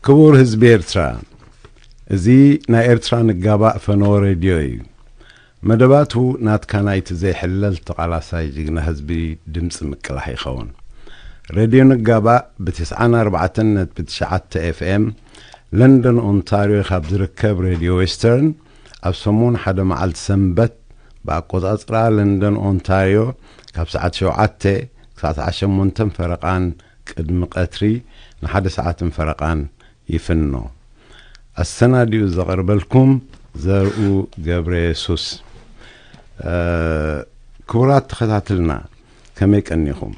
ክቡር ህዝቢ ኤርትራ፣ እዚ ናይ ኤርትራ ንጋባእ ፈነወ ሬድዮ እዩ። መደባቱ ናትካ ናይቲ ዘይሕለል ተቓላሳይ ጅግና ህዝቢ ድምፂ ምቅላሕ ይኸውን። ሬድዮ ንጋባእ ብ94.9 ኤፍኤም ለንደን ኦንታርዮ ካብ ዝርከብ ሬድዮ ዌስተርን ኣብ ሰሙን ሓደ መዓልቲ ሰንበት ብኣቆጻጽራ ለንደን ኦንታርዮ ካብ ሰዓት ሸውዓተ ክሳዕ ሰዓት ሸሞንተን ፈረቓን ቅድሚ ቀትሪ ንሓደ ሰዓትን ፈረቓን ይፍኖ። ኣሰናዲኡ ዘቕርበልኩም ዘርኡ ገብረ የሱስ። እ፣ ክቡራት ተኸታትልና ከመይ ቀኒኹም?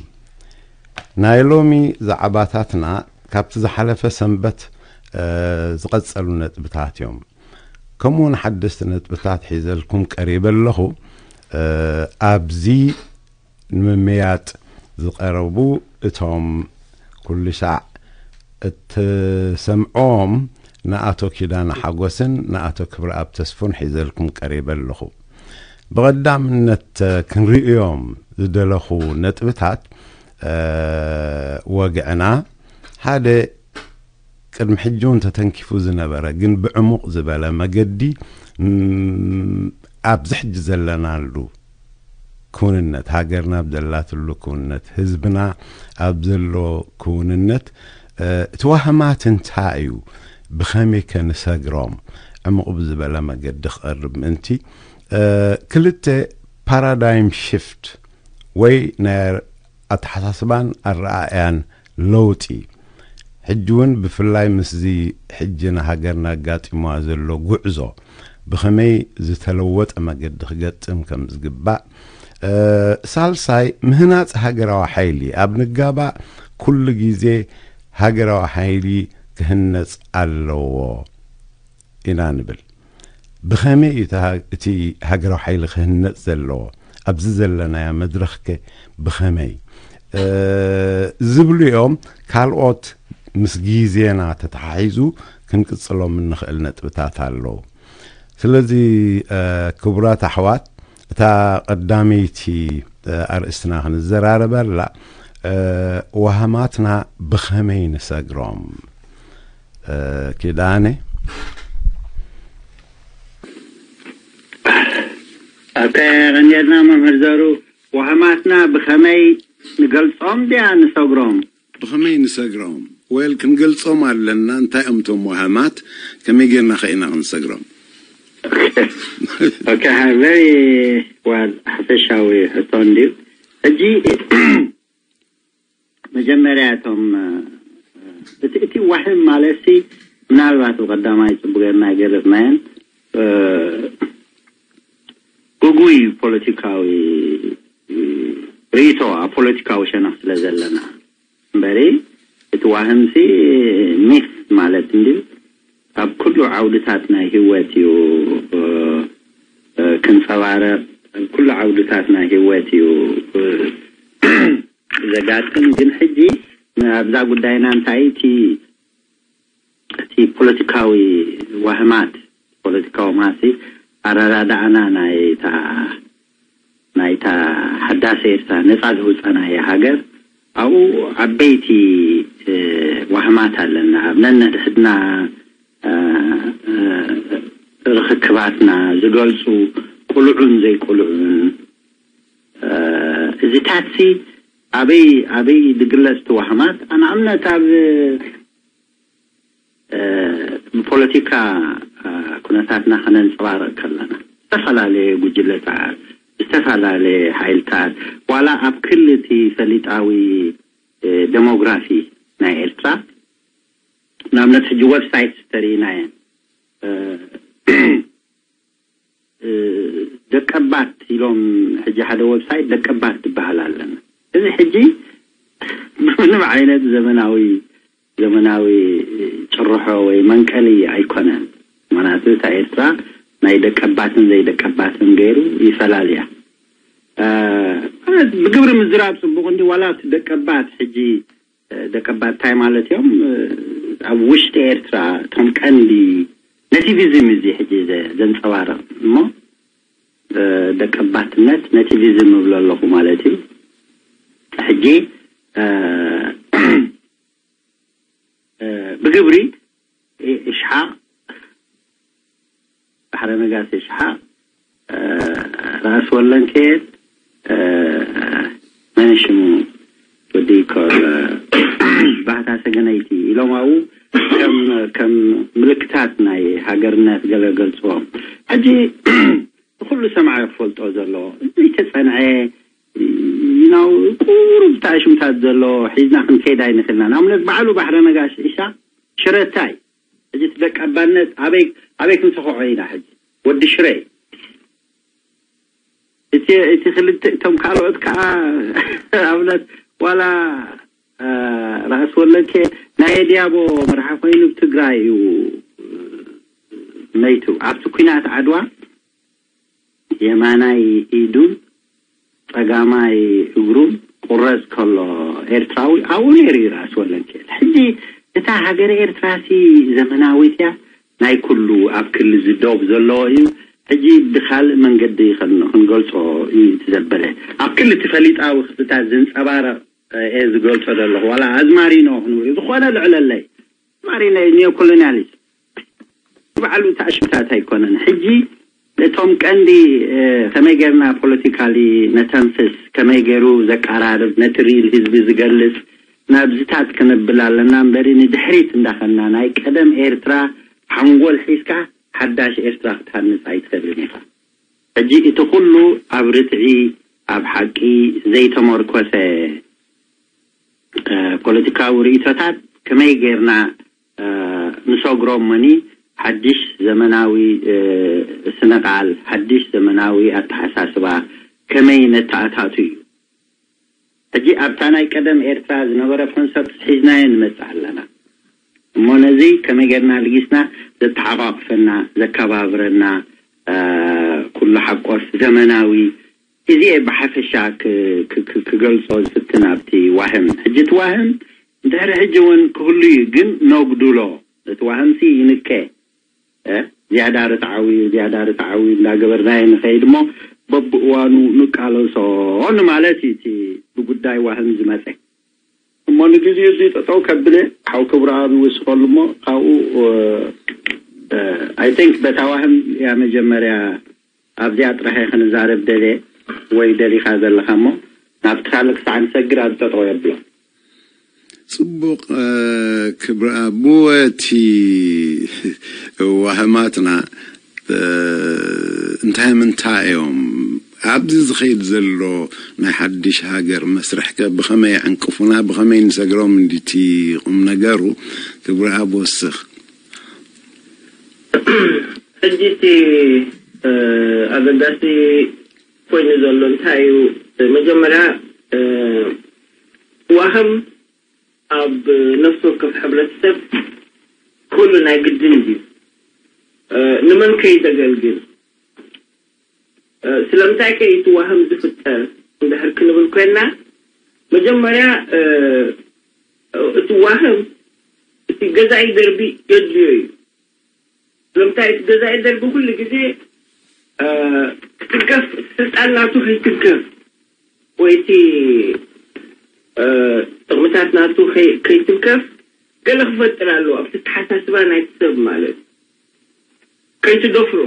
ናይ ሎሚ ዛዕባታትና ካብቲ ዝሓለፈ ሰንበት፣ እ፣ ዝቐጸሉ ነጥብታት እዮም። ከምኡውን ሓደስቲ ነጥብታት ሒዘልኩም ቀሪበ ኣለኹ። እ፣ ኣብዚ ንምምያጥ ዝቐረቡ እቶም ኩሉ ሻዕ እትሰምዖም ንኣቶ ኪዳነ ሓጎስን ንኣቶ ክብረኣብ ተስፉን ሒዘልኩም ቀሪበ ኣለኹ። ብቐዳምነት ክንርእዮም ዝደለኹ ነጥብታት፣ እ፣ ወግዕና ሓደ ቅድሚ ሕጂ እውን ተተንኪፉ ዝነበረ ግን ብዕሙቕ ዝበለ መገዲ፣ ም፣ ኣብዚ ሕጂ ዘለናሉ ክውንነት፣ ሃገርና ኣብ ዘላትሉ ክውንነት፣ ህዝብና ኣብ ዘሎ ክውንነት፣ እ፣ እቲ ዋህማት እንታይ እዩ? ብኸመይ ከ ንሰግሮም? ዕሙቕ ብዝበለ መገዲ ክቐርብ ምእንቲ፣ እ፣ ክልተ ፓራዳይም ሽፍት ወይ ናይ ኣተሓሳስባን ኣረኣእያን ለውጢ፣ ሕጂ እውን ብፍላይ ምስዚ ሕጂ ንሃገርና ኣጋጢምዋ ዘሎ ጉዕዞ ብኸመይ ዝተለወጠ መገዲ ክገጥም ከም ዝግባእ፣ እ፣ ሳልሳይ ምህናጽ ሃገራዊ ሓይሊ፣ ኣብ ንጋባእ ኩሉ ግዜ ሃገራዊ ሓይሊ ክህነጽ ኣለዎ ኢና ንብል። ብኸመይ እዩ እቲ ሃ-፣ እቲ ሃገራዊ ሓይሊ ክህነጽ ዘለዎ? ኣብዚ ዘለናዮ መድረኽከ ብኸመይ? እ፣ ዝብሉ እዮም። ካልኦት ምስ ግዜና ተተሓሒዙ ክንቅጽሎም እንኽእል ነጥብታት ኣለዉ። ስለዚ፣ እ፣ ክቡራት ኣሕዋት፣ እታ ቀዳመይቲ፣ እ፣ ኣርእስትና ክንዘራረበላ፣ እ፣ ዋህማትና ብኸመይ ንሰግሮም? እ፣ ኪዳነ። ኣታ ቀንየልና መምህር ዘሩ፣ ዋህማትና ብኸመይ ንገልጾም ድያ ንሰግሮም? ብኸመይ ንሰግሮም? ወል ክንገልጾም ኣለና። እንታይ እዮም እቶም ዋህማት? ከመይ ጌርና ከ ኢና ክንሰግሮም? ኦኬ፣ very well፣ ሓፈሻዊ ሕቶ እንድዩ። ሕጂ መጀመርያ እቶም፣ እ፣ እቲ፣ እቲ ዋህም ማለት ሲ፣ ምናልባት ብቐዳማይ ጽቡቅ ጌርና ገለጽናየን፣ እ፣ ግጉይ ፖለቲካዊ፣ እ፣ ርእይቶ ኣብ ፖለቲካዊ ሸነኽ ስለ ዘለና እምበሪ፣ እቲ ዋህምሲ ሚት ማለት እንድዩ። ኣብ ኩሉ ዓውድታት ናይ ህይወት እዩ፣ እ፣ እ፣ ክንጸባረቕ፣ ኣብ ኩሉ ዓውድታት ናይ ህይወት እዩ፣ እ፣ ዘጋጥም። ግን ሕጂ ኣብዛ ጉዳይና እንታይ እቲ፣ እቲ ፖለቲካዊ ዋህማት፣ ፖለቲካዊ ማሲ ኣረዳድኣና ናይታ፣ ናይታ ሓዳስ ኤርትራ ነጻ ዘውጻናያ ሃገር ኣብኡ ዓበይቲ፣ እ፣ ዋህማት ኣለና። ኣብ ነነድሕድና፣ እ፣ እ፣ ርኽክባትና ዝገልጹ ቁልዑን ዘይቁልዑን፣ እ፣ እዚታትሲ ኣበይ፣ ኣበይ ዝግለጽ እቲ ዋህማት? ንኣብነት ኣብ፣ እ፣ ብፖለቲካ፣ እ፣ ኩነታትና ከነንጸባርቕ ከለና፣ ዝተፈላለየ ጉጅለታት፣ ዝተፈላለየ ሓይልታት፣ ዋላ ኣብ ክሊ እቲ ፈሊጣዊ፣ እ፣ ደሞግራፊ ናይ ኤርትራ፣ ንኣብነት ሕጂ ዌብሳይት ተርእይና እየን። እ፣ እ፣ ደቀባት ኢሎም ሕጂ ሓደ ዌብሳይት ደቀባት ትበሃል ኣለና። እዚ ሕጂ ብምንም ዓይነት ዘመናዊ፣ ዘመናዊ ጭርሖ ወይ መንቀሊ ኣይኮነን። ምኽንያቱ እታ ኤርትራ ናይ ደቀባትን ዘይደቀባትን ገይሩ ይፈላልያ። እ፣ ማለት ብግብሪ ምዝራብ ጽቡቕ እንዲ ዋላ እቲ ደቀባት ሕጂ፣ እ፣ ደቀባት እንታይ ማለት እዮም? እ፣ ኣብ ውሽጢ ኤርትራ እቶም ቀንዲ ነቲቪዝም እዚ ሕጂ ዘ-፣ ዘንጸባርቕ እሞ፣ እ፣ ደቀባትነት ነቲቪዝም እብሎ ኣለኹ ማለት እዩ። ሕጂ፣ እ፣ እ፣ ብግብሪ ኢሽሓቅ፣ ባሕረ ነጋሲ ኢሽሓቅ፣ ራእሲ ወለንኬት፣ መን ሽሙ፣ ወዲ ኮር፣ ባህታ ሰገነይቲ ኢሎም ኣብኡ ከም ከም ምልክታት ናይ ሃገርነት ገለ ገልጽዎም። ሕጂ ንኩሉ ሰማዒ ክፈልጦ ዘለዎ ዘይተጸንዐ፣ ናው ቁሩብ ታሽምታት ዘሎ ሒዝና ክንከይድ ኣይንኽእልና። ንኣብነት በዓሉ ባሕረ ነጋሽ ኢሻ ሽረታይ፣ ሕጂ እቲ ደቀባነት ኣበይ ኣበይ ክንሰኽዖ ኢና? ሕጂ ወዲ ሽረ፣ እቲ እቲ ክልተ እቶም ካልኦት ከዓ ኣብነት ዋላ ራእሲ ወለንኬ ናይ ዲያቦ መርሓ ኮይኑ ትግራይ እዩ መይቱ። ኣብቲ ኩናት ዓድዋ የማናይ ኢዱን ጸጋማይ እግሩን ቁረጽ ከሎ ኤርትራዊ ኣብኡ ነይሩ እዩ ራእሲ ወለንኬ። ሕጂ እታ ሃገረ ኤርትራሲ ዘመናዊት እያ፣ ናይ ኩሉ ኣብ ክሊ ዝዶብ ዘለዎ እዩ። ሕጂ ብኻልእ መንገዲ ከን- ክንገልጾ እዩ እቲ ዘበለ። ኣብ ክሊ እቲ ፈሊጣዊ ክፍልታት ዝንጸባረቕ እየ ዝገልጾ ዘለኹ። ዋላ ኣዝማሪኖ ክንብል ዝኾነ ልዕለለይ ኣዝማሪኖ ኒዮኮሎኒያሊስት ባዕሉ ተኣሽምታት ኣይኮነን። ሕጂ እቶም ቀንዲ ከመይ ጌርና ፖለቲካሊ ነተንፍስ፣ ከመይ ገይሩ ዘቀራርብ፣ ነቲ ሪል ህዝቢ ዝገልጽ ናብዝታት ክንብል ኣለና እምበሪ ንድሕሪት እንዳኸና ናይ ቀደም ኤርትራ ሓንጎል ሒዝካ ሓዳሽ ኤርትራ ክትሃንጽ ኣይትኽእልን ኢኻ። ሕጂ እቲ ኩሉ ኣብ ርትዒ ኣብ ሓቂ ዘይተመርኮሰ ፖለቲካዊ ርእይቶታት ከመይ ጌርና ንሰግሮም መኒ ሓድሽ ዘመናዊ ስነ ቃል ሓድሽ ዘመናዊ ኣተሓሳስባ ከመይ ነተኣታቱ እዩ። ሕጂ ኣብታ ናይ ቀደም ኤርትራ ዝነበረ ኮንሰፕት ሒዝናዮ ንመጽእ ኣለና። እሞ ነዚ ከመይ ጌርና ልጊስና ዘተሓቋቁፈና ዘከባብረና ኩሉ ሓቆስ ዘመናዊ እዚ ብሓፈሻ ክገልጾ ዝፍትን ኣብቲ ዋህም። ሕጂ እቲ ዋህም ድሕሪ ሕጂ እውን ክህሉ እዩ፣ ግን ነጉድሎ። እቲ ዋህምሲ ይንከ ዝያዳ ርትዓዊ ዝያዳ ርትዓዊ እንዳገበርናዮ ንኸይድ እሞ በብእዋኑ ንቃለሶ ንማለት እዩ እቲ ብጉዳይ ዋህም ዝመፀ። እሞ ንግዜኡ እዚ ጠጠው ከብለ ሓው ክብረኣብ ይውስኸሉ እሞ ካብኡ I think በታ ዋህም እያ መጀመርያ ኣብዚኣ ጥራሕ እየ ክንዛረብ ደልየ ወይ ደሊኻ ዘለኻ እሞ ናብቲ ካልእ ክሳዕ ንሰግር ኣብዚ ጠጠው የብሎ። ጽቡቕ ክብረኣብ ብወቲ ዋህማትና እንታይ ምንታይ እዮም ኣብዚ ዝኸይድ ዘሎ ናይ ሓድሽ ሃገር መስርሕከ ብኸመይ ዕንቅፉና ብኸመይ ንሰግሮም እንዲቲ ቁም ነገሩ ክብረኣብ ወስኽ። ሕጂ እቲ ኣገዳሲ ኮይኑ ዘሎ እንታይ እዩ? መጀመርያ ዋህም ኣብ ነፍሲ ወከፍ ሕብረተሰብ ኩሉ ናይ ግድን እዩ። ንመን ከይደገልግል ስለምንታይ ከ እቲ ዋህም ዝፍጠር እንድሕር ክንብል ኮይና መጀመርያ እቲ ዋህም እቲ ገዛኢ ደርቢ የድልዮ እዩ። ስለምንታይ እቲ ገዛኢ ደርቢ ኩሉ ግዜ ክትንከፍ ስልጣን ናቱ ከይትንከፍ ወይ እቲ ጥቕምታት ናቱ ከይትንከፍ ገለ ክፈጥር ኣለዎ ኣብቲ ተሓሳስባ ናይቲ ሰብ ማለት ከይትደፍሮ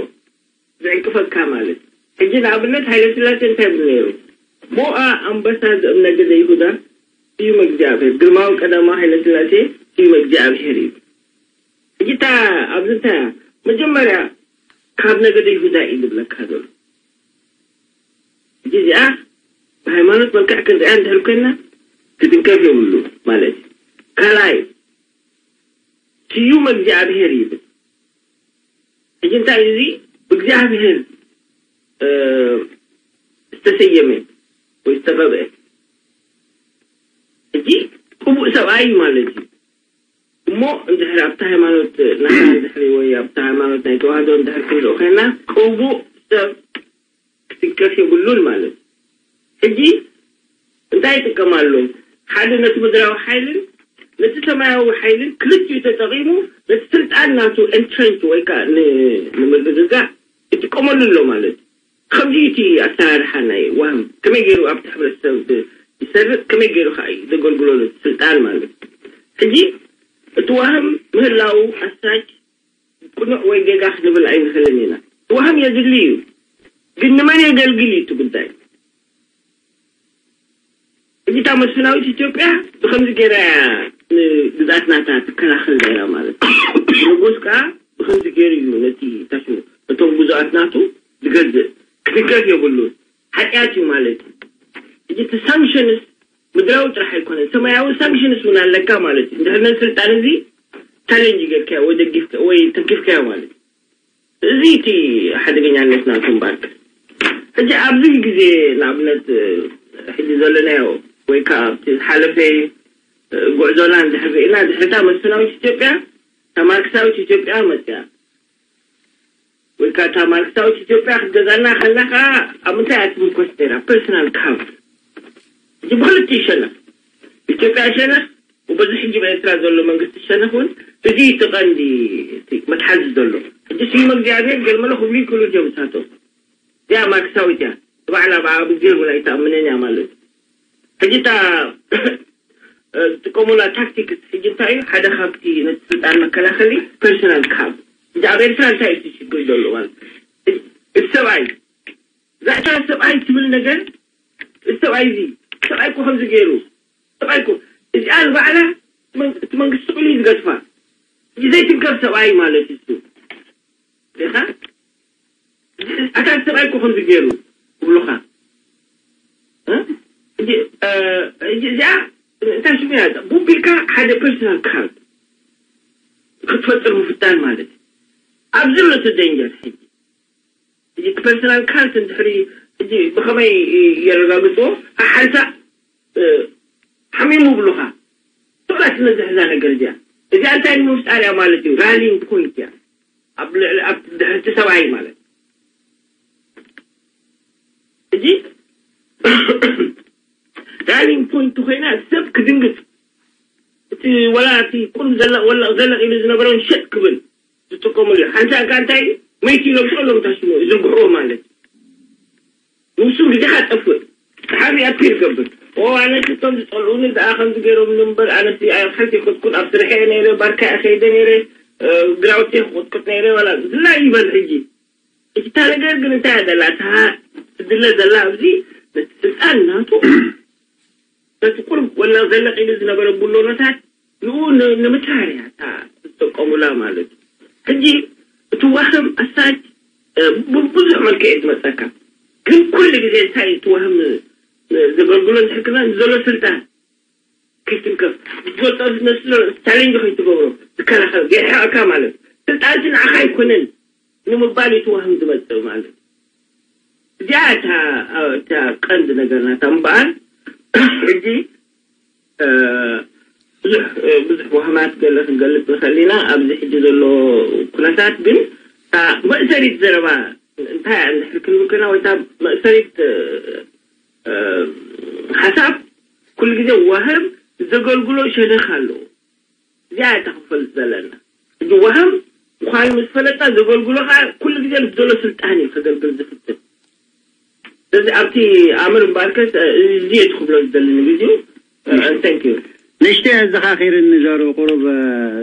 ዝዕንቅፈካ ማለት ሕጂ ንኣብነት ሃይለ ስላሴ እንታይ ይብል ነይሩ? ሞኣ ኣንበሳ ዘእም ነገደ ይሁዳ ስዩመ እግዚኣብሔር ግርማዊ ቀዳማዊ ሃይለ ስላሴ ስዩመ እግዚኣብሔር እዩ። ሕጂ እታ ኣብዚ እንታይ እያ መጀመርያ ካብ ነገደ ይሁዳ እዩ ዝብለካ ዘሎ። ሕጂ እዚኣ ብሃይማኖት መልክዕ ክንሪኣ እንድሕር ኮይና ክትንከፍ የብሉ ማለት እዩ። ካልኣይ ስዩም እግዚኣብሔር ይብል። ሕጂ እንታይ እዚ ብእግዚኣብሔር ዝተሰየመ ወይ ዝተቐብአ ሕጂ ቅቡእ ሰብኣይ ማለት እዩ። እሞ እንድሕር ኣብቲ ሃይማኖት ናና እንድሕሪ ወይ ኣብቲ ሃይማኖት ናይ ተዋህዶ እንድሕር ክንሪኦ ኮይና ቅቡእ ሰብ ክትንከፍ የብሉን ማለት እዩ። ሕጂ እንታይ ይጥቀም ኣሎ? ሓደ ነቲ ምድራዊ ሓይልን ነቲ ሰማያዊ ሓይልን ክልቲኡ ተጠቒሙ ነቲ ስልጣን ናቱ ኤንትረንች ወይ ከዓ ንምርግጋእ ይጥቀመሉ ኣሎ ማለት እዩ። ከምዚ እቲ ኣሰራርሓ ናይ ዋህም ከመይ ገይሩ ኣብቲ ሕብረተሰብ ይሰርጥ ከመይ ገይሩ ከዓ እዩ ዘገልግሎ ነቲ ስልጣን ማለት እዩ። ሕጂ እቲ ዋህም ምህላው ኣስራጅ ቅኑዕ ወይ ጌጋ ክንብል ኣይንኽእልን ኢና። ዋህም የድሊ እዩ፣ ግን ንመን የገልግል እዩ እቲ ጉዳይ። እታ መስፍናዊት ኢትዮጵያ ብኸምዚ ገይራ እያ ንግዝኣት ናታ ትከላኸል ነይራ ማለት እዩ። ንጉስ ከዓ ብኸምዚ ገይሩ እዩ ነቲ ታሽሙ እቶም ግዙኣት ናቱ ዝገዝእ ክትንከፍ የብሉን። ሓጢኣት እዩ ማለት እዩ። ሕጂ እቲ ሳንክሽንስ ምድራዊ ጥራሕ ኣይኮነን፣ ሰማያዊ ሳንክሽንስ እውን ኣለካ ማለት እዩ። እንድሕር ነዚ ስልጣን እዚ ቻሌንጅ ጌርካዮ ወይ ደጊፍካ ወይ ተንኪፍካዮ ማለት እዩ። እዚ እቲ ሓደገኛነት ናቱ እምበኣር። ሕጂ ኣብዚ ግዜ ንኣብነት ሕጂ ዘለናዮ ወይ ከዓ ኣብቲ ዝሓለፈ ጉዕዞና እንድሕር ርኢና ድሕርታ መስፍናዊት ኢትዮጵያ እታ ማርክሳዊት ኢትዮጵያ መፅያ ወይ ከዓ እታ ማርክሳዊት ኢትዮጵያ ክትገዛና ከላ ከዓ ኣብ ምንታይ እያ ትምርኮስ ነይራ? ፐርሰናል ካብ ሕጂ ብክልቲኡ ሸነኽ ኢትዮጵያ ሸነኽ ወበዚ ሕጂ ብኤርትራ ዘሎ መንግስቲ ሸነኽ እውን እዚ እቲ ቀንዲ እቲ መትሓዚ ዘሎ። ሕጂ ስዩም እግዚኣብሔር ገልመለ ክብሉ ይክእሉ እዮም እሳቶም። እዚኣ ማርክሳዊት እያ። ባዕላ ብኣ ብእግዚሔር እውን ኣይትኣምንን እያ ማለት እዩ። ሕጂ እታ ዝጥቀሙላ ታክቲክስ ሕጂ እንታይ እዩ? ሓደ ካብቲ ነቲ ስልጣን መከላኸሊ ፐርሰናል ካብ። ሕጂ ኣብ ኤርትራ እንታይ እዩ ሽግር ዘሎ ማለት እቲ ሰብኣይ ዛዕታ ሰብኣይ ትብል ነገር፣ እቲ ሰብኣይ እዚ ሰብኣይ እኮ ከምዚ ገይሩ፣ ሰብኣይ እኮ እዚኣ ንባዕላ እቲ መንግስቲ ስቕሉ እዩ ዝገድፋ። እዚ ዘይትንከፍ ሰብኣይ ማለት እዩ እሱ። ዲኻ ኣታ ሰብኣይ እኮ ከምዚ ገይሩ ይብሉኻ። እዚኣ እንታይ ሽሙ እያ? ቡቢልካ ሓደ ፐርሰናል ካርድ ክትፈጥር ምፍታን ማለት እዩ። ኣብዚ ኣሎ እቲ ደንጀር ሕጂ። ሕጂ እቲ ፐርሰናል ካርድ እንድሕሪ ሕጂ ብኸመይ የረጋግፅዎ? ሓሓንሳ ሓሚሙ ብሉኻ። ትቕላት ስለዝሕዛ ነገር እዚኣ እዚኣ እንታይ ንምፍጣር እያ ማለት እዩ? ራሊንግ ፖይንት እያ ኣብ ልዕሊ ኣብ ድሕርቲ ሰብኣይ ማለት። ሕጂ ራሊንግ ፖይንት ኮይና ሰብ ክድንግፅ፣ እቲ ወላ እቲ ቁሩብ ዘለቕ ወለቕ ዘለቕ ኢሉ ዝነበረውን ሸጥ ክብል ዝጥቀሙሉ እዩ። ሓንሳእ ከኣ እንታይ እዩ? መይቲ ኢሎም ጥቕሎም ታሽሙ ይዝርግሕዎ ማለት እዩ። ንሱ ግዜኻ ጠፍእ። ጸሓፊ ኣፒል ገብር። ኦ ኣነስ እቶም ዝጸልኡኒ ደኣ ከምዚ ገይሮምኒ እምበር ኣነስ ኣይ ሓንቲ ይኸድኩን ኣብ ስርሐ እየ ነይረ፣ ባርካ እየ ከይደ ነይረ፣ ግራውቴ ክቕጥቅጥ ነይረ ዋላ ዝላ ይበል። ሕጂ እታ ነገር ግን እንታይ እያ ዘላ? እታ ትድለ ዘላ ኣብዚ ነቲ ስልጣን ናቱ ነቲ ቁሩብ ወላ ዘለቕ ኢሉ ዝነበረ ቡሎኖታት ንኡ ንምትራር እያ እታ ዝጥቀሙላ ማለት እዩ። ሕጂ እቲ ዋህም ኣሳጅ ብዙሕ መልክዕ እዩ ዝመፀካ። ግን ኩሉ ግዜ እንታይ እቲ ዋህም ዘገልግሎ እንድሕር ክና ንዘሎ ስልጣን ክትንከፍ ዝፈልጦ ዝመስሎ ቻሌንጅ ከይትገብሮ ዝከላኸል ገርሕቐካ ማለት እዩ። ስልጣን እቲ ንዓኻ ኣይኮነን ንምባል እዩ እቲ ዋህም ዝመፅእ ማለት እዩ። እዚኣ እታ እታ ቀንዲ ነገር ናታ እምበኣር ሕጂ ብዙሕ ብዙሕ ዋህማት ገለ ክንገልፅ ንኽእል ኢና ኣብዚ ሕጂ ዘሎ ኩነታት። ግን እታ መእሰሪት ዘረባ እንታይ እያ እንድሕር ክንብል ከና ወይ እታ መእሰሪት ሓሳብ ኩሉ ግዜ ዋህም ዘገልግሎ ሸነኽ ኣለዎ። እዚኣ እያ እታ ክፈልጥ ዘለና። ሕጂ ዋህም ምዃኑ ምስ ፈለጣ ዘገልግሎ ከዓ ኩሉ ግዜ ምስ ዘሎ ስልጣን እዩ ከገልግል ዝፍትን። ስለዚ ኣብቲ ኣምር እምበኣርከስ እዚ እየ ክብሎ ዝደሊ ንግዜኡ። ንእሽተይ ኣዘኻኺርኒ ዘሩ ቁሩብ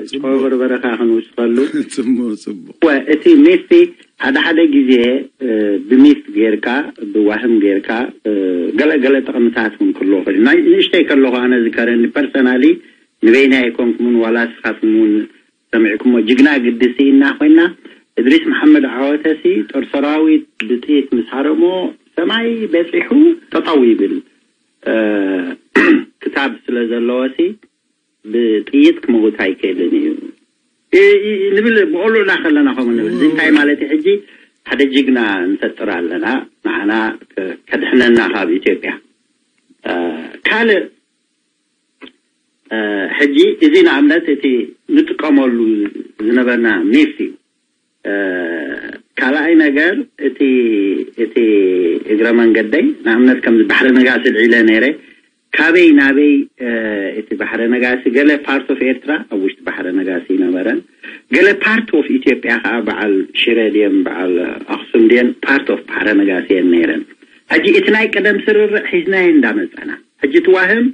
ጨው በርበረ ከዓ ክንውስኸሉ። ጽቡቕ ጽቡቕ። እወ እቲ ሜሲ ሓደ ሓደ ግዜ ብሚስ ጌርካ ብዋህም ጌርካ ገለ ገለ ጥቕምታት እውን ክህልዎ ይኽእል እዩ። ናይ ንእሽተይ ከለኹ ኣነ ዝከረኒ ፐርሰናሊ ንበይና ኣይኮንኩምን ዋላ ንስኻትኩም እውን ሰሚዕኩሞ ጅግና ግዲ ስኢና ኮይና እድሪስ መሓመድ ዓወተሲ ጦር ሰራዊት ብጥይት ምስ ሃረሞ ሰማይ በፂሑ ጠጠው ይብል ክታብ ስለ ዘለዎሲ ብጥይት ክመውት ኣይክእልን እዩ ንብል ብቆልዑና ከለና ከምኡ ንብል እዚ እንታይ ማለት እዩ ሕጂ ሓደ ጅግና ንፈጥር ኣለና ንዓና ከድሕነና ካብ ኢትዮጵያ ካልእ ሕጂ እዚ ንኣብነት እቲ ንጥቀመሉ ዝነበርና ሚፍ እዩ ካልኣይ ነገር እቲ እቲ እግረ መንገደይ ንኣብነት ከምዚ ባሕሪ ነጋሲ ልዒለ ነይረ ካበይ ናበይ እቲ ባሕሪ ነጋሲ ገለ part of ኤርትራ ኣብ ውሽጢ ባሕሪ ነጋሲ ይነበረን ገለ part of ኢትዮጵያ ከዓ በዓል ሽረ ድየን በዓል ኣክሱም ድየን part of ባሕሪ ነጋሲ እየን ነይረን ሕጂ እቲ ናይ ቀደም ስርርዕ ሒዝናዮ እንዳመፀና ሕጂ ትዋህም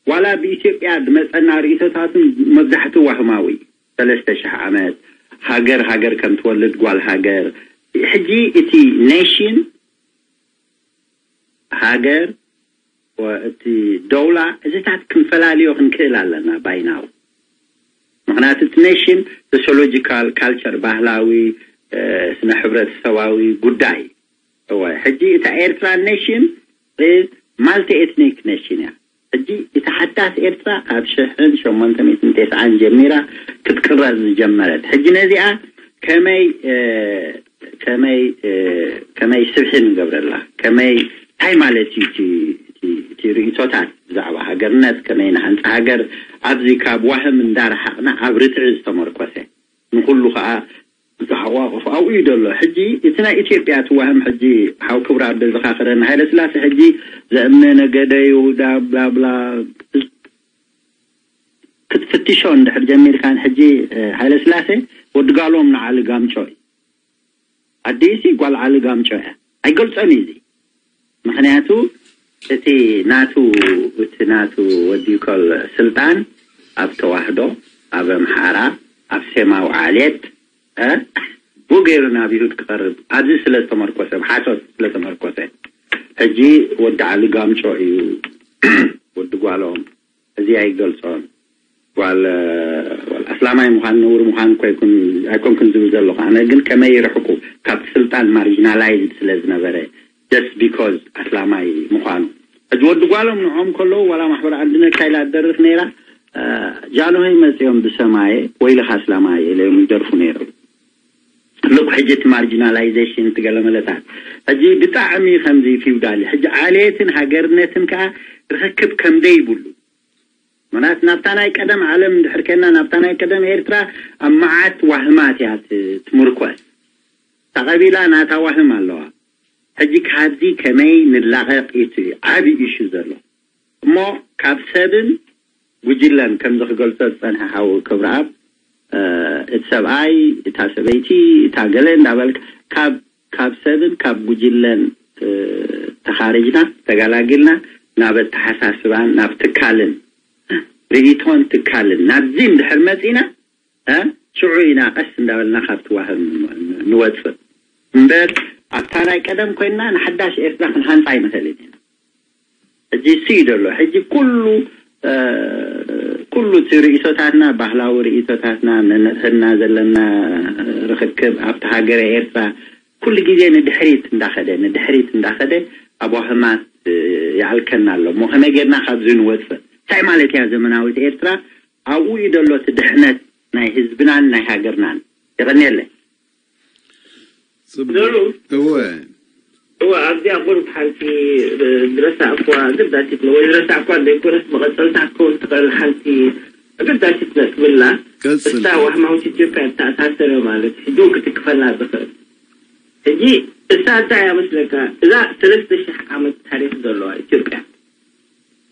ዋላ ብኢትዮጵያ ዝመፀና ርእይቶታትን መብዛሕትኡ ዋህማዊ ሰለስተ ሽሕ ዓመት ሃገር ሃገር ከም ትወልድ ጓል ሃገር። ሕጂ እቲ ኔሽን፣ ሃገር፣ እቲ ደውላ፣ እዚታት ክንፈላልዮ ክንክእል ኣለና ባይናው። ምክንያቱ እቲ ኔሽን ሶሲዮሎጂካል ካልቸር፣ ባህላዊ፣ ስነ ሕብረተሰባዊ ጉዳይ። እወ፣ ሕጂ እታ ኤርትራ ኔሽን ማልቲ ኤትኒክ ኔሽን እያ። ሕጂ እታ ሓዳስ ኤርትራ ካብ ሽሕን ሸሞንተ ሚእትን ተስዓን ጀሚራ ክትቅረጽ ዝጀመረት። ሕጂ ነዚኣ ከመይ ከመይ ከመይ ስብሒ ንገብረላ፣ ከመይ እንታይ ማለት እዩ እቲ ርእቶታት ብዛዕባ ሃገርነት፣ ከመይ ንሓንፃ ሃገር ኣብዚ ካብ ዋህም እንዳረሓቕና ኣብ ርትዒ ዝተመርኮሰ፣ ንኩሉ ከዓ ዝሓቋቁፍ ኣብኡ እዩ ዘሎ። ሕጂ እቲ ናይ ኢትዮጵያ ትዋህም ሕጂ ሓው ክብራ ብዘኻኸረና ሃይለ ስላሴ ሕጂ ዘእምነ ነገደ ይሁዳ ብላብላ ክትፍትሾ እንድሕር ጀሚርካን ሕጂ ሃይለ ስላሴ ወዲ ጋሎም ንዓሊ ጋምጮ እዩ። ኣዲሲ ጓል ዓሊ ጋምጮ እያ። ኣይገልጾን እዩ እዚ። ምክንያቱ እቲ ናቱ እቲ ናቱ ወዲ ኮል ስልጣን ኣብ ተዋህዶ፣ ኣብ ኣምሓራ፣ ኣብ ሴማዊ ዓሌት እ ብኡ ገይሩ ናብ ይሁድ ክቐርብ ኣብዚ ስለ ዝተመርኮሰ፣ ብሓሶት ስለ ተመርኮሰ፣ ሕጂ ወዲ ዓሊ ጋምጮ እዩ ወዲ ጓሎም። እዚ ኣይገልጾን። ጓል ኣስላማይ ምዃን ነውሪ ምዃን ኣይኮንኩን ዝብል ዘለኹ። ኣነ ግን ከመይ ይርሕቁ ካብቲ ስልጣን ማርጂናላይዝድ ስለ ዝነበረ፣ just because ኣስላማይ ምዃኑ። ሕጂ ወዲ ጓሎም ንዕኦም ከለዉ ዋላ ማሕበር ኣንድነት ካይላ ትደርፍ ነይራ። ጃንሆይ መጺኦም ብሰማየ ወይልኻ ኣስላማይ ኢሎም ይደርፉ ነይሮም። ልኩ ሕጂ እቲ ማርጂናላይዜሽን እቲ ገለመለታት ሕጂ ብጣዕሚ ከምዚ ፊውዳል እዩ። ሕጂ ዓሌትን ሃገርነትን ከዓ ርክክብ ከም ደይብሉ ምናት ናብታ ናይ ቀደም ዓለም እንድሕር ከና ናብታ ናይ ቀደም ኤርትራ ኣብ መዓት ዋህማት እያ ትምርኮስ። ተቐቢላ ናታ ዋህም ኣለዋ። ሕጂ ካብዚ ከመይ ንላቐቕ እዩ ዓብዪ ኢሹ ዘሎ። እሞ ካብ ሰብን ጉጅለን ከምዚ ክገልጾ ዝጸንሐ ሓው ክብረኣብ እቲ ሰብኣይ እታ ሰበይቲ እታ ገለ እንዳበልክ ካብ ካብ ሰብን ካብ ጉጅለን ተኻሪጅና ተገላጊልና ናብ ኣተሓሳስባን ናብ ትካልን ርእይቶን ትካልን ናብዚ እንድሕር መጺና ሽዑ ኢና ቀስ እንዳበልና ካብ ትዋህም ንወፅእ እምበር ኣብታ ናይ ቀደም ኮይንና ንሓዳሽ ኤርትራ ክንሃንፃ ኣይንኽእልን ኢና። ሕጂ እሱ እዩ ዘሎ። ሕጂ ኩሉ ኩሉ እቲ ርእይቶታትና ባህላዊ ርእይቶታትና ነንሕድና ዘለና ርኽክብ ኣብቲ ሃገረ ኤርትራ ኩሉ ግዜ ንድሕሪት እንዳኸደ ንድሕሪት እንዳኸደ ኣብ ዋህማት ይኣልከና ኣሎ። እሞ ከመይ ጌርና ካብዚ ንወፅእ? እንታይ ማለት እያ ዘመናዊት ኤርትራ? ኣብኡ እዩ ዘሎ እቲ ድሕነት ናይ ህዝብናን ናይ ሃገርናን። የቐንየለይ። እወ እወ ኣብዚኣ ቁሩብ ሓንቲ ዝረሳእኳ ግዳሲት ወይ ዝረሳእኳ ዘይኮነስ መቐፀልታ ክትከውን ትኽእል ሓንቲ ግዳሲት ነጥብላ እሳ ዋህማዊት ኢትዮጵያ እተኣሳሰረ ማለት ሕጂ ክትክፈላ ዝኽእል ሕጂ እሳ እንታይ እያ መስለካ እዛ ሰለስተ ሽሕ ዓመት ታሪክ ዘለዋ ኢትዮጵያ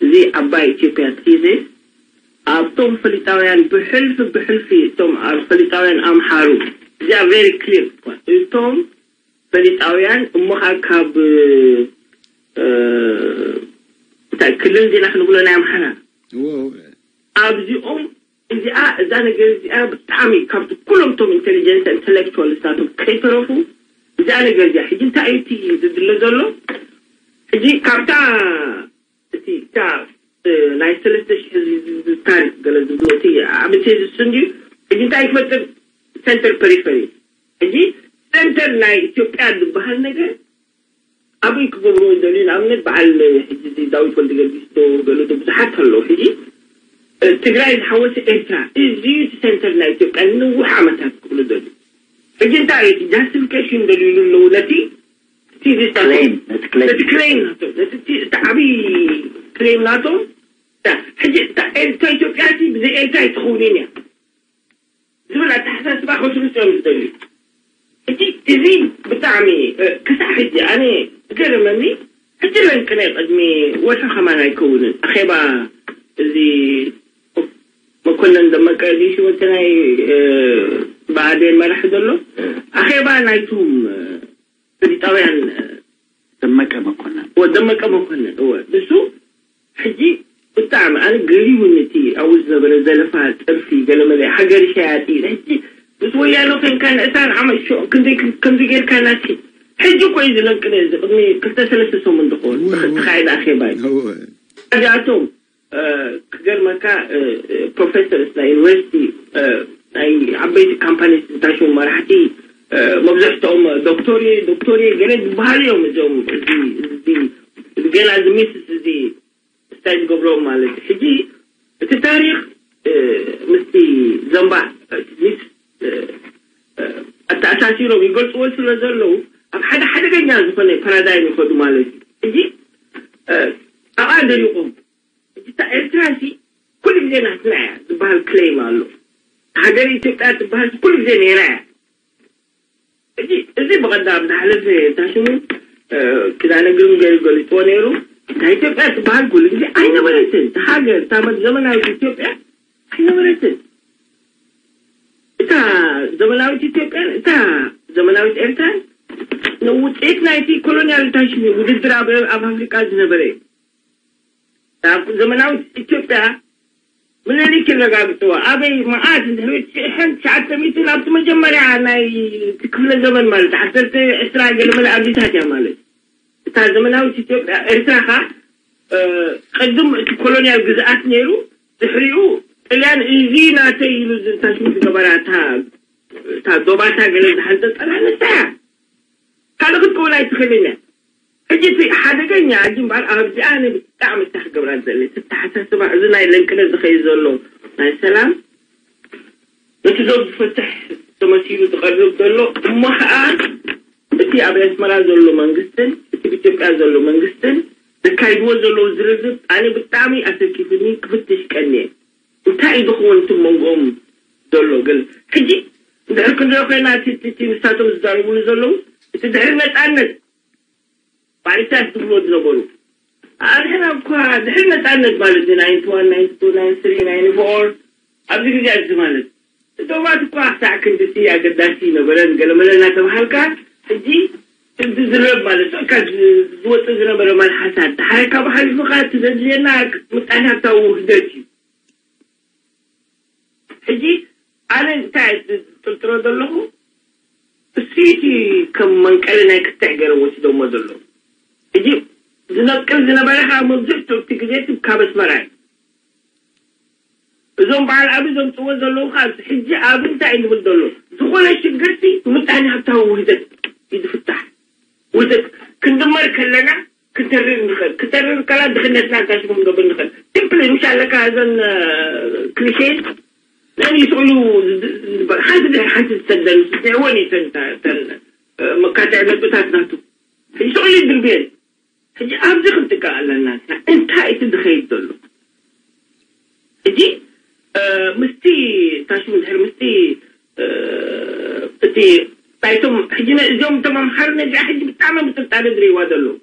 እዚ ዓባይ ኢትዮጵያ ትሒዘ ኣብቶም ፈሊጣውያን ብሕልፊ ብሕልፊ እቶም ፈሊጣውያን ኣምሓሩ እዚኣ very clear እቶም ፈሊጣውያን እሞ ካብ እንታይ ክልል ዜና ክንብሎ ናይ ኣምሓራ ኣብዚኦም እዚኣ እዛ ነገር እዚኣ ብጣዕሚ ካብቲ ኩሎም እቶም intelligence intellectual ናቶም ከይተረፉ እዚኣ ነገር እዚኣ ሕጂ እንታይ እዩ እቲ ዝድለ ዘሎ ሕጂ ካብታ እቲ እታ ናይ ሰለስተ ሽሕ ህዝቢ ታሪክ ገለ ዝብሎ እቲ ዓመት ዝሱ እንዲ ሕጂ እንታይ ክፈጥር center periphery ሕጂ center ናይ ኢትዮጵያ ዝበሃል ነገር ኣበይ ክገብርዎ ይደልዩ ንኣብነት በዓል ሕጂ ዳዊት ወልደ ገርጊስ ዶ ገሉ ዶ ብዙሓት ኣለዉ ሕጂ ትግራይ ዝሓወሰ ኤርትራ እዚ እቲ center ናይ ኢትዮጵያ ንነዊሕ ዓመታት ክብሉ ደልዩ ሕጂ እንታይ እዩ justification ደልዩ ኣለዉ ነቲ እቲ claim ናቶም ነቲ ዓብይ claim ናቶም ሕጂ እታ ኢትዮጵያ ብዘይ ኤርትራ ኣይትኸውንን እያ ዝብል ኣተሓሳስባ ከስርፁ እዮም ዝደልዩ። ሕጂ እዚ ብጣዕሚ ክሳዕ ሕጂ ኣነ ዝገረመኒ ሕጂ ለንቅነ ቅድሚ ወርሒ ከማን ኣይከውንን ኣኼባ እዚ መኮነን ደመቀ እዚ ሽወተ ናይ ብኣዴን መራሒ ዘሎ ኣኼባ ናይቶም ፈሊጣውያን ደመቀ መኮነን ደመቀ መኮነን እወ ንሱ ሕጂ ብጣዕሚ ኣነ ገሪሙኒ እቲ ኣብኡ ዝነበረ ዘለፋ፣ ጥርፊ፣ ገለመለ፣ ሃገር ሸያጢ ወያነ ኮንካ ንእሳን ዓመት ሾ ክንደይ ከም- ከምዚ ጌርካ ናሲ ሕጂ እኮ እዩ ዝለንቅነ እዚ ቅድሚ ክልተ ሰለስተ ሰሙን ዝኸውን እወ፣ እወ። ተኻየደ ኣኼባ እዩ። እወ። እዚኣቶም እ፣ ክገርመካ እ፣ እ፣ ፕሮፌሰርስ ናይ ዩኒቨርሲቲ እ፣ ናይ ዓበይቲ ካምፓኒ ዝታሽሙ መራሕቲ እ፣ መብዛሕትኦም ዶክቶር እየ ዶክቶር እየ ገለ ዝበሃሉ እዮም እዚኦም እዚ እዚ ገና እዚ ሚስስ እዚ እንታይ ዝገብሮም ማለት እዩ። ሕጂ እቲ ታሪኽ እ፣ ምስቲ ዘንባ እ፣ ሚስ እ፣ እ፣ ኣተኣሳሲሮም ይገልፅዎ ስለ ዘለዉ ኣብ ሓደ ሓደገኛ ዝኾነ ፓራዳይም ይኸዱ ማለት እዩ። ሕጂ እ፣ ኣብኣ ደሪቖም ሕጂ እታ ኤርትራ ሲ ኩሉ ግዜ ናትና እያ ዝበሃል ክሌም ኣሎ። ሃገር ኢትዮጵያ ትበሃል ኩሉ ግዜ ነይራ እያ። ሕጂ እዚ ብቐዳም ዝሓለፈ ታሽሙ እ፣ ኪዳነ ግርም ገይሩ ገሊፅዎ ነይሩ። እታ ኢትዮጵያ ትበሃል ኩሉ ግዜ ኣይነበረትን። እታ ሃገር እታ መ- ዘመናዊት ኢትዮጵያ ኣይነበረትን። እታ ዘመናዊት ኢትዮጵያን እታ ዘመናዊት ኤርትራን ንውፅኢት ናይቲ ኮሎኒያል ታሽሙ ውድድር ኣብ ኣብ ኣፍሪቃ ዝነበረ እዩ። ኣብ ዘመናዊት ኢትዮጵያ ምኒልክ ይረጋግፅዎ ኣበይ መዓት እንድሕሪ ሽሕን ትሽዓተ ሚእትን ኣብቲ መጀመርያ ናይ እቲ ክፍለ ዘመን ማለት ዓሰርተ ዕስራ ገለ መለ ኣብዚታት እያ ማለት እታ ዘመናዊት ኢትዮጵያ ኤርትራ ኸ እ፣ ቅድም እቲ ኮሎኒያል ግዝኣት ነይሩ ድሕሪኡ ጥልያን እዚ ናተይ ኢሉ ዝታሽሙ ዝገበራ እታ እታ ዶባታ ገለ ዝሓንጠጠላ ንሳ እያ ካልእ ክትከውን ኣይትኽእልን እያ ሕጂ እቲ ሓደገኛ ሕጂ እምበኣር ኣብዚኣ ኣነ ብጣዕሚ እታ ክገብራ ዘለ ተተሓሳስባ እዚ ናይ ለንቅነ ዝኸይ ዘሎ ናይ ሰላም ነቲ ዞብ ዝፈትሕ ተመሲሉ ዝቐርብ ዘሎ እሞ ከዓ እቲ ኣብ ኣስመራ ዘሎ መንግስትን እቲ ብኢትዮጵያ ዘሎ መንግስትን ዘካይድዎ ዘለዉ ዝርርብ ኣነ ብጣዕሚ ኣሰኪፍኒ ክፍትሽ ቀንየ እንታይ እዩ ዝኸውን እቲ መንጎኦም ዘሎ ግን ሕጂ እንድሕር ክንሪኦ ኮይና እቲ እቲ ንሳቶም ዝዛረብሉ ዘለዉ እቲ ድሕሪ ነፃነት ባሪታት ዝብሎ ዝነበሩ ኣድሕና እኳ ድሕሪ ነፃነት ማለት እዩ ናይንቲ ዋን ናይንቲ ቱ ናይንቲ ስሪ ናይንቲ ፎር ኣብዚ ግዜ እዚ ማለት እቶባት እኳ ክሳዕ ክንድቲ ኣገዳሲ ነበረን ገለመለ እናተባሃልካ ሕጂ እዚ ዝረብ ማለት እካ ዝወፅእ ዝነበረ መልሓሳት ድሓረ ካብ ሓሊፉካ እቲ ዘድልየና ምጣኔ ሃብታዊ ውህደት እዩ ሕጂ ኣነ እንታይ ዝጥርጥሮ ዘለኹ እሱይቲ ከም መንቀሊ ናይ ክትዕ ገይሮም ወሲዶሞ ዘለዉ ሕጂ ዝነቅል ዝነበረ ከዓ መብዝሕትኡ እቲ ግዜ ካብ ኣስመራ እዩ እዞም በዓል ዓቢ ዘምፅዎ ዘለዉ ከዓ ሕጂ ኣብ እንታይ ንብል ዘሎ ዝኾነ ሽግርቲ ምጣኔ ሃብታዊ ውህደት እዩ ዝፍታሕ ውህደት ክንድመር ከለና ክተርር ንኽእል ክተርር ከላ ድኽነትና እንታይ ሽሙ ክንገብር ንኽእል ሲምፕሊ ምሽ ኣለካ እዘን ክሊሼ ነን ይስቕሉ ሓንቲ ድሕሪ ሓንቲ ዝሰደን ስዕወን እዩ ተን መካትዕ ነጥብታት ናቱ ይስቕሉ ይድርብየን ሕጂ ኣብዚ ክንጥቀቕ ኣለና ንሕና እንታይ እቲ ዝኸይድ ዘሎ ሕጂ ምስቲ ታሽሙ ድሕር ምስቲ እቲ ታይቶም ሕጂ እዚኦም እቶም ኣምሓሩ ነዚኣ ሕጂ ብጣዕሚ ብጥርጣረ ዝርእዋ ዘለዉ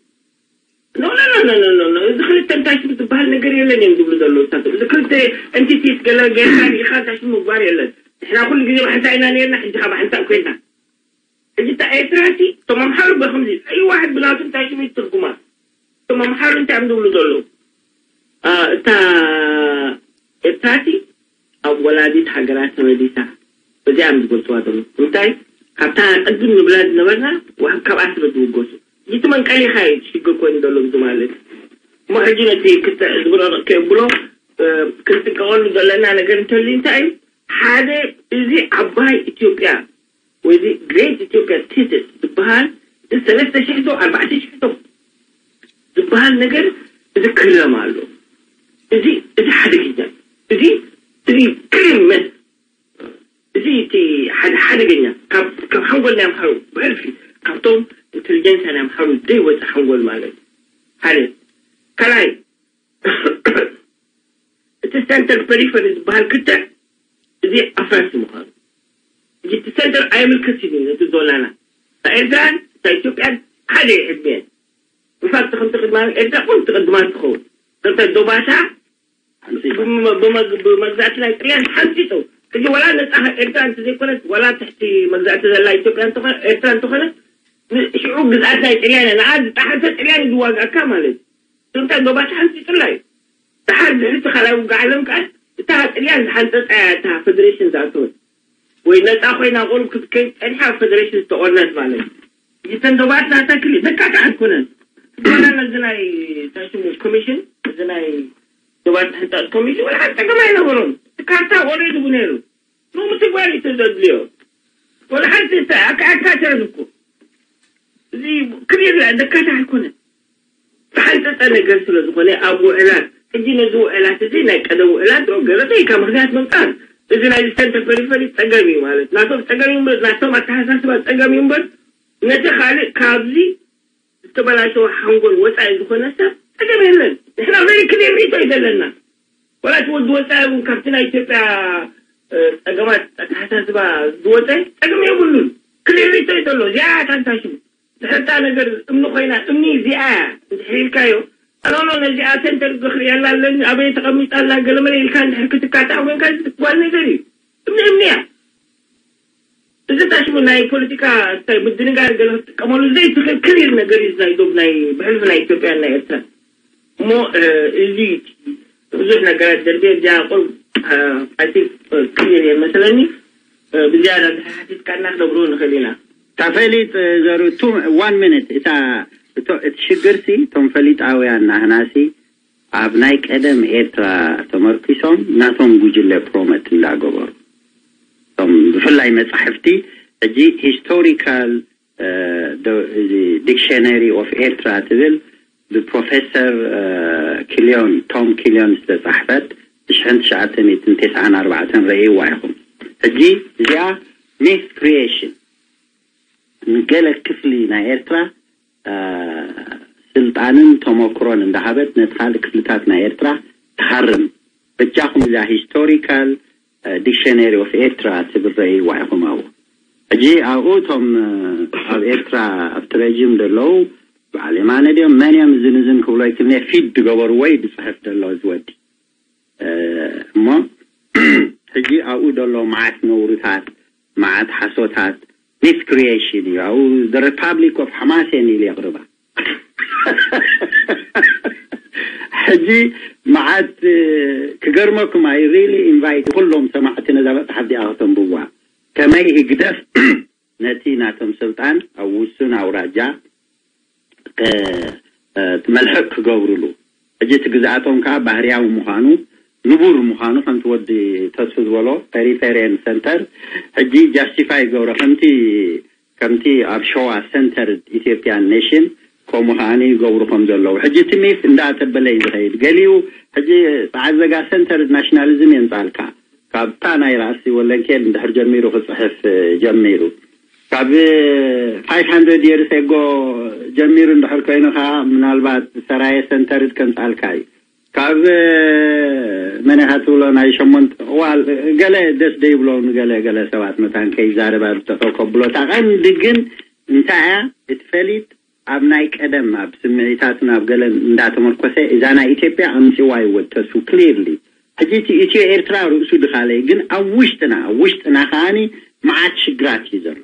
እዚ ክልተ እንታይ ሽሙ ዝበሃል ነገር የለን እዮም ዝብሉ ዘለዉ ሳቶም እዚ ክልተ ኤንቲቲስ ገለ ጌርካ ርኢኻ እንታይ ሽሙ ምግባር የለን ንሕና ኩሉ ግዜ ብሓንሳ ኢና ነርና ሕጂ ካብ ሓንሳ ኮይና ሕጂ እታ ኤርትራ ሲ እቶም ኣምሓሩ በክምዚ ኣይ ዋሕድ ብናቱ እንታይ ሽሙ ትርጉማ እቶም ኣምሓሩ እንታይ እዮም ዝብሉ ዘለዉ እታ ኤርትራ ሲ ኣብ ወላዲት ሃገራ ተመሊሳ በዚኣ እዮም ዝገልፅዋ ዘለዉ እንታይ ካብታ ቅድም ንብላ ዝነበርና ዋሕድ ካብኣ ስለ ዝውገሱ እቲ መንቀሊኻ እዩ ሽግር ኮይኑ ዘሎ እዚ ማለት እሞ ሕጂ ነቲ ክትዕ ዝብረቕ ከየብሎ ክንጥቀቐሉ ዘለና ነገር እንተልዩ እንታይ እዩ ሓደ እዚ ዓባይ ኢትዮጵያ ወይ እዚ ግሬት ኢትዮጵያ ቲትስ ዝበሃል እዚ ሰለስተ ሽሕቶ ኣርባዕተ ሽሕቶ ዝበሃል ነገር እዚ ክረም ኣሎ እዚ እዚ ሓደገኛ እዚ እዚ ክርመት እዚ እቲ ሓደ ሓደገኛ ካብ ካብ ሓንጎል ናይ ኣምሓሩ ብሕልፊ ካብቶም ኢንቴሊጀንስ ናይ ኣምሓሩ ዘይወፀ ሓንጎል ማለት ሓደ ካልኣይ እቲ ሰንተር ፐሪፈሪ ዝበሃል ክትዕ እዚ ኣፍራሲ ምዃኑ እቲ ሰንተር ኣየምልከት እዩ ነቲ ዞናና እታ ኤርትራን እታ ኢትዮጵያን ሓደ ዕድመን ብፋክት ከምቲ ቅድማ ኤርትራ ቁንቲ ቅድማ ትኸውን ከምታ ዶባታ ብመግዛእቲ ናይ ጥልያን ሓንፂጡ ሕጂ ዋላ ነፃ ኤርትራ እንተዘይኮነት ዋላ ትሕቲ መግዛእቲ ዘላ ኢትዮጵያ እንተኾነ ኤርትራ እንተኾነ ሽዑ ግዝኣት ናይ ጥልያን ንዓ ዝጠሓሰ ጥልያን ዝዋግኣካ ማለት እዩ እዞምታ ዶባት ሓንፂጡላ እዩ ደሓር ድሕሪ እቲ ካልኣይ ውግእ ዓለም ከዓ እታ ጥልያን ዝሓንፀፃ እያ እታ ፌደሬሽን ዝኣተወት ወይ ነፃ ኮይና ቁሩብ ክትከይድ ፀኒሓ ኣብ ፌደሬሽን ዝተቆርነት ማለት እዩ። እተን ዶባት ናታ ክሊ ደካታ ኣይኮነን። ዝኮነ ነዚ ናይ ታሽሙ ኮሚሽን፣ እዚ ናይ ዶባት ሕንፃፅ ኮሚሽን ወላ ሓንቲ ፀገም ኣይነበሮም። እቲ ካርታ ኦልሬዲ ቡ ነይሩ። ሎሚ ትግባር እዩ ዘድልዮ። ወላ ሓንቲ ኣካኣካተን እኮ እዚ ክሊር ደካታ ኣይኮነን። ዝሓንፀፀ ነገር ስለ ዝኾነ ኣብ ውዕላት ሕጂ ነዚ ውዕላት እዚ ናይ ቀደም ውዕላት ዶ ገለፀ ኢልካ ምክንያት ምምፃእ እዚ ናይ ዝተንተ ፈሪፈሪ ፀገም እዩ ማለት ናቶም ፀገም እዩ እምበር ናቶም ኣተሓሳስባ ፀገም እዩ እምበር ነቲ ካልእ ካብዚ ዝተበላሸወ ሓንጎል ወፃኢ ዝኾነ ሰብ ፀገም የለን። ንሕና ቨሪ ክሊር ሪቶ እዩ ዘለና። ወላ እቲ ወዲ ወፃኢ እውን ካብቲ ናይ ኢትዮጵያ እ፣ ፀገማት ኣተሓሳስባ ዝወፀ ፀገም የብሉን። ክሊር ሪቶ እዩ ዘሎ። እዚኣ ታንታሽም ድሕርታ ነገር እምኒ ኮይና እምኒ እዚኣ እያ እንድሕር ኢልካዮ ኣኖኖ ነዚኣ ሴንተር ክርእየላ ኣለኒ ኣበይ ተቐሚጣ ኣላ ገለመለ ኢልካ እንድሕር ክትካታዕ ኮንካ ጓል ነገር እዩ። እምኒ እምኒ እያ። እዚ ታሽሙ ናይ ፖለቲካ እንታይ ምድንጋር ገለ ክትጥቀመሉ ዘይትኽእል ክሊር ነገር እዩ ናይ ዶብ ናይ ብሕልፊ ናይ ኢትዮጵያን ናይ ኤርትራ እሞ እ፣ እዚ ብዙሕ ነገራት ደርቤ እዚኣ ቁርብ ኣይ ቲንክ ክሊር እየ መሰለኒ። እ፣ ብዝያዳ እንድሕር ሓቲትካና ክነግሩ ንኽእል ኢና። ተፈሊጥ ዘሩ ቱ ዋን ሚኒት እታ እቶ- እቲ ሽግርሲ እቶም ፈሊጣውያን ናህናሲ ኣብ ናይ ቀደም ኤርትራ ተመርኪሶም ናቶም ጉጅለ ፕሮመት እንዳገበሩ እቶም ብፍላይ መጻሕፍቲ ሕጂ ሂስቶሪካል ዲክሽነሪ ኦፍ ኤርትራ ትብል ብፕሮፌሰር ኪሊዮን ቶም ኪሊዮን ዝተጻሕፈት ብሽሕን ትሽዓተ ሚእትን ተስዓን ኣርባዕተን ረእይዋ ኢኹም። ሕጂ እዚኣ ሚስ ክሪኤሽን ንገለ ክፍሊ ናይ ኤርትራ እ፣ ስልጣንን ተመክሮን እንዳሃበት ነቲ ካልእ ክፍልታት ናይ ኤርትራ ትሃርም። በጃኹም እዛ ሂስቶሪካል ዲክሽነሪ ኦፍ ኤርትራ ትብል ረእይዋ ኢኹም ኣብኡ። ሕጂ ኣብኡ እቶም እ፣ ኣብ ኤርትራ ኣብቲ ረጅም ዘለዉ በዓል የማነ ድዮም መን እዮም እዝን እዝን ክብሎ ይክልኒ ፊድ ዝገበርዎ እዩ ዝፅሕፍ ዘሎ እዚ ወዲ። እ፣ እሞ ሕጂ ኣብኡ ዘሎ መዓት ነውርታት መዓት ሓሶታት ሚስ ክሪኤሽን እዩ ኣብኡ ሪፓብሊክ ኦፍ ሓማሴን ኢሉ የቕርባ። ሕጂ መዓት እ፣ ክገርመኩም ኣይ ሪሊ ኢንቫይት ኩሎም ሰማዕቲ ነዛ መፅሓፍ ዚኣ ከተንብዋ ከመይ ህግደፍ ነቲ ናቶም ስልጣን ኣብ ውሱን ኣውራጃ እ፣ እ፣ መልሕቕ ክገብሩሉ ሕጂ እቲ ግዝኣቶም ከዓ ባህርያዊ ምዃኑ ንቡር ምዃኑ ከምቲ ወዲ ተስፉ ዝበሎ ፔሪፌሪየን ሰንተር ሕጂ ጃስቲፋይ ይገብሮ ከምቲ ከምቲ ኣብ ሸዋ ሰንተር ኢትዮጵያን ኔሽን ከምኡ ከዓ ይገብሩ ከም ዘለዉ ሕጂ እቲ ሚስ እንዳተበለ እዩ ዝኸይድ ገሊኡ ሕጂ ፃዓዘጋ ሰንተር ናሽናሊዝም የምፃልካ ካብታ ናይ ራእሲ ወለንኬል እንድሕር ጀሚሩ ክፅሕፍ ጀሚሩ ካብ five hundred years ago ጀሚሩ እንድሕር ኮይኑ ከዓ ምናልባት ሰራየ ሰንተርድ ከምፃልካ እዩ ካብ መን ኢኻ ትብሎ ናይ ሸሞንተ ዋል ገለ ደስ ደይብሎ ንገለ ገለ ሰባት መታን ከይዛረብ ኣብ ዝተኸከብሎ እታ ቀንዲ ግን እንታይ እያ እቲ ፈሊጥ ኣብ ናይ ቀደም ኣብ ስምዒታትን ኣብ ገለን እንዳተመርኮሰ እዛ ናይ ኢትዮጵያ ኣምፅዋ ይወተሱ ክሊርሊ ሕጂ እቲ ኢትዮ ኤርትራ ርእሱ ድኻለ ግን ኣብ ውሽጥና ኣብ ውሽጥና ከዓኒ መዓት ሽግራት እዩ ዘሎ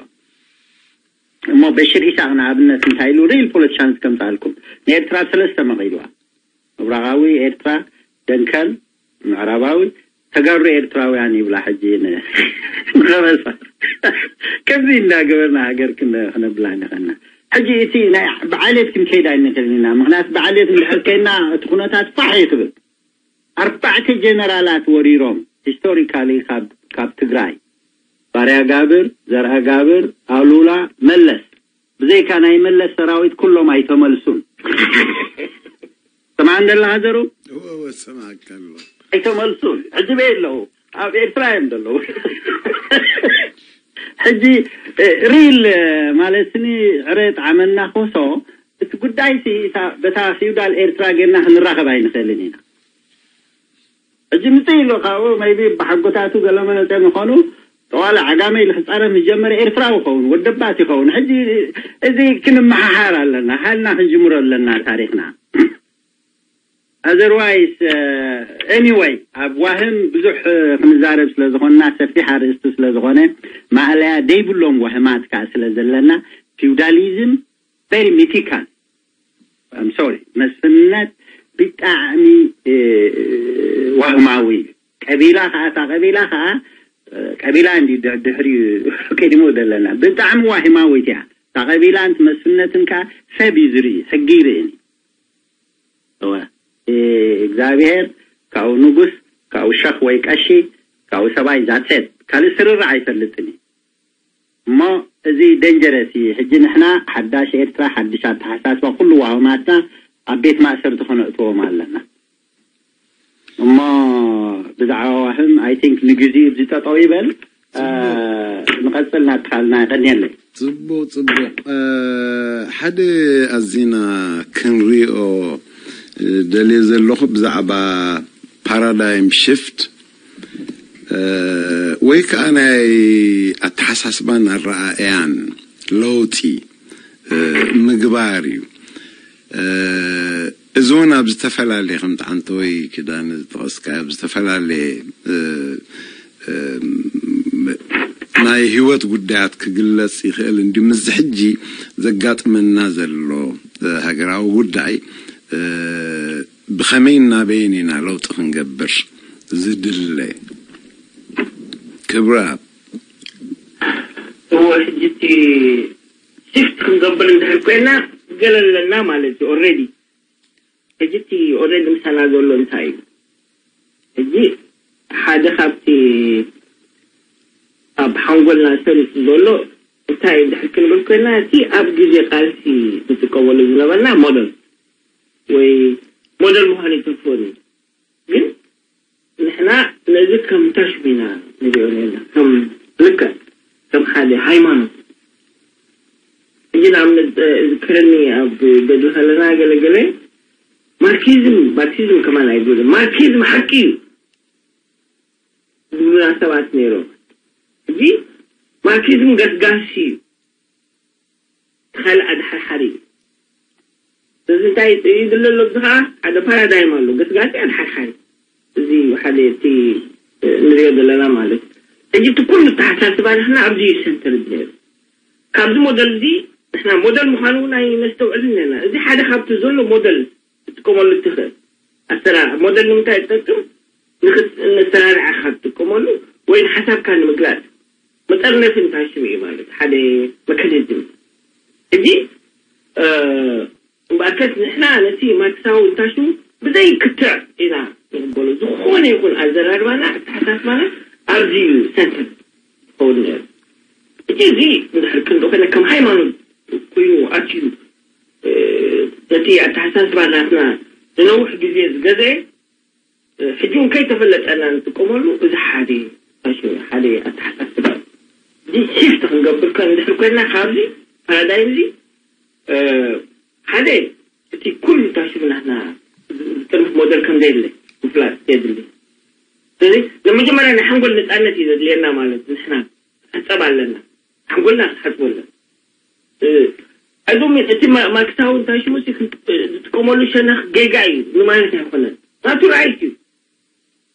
እሞ በሽር ኢሳቅ ንኣብነት እንታይ ኢሉ ሪል ፖለቲሻንስ ከምፃልኩም ንኤርትራ ሰለስተ መቒልዋ ምብራቃዊ ኤርትራ ደንከል ምዕራባዊ ተጋሩ ኤርትራውያን ይብላ ሕጂ ንኸበሳ ከምዚ እንዳገበርና ሃገር ክነብላ ንኸና ሕጂ እቲ ናይ ብዓሌት ክንከይድ ኣይንኽእልን ኢና ምክንያቱ ብዓሌት እንድሕር ከይና እቲ ኩነታት ፋሕ እዩ ትብል ኣርባዕተ ጀነራላት ወሪሮም ሂስቶሪካሊ ካብ ትግራይ ባርያ ጋብር ዘርአ ጋብር ኣሉላ መለስ ብዘይካ ናይ መለስ ሰራዊት ኩሎም ኣይተመልሱን ሰማዕ እንደላ ሃገሩ ሰማዕካ ኣሎ ኣይተመልሱን ሕጂ በይ ኣለዉ ኣብ ኤርትራ እዮም ዘለዉ ሕጂ ሪል ማለትኒ ዕረ ጣዕመና ኮሶ እቲ ጉዳይ በታ ፊውዳል ኤርትራ ጌርና ክንራኸብ ኣይንኽእልን ኢና ሕጂ ምፅእ ኢሉ ካብኡ maybe ብሓጎታቱ ገለመለጠ ምኾኑ ጠዋለ ዓጋመ ኢሉ ክፃረፍ ዝጀመረ ኤርትራዊ ይኸውን ወደባት ይኸውን ሕጂ እዚ ክንመሓሓር ኣለና ሃልና ክንጅምሮ ኣለና ታሪክና otherwise anyway ኣብ ዋህም ብዙሕ ክንዛረብ ስለ ዝኾንና ሰፊሕ ኣርእስቲ ስለ ዝኾነ ማእለያ ደይብሎም ዋህማት ከዓ ስለ ዘለና feudalism very mythical I'm sorry መስፍንነት ብጣዕሚ ዋህማዊ እዩ ቀቢላ ከዓ እታ ቀቢላ ከዓ ቀቢላ እንዲ ድሕሪኡ ቀዲሞ ዘለና። ብጣዕሚ ዋሂማዊት እያ እታ ቀቢላን መስፍነትን። ከ ሰብ እዩ ዝርኢ፣ ሕጊ ይርእን። እወ፣ እግዚኣብሔር ካብኡ ንጉስ፣ ካብኡ ሸኽ ወይ ቀሺ፣ ካብኡ ሰብኣይ፣ that's it፣ ካልእ ስርርዕ ኣይፈልጥን እዩ። እሞ እዚ ደንጀረስ እዩ። ሕጂ ንሕና ሓዳሽ ኤርትራ፣ ሓድሽ ኣተሓሳስባ፣ ኩሉ ዋህማትና ኣብ ቤት ማእሰርቲ ከነእትዎም ኣለና። እሞ ብዛዕባ ዋህም፣ I think ንግዜኡ እዚ ጠጠው ይበል። ንቐጽል ናትካልና። የቐንየለይ። ጽቡቕ፣ ጽቡቕ። ሓደ ኣዚና ክንሪኦ ደልየ ዘለኹ ብዛዕባ ፓራዳይም ሽፍት ወይ ከዓ ናይ ኣተሓሳስባን ኣረኣእያን ለውጢ ምግባር እዩ። እዚ እውን ኣብ ዝተፈላለየ፣ ከምቲ ዓንተወይ ኪዳነ ዝጠቐስካዮ፣ ኣብ ዝተፈላለየ ናይ ህይወት ጉዳያት ክግለጽ ይኽእል እንዲ። ምስዚ ሕጂ ዘጋጥመና ዘሎ ሃገራዊ ጉዳይ ብኸመይ እናበየን ኢና ለውጢ ክንገብር ዝድለ? ክብራ እዎ ሕጂ እቲ ሽፍት ክንገብር እንድሕር ኮይና ገለ ኣለና ማለት እዩ። ኦልሬዲ ሕጂ እቲ ኦልሬዲ ምሳና ዘሎ እንታይ እዩ? ሕጂ ሓደ ካብቲ ኣብ ሓንጎልና ሰሪጹ ዘሎ እንታይ እዩ እንድሕር ክንብል ኮይና፣ እቲ ኣብ ግዜ ቃልሲ ንጥቀመሉ ዝነበርና ሞደል ወይ ሞደል ምዃኑ ኣይተርፎን እዩ። ግን ንሕና ነዚ ከም ተሽም ኢና ንሪኦ ነርና፣ ከም ልክዕ ከም ሓደ ሃይማኖት። ሕጂ ንኣብነት ዝክረኒ ኣብ ገድሊ ከለና ገለገለ ማርኪዝም ማርክሲዝም ከማን ኣይብሉን። ማርኪዝም ሓቂ እዩ ዝብሉና ሰባት ነይሮም። ሕጂ ማርኪዝም ገስጋሲ እዩ። ካልእ ኣድሓርሓሪ እዩ። ስለዚ እንታይ ይድለ ኣሎ? እዚ ከዓ ሓደ ፓራዳይም ኣሎ፣ ገስጋሲ ኣድሓርሓሪ። እዚ ሓደ እቲ ንሪኦ ዘለና ማለት እዩ። ሕጂ እቲ ኩሉ ኣተሓሳስባ ንሕና ኣብዚ እዩ ሰንተርድ ነይሩ። ካብዚ ሞደል እዚ ንሕና ሞደል ምዃኑ እውን ኣይነስተውዕልን ነና። እዚ ሓደ ካብቲ ዘሎ ሞደል ክትጥቀመሉ እትኽእል ኣሰራርሓ ሞደል ንምንታይ ይጠቅም? ንክት- ንሰራርዓኻ ትጥቀመሉ ወይ ንሓሳብካ ንምግላጽ መጠርነፊ እንታይ ሽሙ እዩ ማለት ሓደ መካኒዝም። ሕጂ እምበኣርከስ ንሕና ነቲ ማርክሳዊ እንታይ ሽሙ ብዘይ ክትዕ ኢና ንቕበሎ። ዝኾነ ይኹን ኣዘራርባና ኣተሓሳስባና ኣብዚ እዩ ሰንተር ክኸውን ነይሩ። ሕጂ እዚ እንድሕር ክንርኢ ኮይና ከም ሃይማኖት ኮይኑ ኣትዩ ነቲ ኣተሓሳስባ ናትና ንነዊሕ ግዜ ዝገዘአ ሕጂ እውን ከይተፈለጠና ንጥቀመሉ እዚ ሓደ ፋሽን ሓደ ኣተሓሳስባ እዚ ሽፍት ክንገብር ከ እንድሕር ኮይና ካብዚ ፓራዳይም እዚ ሓደ እቲ ኩሉ ታሽሙ ናትና ዝጥርንፍ ሞደል ከም ዘየለ ምፍላጥ የድሊ። ስለዚ ንመጀመርያ ናይ ሓንጎል ነፃነት እዩ ዘድልየና ማለት ንሕና ክሕፀብ ኣለና። ሓንጎልና ክትሓፅቦ ኣለና። እዞም እቲ ማርክሳዊ እንታይ ሽሙ ዝጥቀመሉ ሸነኽ ጌጋ እዩ ንማለት ኣይኮነን። ናቱ ራይት እዩ።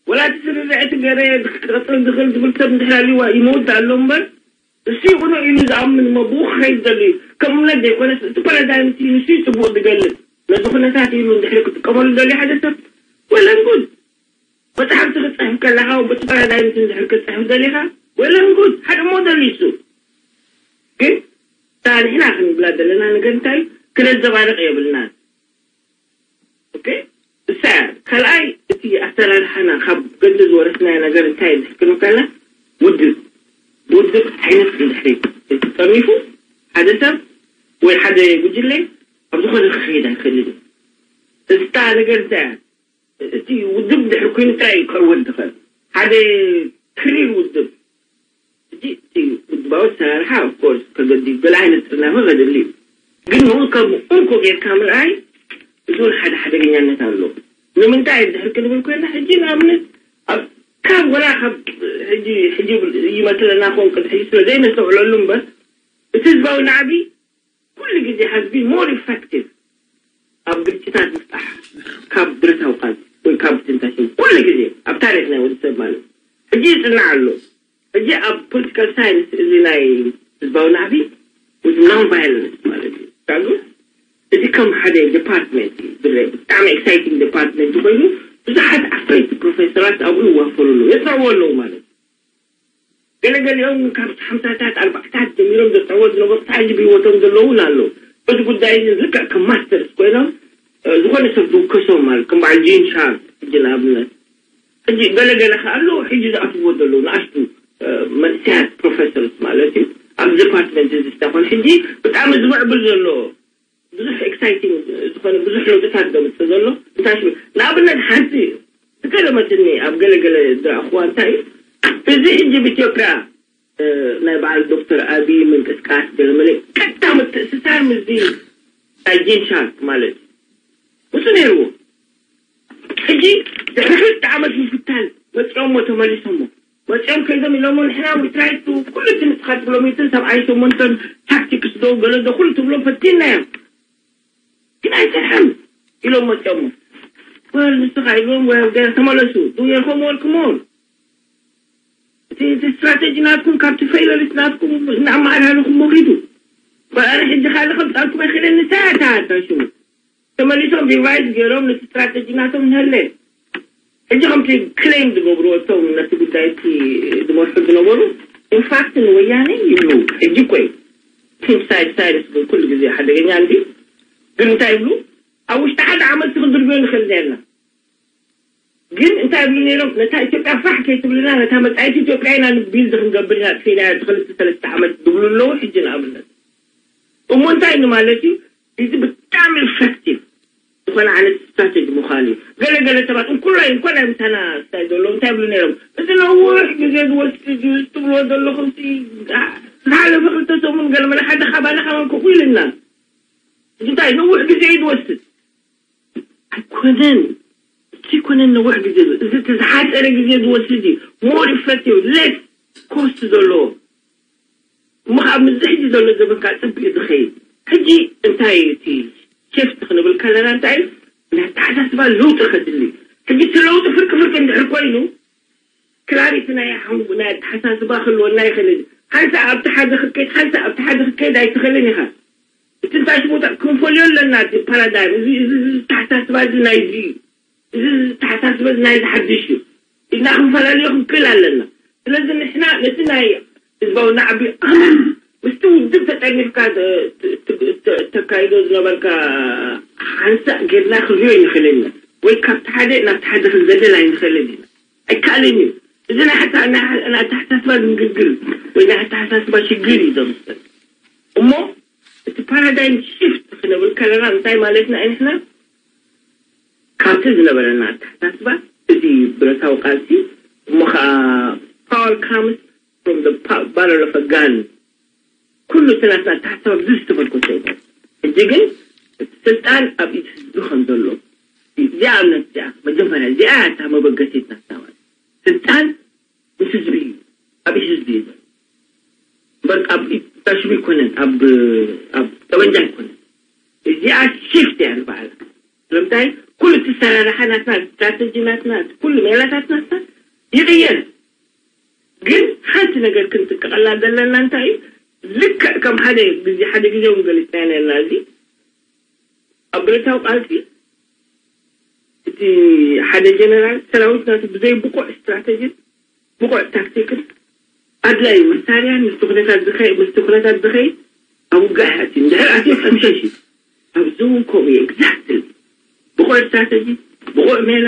ወላ እቲ ስርርዕ እቲ ገረ ክቐፅል ዝኽእል ዝብል ሰብ እንድሕር ኣልዋ ይመውት ኣሎ እምበር እሱ ይኹኖ ኢሉ ዝኣምን እሞ ብኡ ክኸይድ ዘሎ እዩ። ከም እምነት ዘይኮነስ እቲ ፓራዳይም እቲ ንሱ እዩ ፅቡቕ ዝገልፅ። ነዚ ኩነታት ኢሉ እንድሕር ክጥቀመሉ ዘሎ ሓደ ሰብ ወለን ጉድ መፅሓፍቲ ክፅሕፍ ከለኻ በቲ ፓራዳይም እንድሕር ክትፅሕፍ ደሊኻ ወለን ጉድ ሓደ ሞደል እዩ እሱ። ግን እታ ንሕና ክንብላ ዘለና ነገር እንታይ እዩ? ክነዘባርቕ የብልናን። ኦኬ እሳ እያ። ካልኣይ እቲ ኣሰራርሓና ካብ ገድሊ ዝወረስናዮ ነገር እንታይ እዩ እንድሕር ክንብል ከለና ውድብ ውድብ ዓይነት እንድሕር ተጠርኒፉ ሓደ ሰብ ወይ ሓደ ጉጅለ ኣብ ዝኾነ ክኸይድ ኣይክእልን እዩ። እታ ነገር እንታይ እያ? እቲ ውድብ ድሕሪ ኮይኑ ጥራይ እዩ ክዕወት ዝኽእል ሓደ ክሪር ውድብ። ሕጂ እቲ ውድባዊ ኣሰራርሓ ኦፍኮርስ ከገድድ ገለ ዓይነት ጥርናፈ ከድሊ እዩ። ግን ንኡ ከም እንኮ ጌርካ ምርኣይ እዚ እውን ሓደ ሓደገኛነት ኣለዎ። ንምንታይ ድሕር ክንብል ኮይና ሕጂ ንኣብነት ኣብ ካብ ወላ ካብ ሕጂ ሕጂ ይመስለና ክኸውን ቅድሚ ሕጂ ስለ ዘይነስተውዕለሉ እምበር እቲ ህዝባዊ ናዕቢ ኩሉ ግዜ has been more effective ኣብ ግጭታት ምፍታሕ ካብ ብረታዊ ቃልሲ ወይ ካብ ትንታሽን ኩሉ ግዜ ኣብ ታሪክ ናይ ወዲ ሰብ ማለት ሕጂ ይጽናዕ ኣሎ። ሕጂ ኣብ ፖለቲካል ሳይንስ እዚ ናይ ህዝባዊ ናዕቢ with non violence ማለት እዩ። ዳግም እዚ ከም ሓደ ዲፓርትመንት እዩ ዝረአ። ብጣዕሚ ኤክሳይቲንግ ዲፓርትመንት ኮይኑ ብዙሓት ዓበይቲ ፕሮፌሰራት ኣብኡ ይዋፈሩ ኣለዉ፣ የጽንዕዎ ኣለዉ ማለት እዩ። ገለገሊኦም ካብቲ ሓምሳታት ኣርባዕታት ጀሚሮም ዘጥዕዎ ዝነበሩ ሳሕጂ ብህይወቶም ዘለውን ኣለዉ። በዚ ጉዳይ እዚ ልክዕ ከም ማስተርስ ኮይኖም ዝኾነ ሰብ ዝውከሶም ማለት ከም በዓል ጂን ሻርፕ ሕጂ ንኣብነት። ሕጂ ገለገለ ከ ኣለዉ ሕጂ ዝኣትዎ ዘለዉ ንኣሽቱ መንእሰያት ፕሮፌሰርስ ማለት እዩ። ኣብ ዲፓርትመንት እዚ ስታኾን ሕጂ ብጣዕሚ ዝምዕብል ዘሎ ብዙሕ ኤክሳይቲንግ ዝኾነ ብዙሕ ለውጥታት ዘምፅእ ዘሎ እንታይ ሽሙ ንኣብነት ሓንቲ ዝገረመትኒ ኣብ ገለገለ ዝረኣኹዋ እንታይ እዩ እዚ ሕጂ ብኢትዮጵያ ናይ በዓል ዶክተር ኣብይ ምንቅስቃስ ገለመለ ቀጥታ ምትእስሳር ምስዚ ናይ ጂን ሻርፕ ማለት እዩ። ምስ ነይርዎ ሕጂ ድሕሪ ክልተ ዓመት ምፍታን መፂኦሞ ተመሊሶሞ መፂኦም ከይዶም ኢሎሞ ንሕና ዊትራይቱ ኩሉ እቲ ንስኻ ትብሎም ኢትን ሰብዓይ ሸሞንተን ታክቲክስ ዶ ገለ ዶ ኩሉ ትብሎም ፈቲናዮም ግን ኣይሰርሐን ኢሎም መፂኦሞ ወል ንስኻ ኢሎም ተመለሱ ዱየርኮም ወርክሞን እቲ ስትራቴጂ ናትኩም ካብቲ ፌለሪት ናትኩም እናኣመሓላለኹሞ ኪዱ በኣነ ሕጂ ካልእ ከምፃልኩም ኣይክእልን እንታይ ኣተሃዳሽሙ ተመሊሶም ሪቫይዝ ገይሮም ነቲ ስትራቴጂ ናቶም ንሀለ ሕጂ ከምቲ ክሌም ዝገብሩ እቶም ነቲ ጉዳይ እቲ ዝመርሑ ዝነበሩ ኢንፋክት ንወያነ ይብሉ ሕጂ እኮ እዩ ሳይድ ሳይንስ ግን ኩሉ ግዜ ሓደገኛ እንዲ ግን እንታይ ይብሉ ኣብ ውሽጢ ሓደ ዓመት ክድርብዮ ንኽእል ነርና ግን እንታይ ይብሉ ነይሮም ነታ ኢትዮጵያ ፋሕ ከይትብልና ነታ መፃኢት ኢትዮጵያ ኢና ንቢልድ ክንገብር ኢና ጥፊና እቲ ክልተ ሰለስተ ዓመት ዝብሉ ኣለዉ ሕጂ ንኣብነት እሞ እንታይ ንማለት እዩ እዚ ብጣዕሚ ኢፌክቲቭ ዝኾነ ዓይነት ስትራቴጂ ምዃኑ እዩ ገለገለ ሰባት እንኩላይ እንኳን ናይ ምሳና ስታይ ዘለዉ እንታይ ይብሉ ነይሮም እዚ ነዊሕ ግዜ ዝወስድ እዩ ትብልዎ ዘለኹም ዝሓለፈ ክልተ ሰሙን ገለመለ ሓደ ካባና ካባን ኮፍ ኢልና እንታይ ነዊሕ ግዜ እዩ ዝወስድ ኣይኮነን እቲ ይኮነን ነዊሕ ግዜ እዚ እቲ ዝሓፀረ ግዜ ዝወስድ እዩ more effective less cost ዘለዎ እሞ ከዓ ምዚ ሕጂ ዘሎ ዘበንካ ፅብቅ ዝኸይድ ሕጂ እንታይ እዩ እቲ ሸፍት ክንብል ከለና እንታይ እዩ ናይ ኣተሓሳስባ ለውጢ ከድሊ ሕጂ እቲ ለውጢ ፍርቂ ፍርቂ እንድሕር ኮይኑ ክላሪቲ ናይ ሓንጉ ናይ ኣተሓሳስባ ክህልወና ይኽእል እዩ። ሓንሳእ ኣብቲ ሓደ ክትከይድ ሓንሳእ ኣብቲ ሓደ ክትከይድ ኣይትኽእልን ኢኻ። እቲ እንታይ ሽሙ ክንፈልዮ ኣለና እቲ ፓራዳይም እዚ እዚ እዚ ኣተሓሳስባ እዚ ናይዚ እዩ። እዚ እዚ ኣተሓሳስባ እዚ ናይዚ ሓድሽ እዩ ኢልና ክንፈላለዮ ክንክእል ኣለና። ስለዚ ንሕና ነቲ ናይ ህዝባዊ ናዕቢ ኣመን ምስቲ ውድብ ተጠርኒፍካ ተካይዶ ዝነበርካ ሓንሳእ ጌርና ክንሪኦ ይንኽእል ኢና ወይ ካብቲ ሓደ ናብቲ ሓደ ክንዘለል ኣይንኽእልን ኢና። ኣይከኣልን እዩ። እዚ ናይ ኣተሓሳስባ ድንግርግር ወይ ናይ ኣተሓሳስባ ሽግር እዩ ዘምፅእ እሞ እቲ ፓራዳይም ሽፍት ክንብል ከለና እንታይ ማለትና እዩ ንሕና ካብቲ ዝነበረና ኣተሓሳስባ እዚ ብረታዊ ቃልሲ እሞ ከዓ power comes from the barrel of a gun ኩሉ እቲ ናትና ኣተሓሳስባ ብዙሕ ዝተመርኮሰ እዩ ሕጂ ግን ስልጣን ኣብ ኢድ ህዝቢ ከም ዘሎ እዚኣ እምነት እዚኣ መጀመርያ እዚኣ እታ መበገሲት ናትና ማለት ስልጣን ምስ ህዝቢ እዩ ኣብ ኢድ ህዝቢ እዩ ዘሎ እምበር ኣብ ኢድ ታሽቢ ኣይኮነን ኣብ ኣብ ጠበንጃ ኣይኮነን እዚኣ ሽፍት እያ ንባዕላ ስለምንታይ ኩሉ እቲ ሰራርሓ ናትና ስትራተጂ ናትና ኩሉ ሜላታት ናትና ይቕየር ግን ሓንቲ ነገር ክንጥቀቐላ ዘለና እንታይ እዩ ልክዕ ከም ሓደ ግዜ ሓደ ግዜ እውን ገሊፅና ነርና እዚ ኣብ ብረታዊ ቃልሲ እቲ ሓደ ጀነራል ሰራዊት ናቱ ብዘይ ብቁዕ ስትራተጂን ብቁዕ ታክቲክን ኣድላዩ መሳርያን ምስቲ ኩነታት ዝኸይ ምስቲ ኩነታት ዝኸይድ ኣብ ውግእ ኣትዩ እንድሕር ኣትዩ ከምሸሽ እዩ ኣብዚ እውን ከምኡ እዩ ኤግዛክትሊ ብቑዕ ስትራተጂ ብቑዕ ሜላ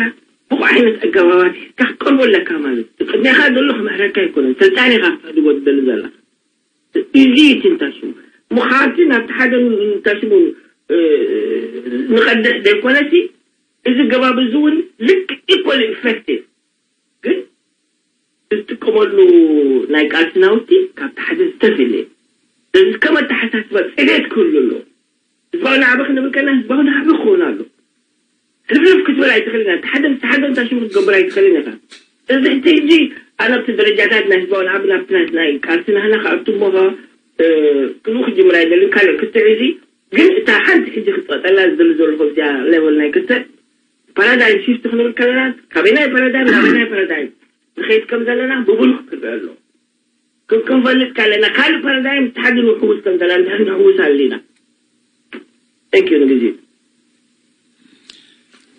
ብቑዕ ዓይነት ኣገባባት ሒዝካ ክትቀርቦ ኣለካ ማለት እዩ ቅድሜኻ ዘሎ ክምሕረካ ኣይኮነን ሰልጣን ኢኻ ክትሕድጎ ትደሊ ዘለኻ እዚ እዩ እቲ እንታይ ሽሙ ምኻቲ ናብቲ ሓደ እንታይ ሽሙ ንቐድሕ ዘይኮነሲ እዚ ገባብ እዚ እውን ልክ ኢኳል ኢፌክቲቭ ግን ዝጥቀመሉ ናይ ቃልሲ ናውቲ ካብቲ ሓደ ዝተፈለየ ስለዚ ከም ኣተሓሳስባ ፅሬት ክህሉ ኣለዎ ህዝባዊ ናዕቢ ክንብል ከለና ህዝባዊ ናዕቢ ክኸውን ኣሎ ሕልፍልፍ ክትብል ኣይትኽእልን ኢኻ ሓደ ምስ ሓደ እንታይ ሽሙ ክትገብር ኣይትኽእልን ኢኻ እዚ ሕጂ ሕጂ ኣነ ኣብቲ ደረጃታት ናይ ህዝባዊ ናዕቢ ናብቲ ናይ ቃልሲ ናህና ክኣቱ እሞ ክንኡ ክጅምር ኣይደልን ካልእ ክትዕ እዚ ግን እታ ሓንቲ ሕጂ ክፀጠላ ዝደሊ ዘለኹ ኣብዚኣ ሌቨል ናይ ክትዕ ፓራዳይም ሽፍት ክንብል ከለና ካበይ ናይ ፓራዳይም ናበይ ናይ ፓራዳይም ንኸይድ ከም ዘለና ብብሉክ ክረአ ኣለዎ። ክንፈልጥ ካለና ካልእ ፓራዳይም እቲ ሓደ ንሕውስ ከም ዘለና ንሕና ንሕውስ ኣለና። Thank you ንግዜ።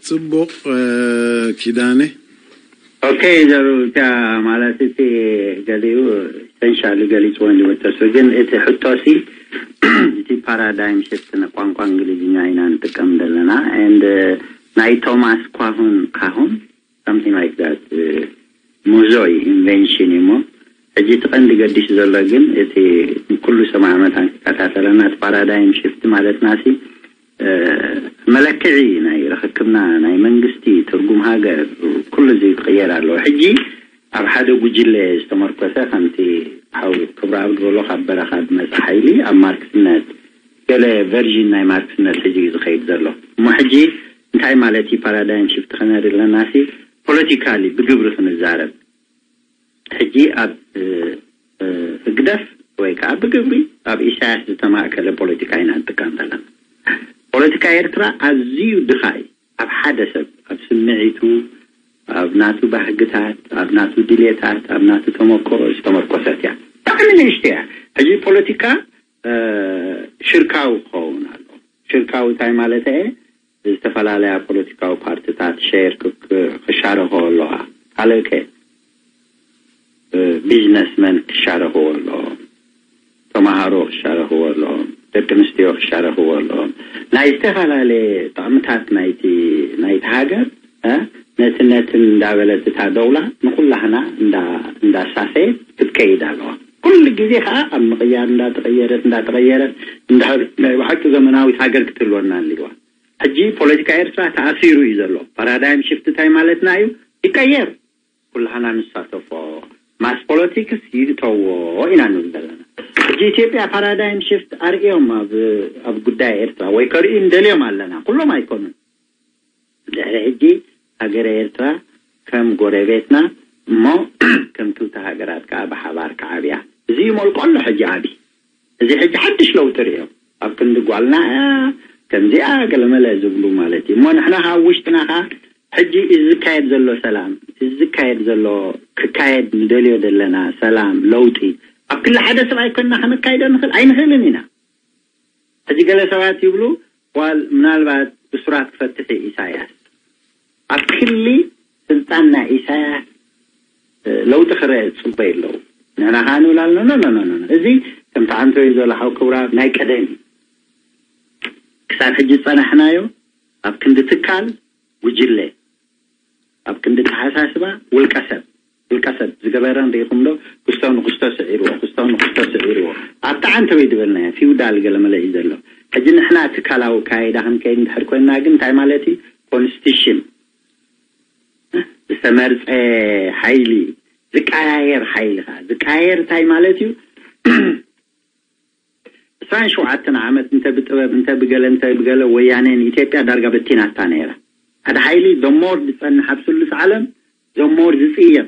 ጽቡቕ ኪዳነ ኦኬ፣ ዘሩ እቲኣ ማለት እቲ ገሊኡ ኢሰንሻሊ ገሊፅዎ እንዲወተሱ፣ ግን እቲ ሕቶሲ እቲ ፓራዳይም ሽፍት ንቋንቋ እንግሊዝኛ ኢና ንጥቀም ዘለና። And ናይ ቶማስ ኳሁን ካሁን something like that ሙዞ ኢንቨንሽን እሞ ሕጂ እቲ ቀንዲ ገዲስ ዘሎ ግን እቲ ኩሉ ሰማዕ መታን ክከታተለና እቲ ፓራዳይም ሽፍት ማለትና ሲ መለክዒ ናይ ርክክብና ናይ መንግስቲ ትርጉም ሃገር ኩሉ እዚ ክቕየር ኣለዎ። ሕጂ ኣብ ሓደ ጉጅለ ዝተመርኮሰ ከምቲ ሓው ክብረኣብ ዝበሎ ካብ በረኻ ዝመፀ ሓይሊ ኣብ ማርክስነት ገለ ቨርዥን ናይ ማርክስነት ሕጂ እዩ ዝኸይድ ዘሎ። እሞ ሕጂ እንታይ ማለት እዩ ፓራዳይም ሽፍት ክነሪ ኣለና ሲ ፖለቲካሊ ብግብሪ ክንዛረብ ሕጂ ኣብ ህግደፍ ወይ ከዓ ብግብሪ ኣብ ኢሳያስ ዝተማእከለ ፖለቲካ ኢና ንጥቀም ዘለና። ፖለቲካ ኤርትራ ኣዝዩ ድኻ እዩ። ኣብ ሓደ ሰብ ኣብ ስምዒቱ ኣብ ናቱ ባህግታት ኣብ ናቱ ድሌታት ኣብ ናቱ ተመክሮ ዝተመርኮሰት እያ። ብጣዕሚ ንእሽቶ እያ። ሕጂ ፖለቲካ ሽርካዊ ክኸውን ኣሎ። ሽርካዊ እንታይ ማለት እየ? ዝተፈላለያ ፖለቲካዊ ፓርቲታት ሸር ክሻረኮ ኣለዋ። ካልእከ ቢዝነስመን ክሻረክዎ ኣለዎም፣ ተምሃሮ ክሻረክዎ ኣለዎም፣ ደቂ ኣንስትዮ ክሻረክዎ ኣለዎም። ናይ ዝተፈላለየ ጥቕምታት ናይቲ ናይቲ ሃገር ነቲ ነቲ እንዳበለት እታ ደውላ ንኩላህና እንዳሳሰየት ክትከይድ ኣለዋ። ኩሉ ግዜ ከዓ ኣብ ምቕያር እንዳተቐየረት እንዳተቐየረት እንድሕር ናይ ብሓቂ ዘመናዊት ሃገር ክትህልወና ኣለዋ። ሕጂ ፖለቲካ ኤርትራ ተኣሲሩ እዩ ዘሎ። ፓራዳይም ሽፍት እንታይ ማለትና እዩ? ይቀየር። ኩላህና ንሳተፎ ማስ ፖለቲክስ ይእተዎ ኢና ንብል ዘለና። ሕጂ ኢትዮጵያ ፓራዳይም ሽፍት ኣርእዮም ኣብ ኣብ ጉዳይ ኤርትራ ወይ ከርእዩ እንደልዮም ኣለና። ኩሎም ኣይኮኑን። ድሕሪ ሕጂ ሃገረ ኤርትራ ከም ጎረቤትና እሞ ከም ክልተ ሃገራት ከዓ ብሓባር ክዓብያ። እዚ እዩ መልክዖ ኣሎ ሕጂ ዓብዪ። እዚ ሕጂ ሓድሽ ለውጢ ርእዮም ኣብ ክንዲ ጓልና እያ ከምዚኣ ገለመለ ዝብሉ ማለት እዩ። እሞ ንሕና ካብ ውሽጥና ከዓ ሕጂ እዚ ዝካየድ ዘሎ ሰላም እዚ ዝካየድ ዘሎ ክካየድ ንደልዮ ዘለና ሰላም ለውጢ ኣብ ክሊ ሓደ ሰብኣይ ኮይንና ከነካይዶ ንኽእል ኣይንኽእልን ኢና። ሕጂ ገለ ሰባት ይብሉ ዋል ምናልባት እሱራት ክፈትሕ እዩ ኢሳያስ። ኣብ ክሊ ስልጣን ናይ ኢሳያስ ለውጢ ክረአ ዝፅበዩ ኣለዉ። ንሕና ከዓ ንብል ኣለና ኖ ኖ ኖ እዚ ከምቲ ዓንተወይ ዘሎ ሓው ክብራ ናይ ቀደም እዩ። ክሳብ ሕጂ ዝፀናሕናዮ ኣብ ክንዲ ትካል ጉጅለ ኣብ ክንዲ ተሓሳስባ ውልቀ ሰብ ውልቀ ሰብ ዝገበረ ንሪኢኹም ዶ? ክስቶ ንክስቶ ስዒርዎ ክስቶ ንክስቶ ስዒርዎ ኣብቲ ዓንተወይ ዝበልናዮ ፊውዳል ገለመለ እዩ ዘሎ። ሕጂ ንሕና ትካላዊ ካይዳ ክንከይድ እንድሕር ኮይንና ግን እንታይ ማለት እዩ? ኮንስቲሽን ዝተመርፀ ሓይሊ ዝቀያየር ሓይሊ ከዓ ዝቀያየር እንታይ ማለት እዩ? ዕስራን ሸውዓተን ዓመት እንተ ብጥበብ እንተ ብገለ እንተ ብገለ ወያነ ንኢትዮጵያ ዳርጋ በቲናታ ነይራ። ሓደ ሓይሊ the more ዝፀንሕ ኣብ ስሉስ ዓለም the more ዝፅየፍ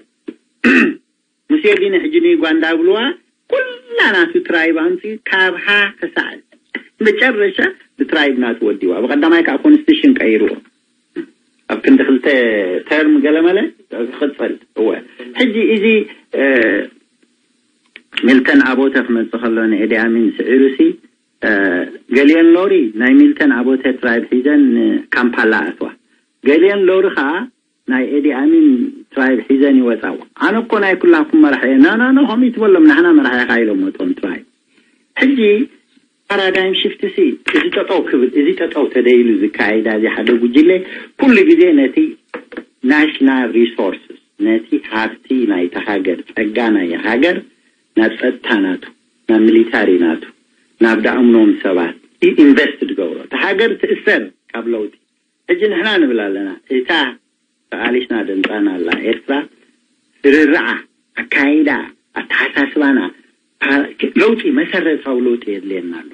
ሙሴቪኒ ሕጂ ንዩጋንዳ ብልዋ ኩላ ናቱ ትራይብ ኣምፅኡ ካብ ሃ ክሳዕ መጨረሻ ብትራይብ ናቱ ወዲዋ ብቀዳማይ ከዓ ኮንስቲሽን ቀይርዎ ኣብ ክንዲ ክልተ ተርም ገለመለ ክቅፅል እወ ሕጂ እዚ ሚልተን ኣቦተ ክመፅእ ከሎ ንኤዲ ኣሚን ስዒሩሲ ገሊዮን ሎሪ ናይ ሚልተን ኣቦተ ትራይብ ሒዘን ንካምፓላ ኣትዋ ገሊዮን ሎሪ ከዓ ናይ ኤዲ ኣሚን ትራይብ ሒዘን ይወፃ ኣነ እኮ ናይ ኩላኩም መራሕ እየ ናናኖ ከምኡ ትበሎም ናሕና መራሕ ኢኻ ኢሎም ወቶም ትራይብ ሕጂ ፓራዳይም ሽፍት ሲ እዚ ጠጠው ክብል እዚ ጠጠው ተደይሉ ዝካየዳ እዚ ሓደ ጉጅለ ኩሉ ግዜ ነቲ ናሽናል ሪሶርስስ ነቲ ሃብቲ ናይቲ ሃገር ጸጋ ናይ ሃገር ናብ ጸጥታ ናቱ ናብ ሚሊታሪ ናቱ ናብ ዳእምኖም ሰባት ኢንቨስት ዝገብሮ እቲ ሃገር ትእሰር ካብ ለውጢ ሕጂ ንሕና ንብል ኣለና እታ ተቓሊስና ደምጻና ኣላ ኤርትራ ስርርዓ ኣካይዳ ኣተሓሳስባና ለውጢ መሰረታዊ ለውጢ የድልየና ኣሎ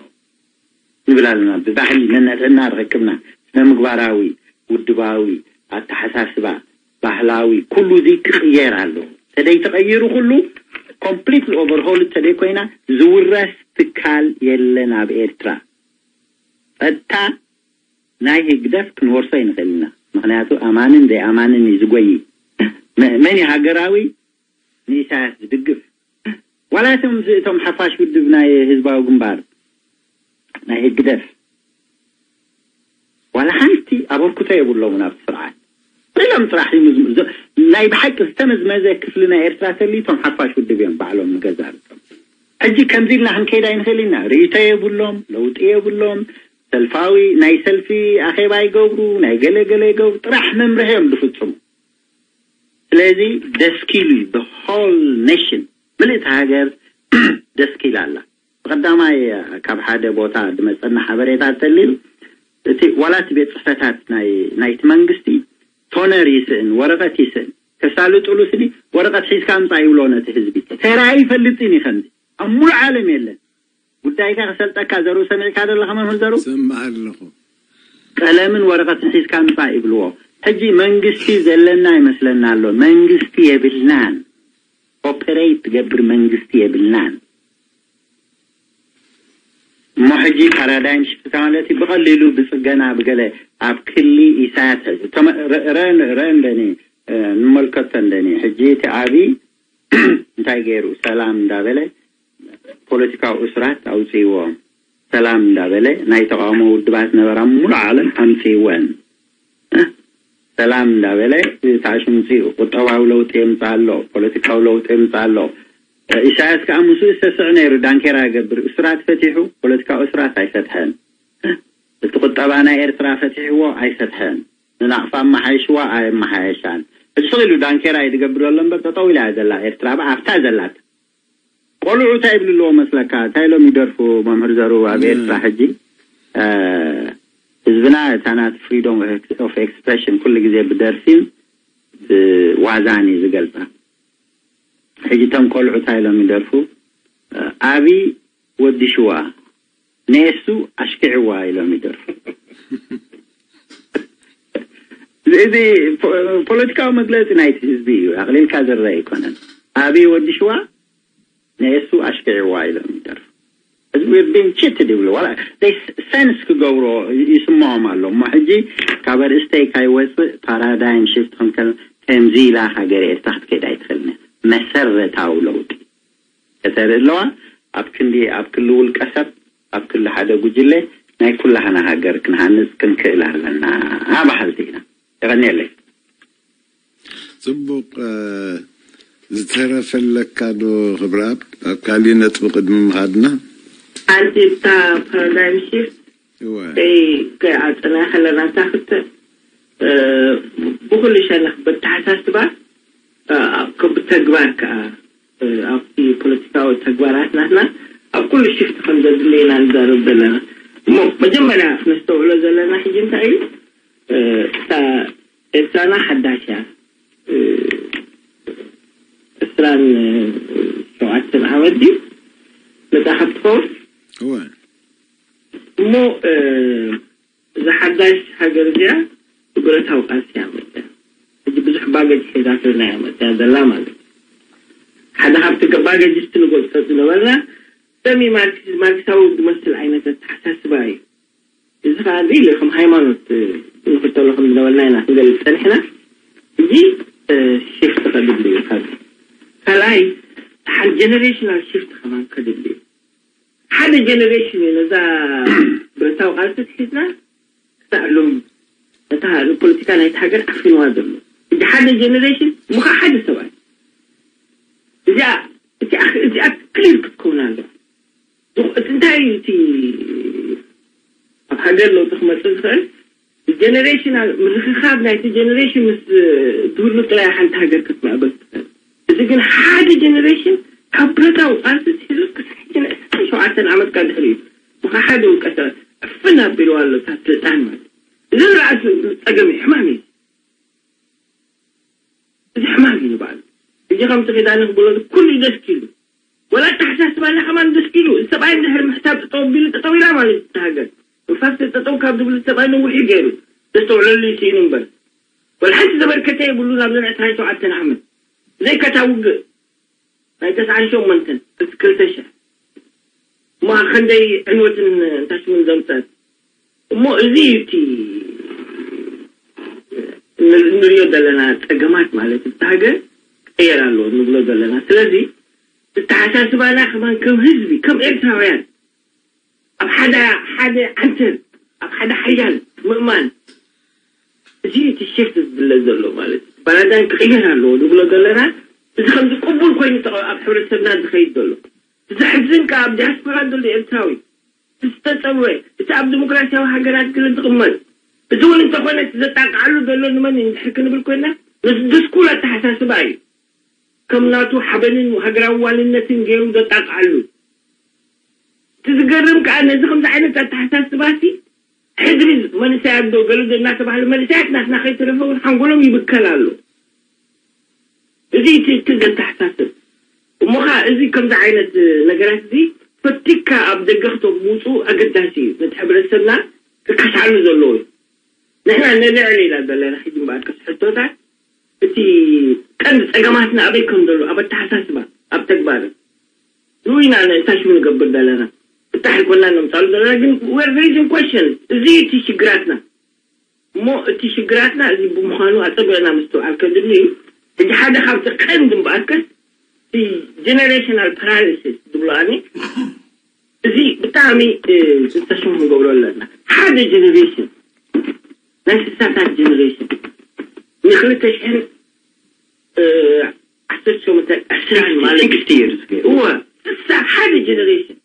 ንብል ኣለና ብባህሊ ነነጥዕና ርክክብና ስነ ምግባራዊ ውድባዊ ኣተሓሳስባ ባህላዊ ኩሉ እዚ ክቕየር ኣሎ ተደይ ተቐይሩ ኩሉ ኮምፕሊትሊ ኦቨርሆል ተደይ ኮይና ዝውረስ ትካል የለን ኣብ ኤርትራ ጸጥታ ናይ ህግደፍ ክንወርሶ ይንኽእል ኢና ምኽንያቱ ኣማንን ዘይኣማንን እዩ ዝጎይ መን ሃገራዊ ንኢሳያስ ዝድግፍ ዋላ እቶም እቶም ሓፋሽ ውድብ ናይ ህዝባዊ ግንባር ናይ ህግደፍ ዋላ ሓንቲ ኣበርክቶ የብሎም ናብ ስርዓት ኢሎም ጥራሕ ናይ ብሓቂ ዝተመዝመዘ ክፍሊ ናይ ኤርትራ ተልዩ እቶም ሓፋሽ ውድብ እዮም ባዕሎም ንገዛ ርእሶም። ሕጂ ከምዚ ኢልና ክንከይድ ኣይንኽእል ኢና። ርእይቶ የብሎም፣ ለውጢ የብሎም። ሰልፋዊ ናይ ሰልፊ ኣኼባ ይገብሩ፣ ናይ ገለ ገለ ይገብሩ፣ ጥራሕ መምርሒ እዮም ዝፍጽሙ። ስለዚ ደስኪሉ the whole nation፣ ምልእቲ ሃገር ደስኪላ ኣላ። ብቐዳማይ ካብ ሓደ ቦታ ዝመጸና ሓበሬታ ተልዩ እቲ ዋላ እቲ ቤት ጽሕፈታት ናይ ናይቲ መንግስቲ ቶነር ይስእን፣ ወረቐት ይስእን። ከሳልጥሉ ስኒ ወረቐት ሒዝካ ምጻእ ይብሎ ነቲ ህዝቢ። ተራ ይፈልጥን እዩ ከምዚ ኣብ ሙሉእ ዓለም የለን። ጉዳይካ ክሰልጠካ ዘሩ ሰሚዕካ ዘለኻ መምህር ዘሩ ሰማዕ ኣለኹ። ቀለምን ወረቐትን ሒዝካ ምጻእ ይብልዎ። ሕጂ መንግስቲ ዘለና ይመስለና ኣሎ። መንግስቲ የብልናን። ኦፐሬት ትገብር መንግስቲ የብልናን። እሞ ሕጂ ፓራዳይም ሽፍት ማለት እዩ። ብቐሊሉ ብጽገና ብገለ ኣብ ክሊ ኢሳያስ ሕዚ ተመ- ረ- ረ- ረ- እንደኒ እ፣ ንመልከቶ እንደኒ ሕጂ እቲ ዓቢ እንታይ ገይሩ ሰላም እንዳበለ ፖለቲካዊ እሱራት ኣውፅይዎም ሰላም እንዳበለ ናይ ተቃውሞ ውድባት ነበራ ሙሉእ ዓለም ኣምፅይወን እ፣ ሰላም እንዳበለ ታሽምፅኡ ቁጠባዊ ለውጢ የምፅእ ኣሎ፣ ፖለቲካዊ ለውጢ የምፅእ ኣሎ። እ፣ ኢሳያስ ከዓ ምስኡ ዝተስዕ ነይሩ ዳንኬራ ይገብር እሱራት ፈቲሑ ፖለቲካዊ እሱራት ኣይፈትሐን። እ፣ እቲ ቁጠባ ናይ ኤርትራ ፈቲሕዎ ኣይፈትሐን። ንናቕፋ ኣመሓይሽዋ ኣየመሓየሻን። ሕጂ ስቕ ኢሉ ዳንኬራ እዩ ዝገብር ዘሎ እምበር ጠጠው ኢላ እያ ዘላ ኤርትራ ብኣ ኣብታ ዘላት። ቆልዑ እንታይ ይብሉ ኣለዎ መስለካ? እንታይ ኢሎም ይደርፉ መምህር ዘሩ ኣብ እ። ኤርትራ ሕጂ? እ፣ ህዝብና እታ ናት ፍሪዶም ኦፍ ኤክስፕሬሽን ኩሉ ግዜ ብደርፊን ብዋዛን እዩ ዝገልጻ። ሕጂ እቶም ቆልዑ እንታይ ኢሎም ይደርፉ? እ፣ ኣቢ ወዲ ሽዋ ነሱ ኣሽኪዕዋ ኢሎም ይደርፉ። እዚ ፖ- ፖለቲካዊ መግለፂ ናይቲ ህዝቢ እዩ። ኣቕሊልካ ዝረአ ኣይኮነን። ኣቢ ወዲ ሽዋ ነሱ ኣሽኪዕዋ ኢሎም ይደርፉ። ህዝቢ ብንችት ይብሉ ዋላ ሰንስ ክገብሮ ይስምዖም ኣሎ። እሞ ሕጂ ካብ ኣርእስተይ ካይወፅእ ፓራዳይም ሽፍት ክንከል ከምዚ ኢላ ሃገር ኤርትራ ክትከይድ ኣይትኽእልን። መሰረታዊ ለውጢ ከተርኢ ኣለዋ። ኣብ ክንዲ ኣብ ክሊ ውልቀ ሰብ ኣብ ክሊ ሓደ ጉጅለ ናይ ኩላህና ሃገር ክንሃንፅ ክንክእል ኣለና በሃልቲ ኢና። የቐንየለይ። ጽቡቕ። እ፣ ዝተረፈ ኣለካ ዶ ክብረኣብ? ኣብ ካሊእ ነጥቢ ቅድሚ ምኻድና። ሓንቲ እታ ፓራዳይም ሽፍት እወ። ከይ ከይዓፀና ከለና እታ ክልተ እ፣ ብኩሉ ሸነኽ በተሓሳስባ እ፣ ኣብ ብተግባር ከዓ እ፣ ኣብቲ ፖለቲካዊ ተግባራት ናትና ኣብ ኩሉ ሽፍት ከም ዘድልየና ንዛረብ ዘለና። እሞ መጀመርያ ክነስተውዕሎ ዘለና ሕጂ እንታይ እዩ? እ፣ እታ ኤርትራና ሓዳሽ እያ። እ፣ ዕስራን ሸውዓተን ዓመት ድዩ መጻ ካብ ትኸውን? እወ። እሞ እ፣ እዛ ሓዳሽ ሃገር እዚኣ ብብረታዊ ቃልሲ እያ መፅያ። ሕጂ ብዙሕ ባገጅ ሒዛትልና እያ መፅያ ዘላ ማለት እዩ። ሓደ ካብቲ ባገጅ እስቲ ንገልፆ ዝነበርና ሰሚ ማርክስ ማርክሳዊ ዝመስል ዓይነት ኣተሓሳስባ እዩ። እዚ ከዓ እዚ ኢሉ ከም ሃይማኖት እ፣ ንክተሎ ከም ዝነበርና ኢና ክንገልፅ ፀኒሕና። እዚ እ፣ ሽፍት ከድሊ እዩ። ካብ ካልኣይ ሓደ ጀነሬሽናል ሽፍት ከማን ከድሊ እዩ። ሓደ ጀነሬሽን እዩ ነዛ ብረታዊ ቃልሲ ትሒዝና ክሳዕ ሎሚ ነታ ንፖለቲካ ናይቲ ሃገር ዓፊንዋ ዘሎ። እዚ ሓደ ጀነሬሽን ምኻ ሓደ ሰብኣይ እዚኣ እዚኣ እዚኣ ክሊር ክትከውን ኣለዋ። እቲ እንታይ እዩ እቲ ኣብ ሃገር ለውጢ ክመፅእ ዝኽእል ጀነሬሽን ምርኽኻብ ናይቲ ጀነሬሽን ምስ ትህሉ ጥራይ ሓንቲ ሃገር ክትምዕብል ትኽእል። እዚ ግን ሓደ ጀነሬሽን ካብ ብረታዊ ቃልሲ ትሒዙ ክሳዕ ሕጂ ንዕስራን ሸውዓተን ዓመት ካብ ድሕሪኡ ብካ ሓደ ውልቀ ሰብ ዕፍን ኣቢልዋ ኣሎ እታ ስልጣን ማለት እዚ ንርኣት ጸገም እዩ፣ ሕማም እዩ። እዚ ሕማም እዩ ንባዕሉ። እዚ ከምቲ ኪዳነ ክብሎ ኩሉ እዩ ደስኪሉ። ወላ ኣተሓሳስባና ከማን ደስኪሉ። እዚ ሰብኣይ እንድሕር ምሕሳብ ጠጠው ኣቢሉ ጠጠው ኢላ ማለት እዩ እታ ሃገር። እንፋክት ጠጠው ካብ ዝብል ሰብኣይ ነዊሕ እዩ ገይሩ። ዘስተውዕለሉ እዩ ስኢኑ እምበር። ወላ ሓንቲ ዘበርከተ የብሉን ኣብዚ ዕስራን ሸውዓተን ዓመት። ዘይከታ ውግእ ናይ ተስዓን ሸሞንተን ክልተ ሽሕ እሞ ክንደይ ዕንወትን እንታይ ሽምን ዘምፀት እሞ እዚ እዩ እቲ ን- ንሪኦ ዘለና ፀገማት ማለት እዩ። እቲ ሃገር ክቀየር ኣለዎ ንብሎ ዘለና። ስለዚ ዝተሓሳስባና ከማን ከም ህዝቢ ከም ኤርትራውያን ኣብ ሓደ ሓደ ዓንተር ኣብ ሓደ ሓያል ምእማን እዚ እዩ እቲ ሽፍት ዝድለ ዘሎ ማለት እዩ። ፓራዳይም ክቕየር ኣለዎ ንብሎ ዘለና። እዚ ከምዚ ቅቡል ኮይኑ ተቐ- ኣብ ሕብረተሰብና ዝኸይድ ዘሎ፣ ዘሕዝን ከኣ ኣብ ዲያስፖራ ዘሎ ኤርትራዊ ዝተጸወ፣ እቲ ኣብ ዲሞክራሲያዊ ሃገራት ግን ዝቕመጥ፣ እዚ እውን እንተኾነ እቲ ዘጣቅዓሉ ዘሎ ንመን እዩ እንድሕር ክንብል ኮይና፣ ምስ ድስኩር ኣተሓሳስባ እዩ። ከም ናቱ ሓበንን ሃገራዊ ዋንነትን ገይሩ ዘጣቅዓሉ። እቲ ዝገርም ከኣ ነዚ ከምዚ ዓይነት ኣተሓሳስባሲ ሕድሪ መንእሰያት ዶ ገለ ዶ እናተባህለ መንእሰያት ናትና ከይተረፈ እውን ሓንጎሎም ይብከል ኣሎ። እዚ እቲ እቲ ዘተሓሳስብ እሞ ኸዓ እዚ ከምዚ ዓይነት ነገራት እዚ ፈቲካ ኣብ ደገ ክተምውፁ ኣገዳሲ እዩ። ነቲ ሕብረተሰብና ክከስዓሉ ዘለዎ እዩ። ንሕና ንልዕሊ ኢና ዘለና ሕጂ እምበኣር ከስ ሕቶታት እቲ ቀንዲ ጸገማትና ኣበይ ከም ዘሎ ኣብ ኣተሓሳስባ ኣብ ተግባርን ንኡ ኢና ንእንታሽሙ ንገብር ዘለና። ፍታሕ ይኮና ነምጻሉ ዘለና ግን we're raising question። እዚ እቲ ሽግራትና እሞ እቲ ሽግራትና እዚ ብምዃኑ ኣጸቢቕና ምስትውዓል ከድሊ እዩ። ሕጂ ሓደ ካብቲ ቀንዲ እምበኣርከስ እቲ generational paralysis ዝብሎ ኣነ እዚ ብጣዕሚ ዝተሽሙ ንገብሮ ኣለና። ሓደ generation ናይ ስሳታት generation ንክልተ ሽሕን ዓሰርተ ሸሞንተ ዕስራን ማለት sixty years ገይሩ። እወ ስሳ ሓደ generation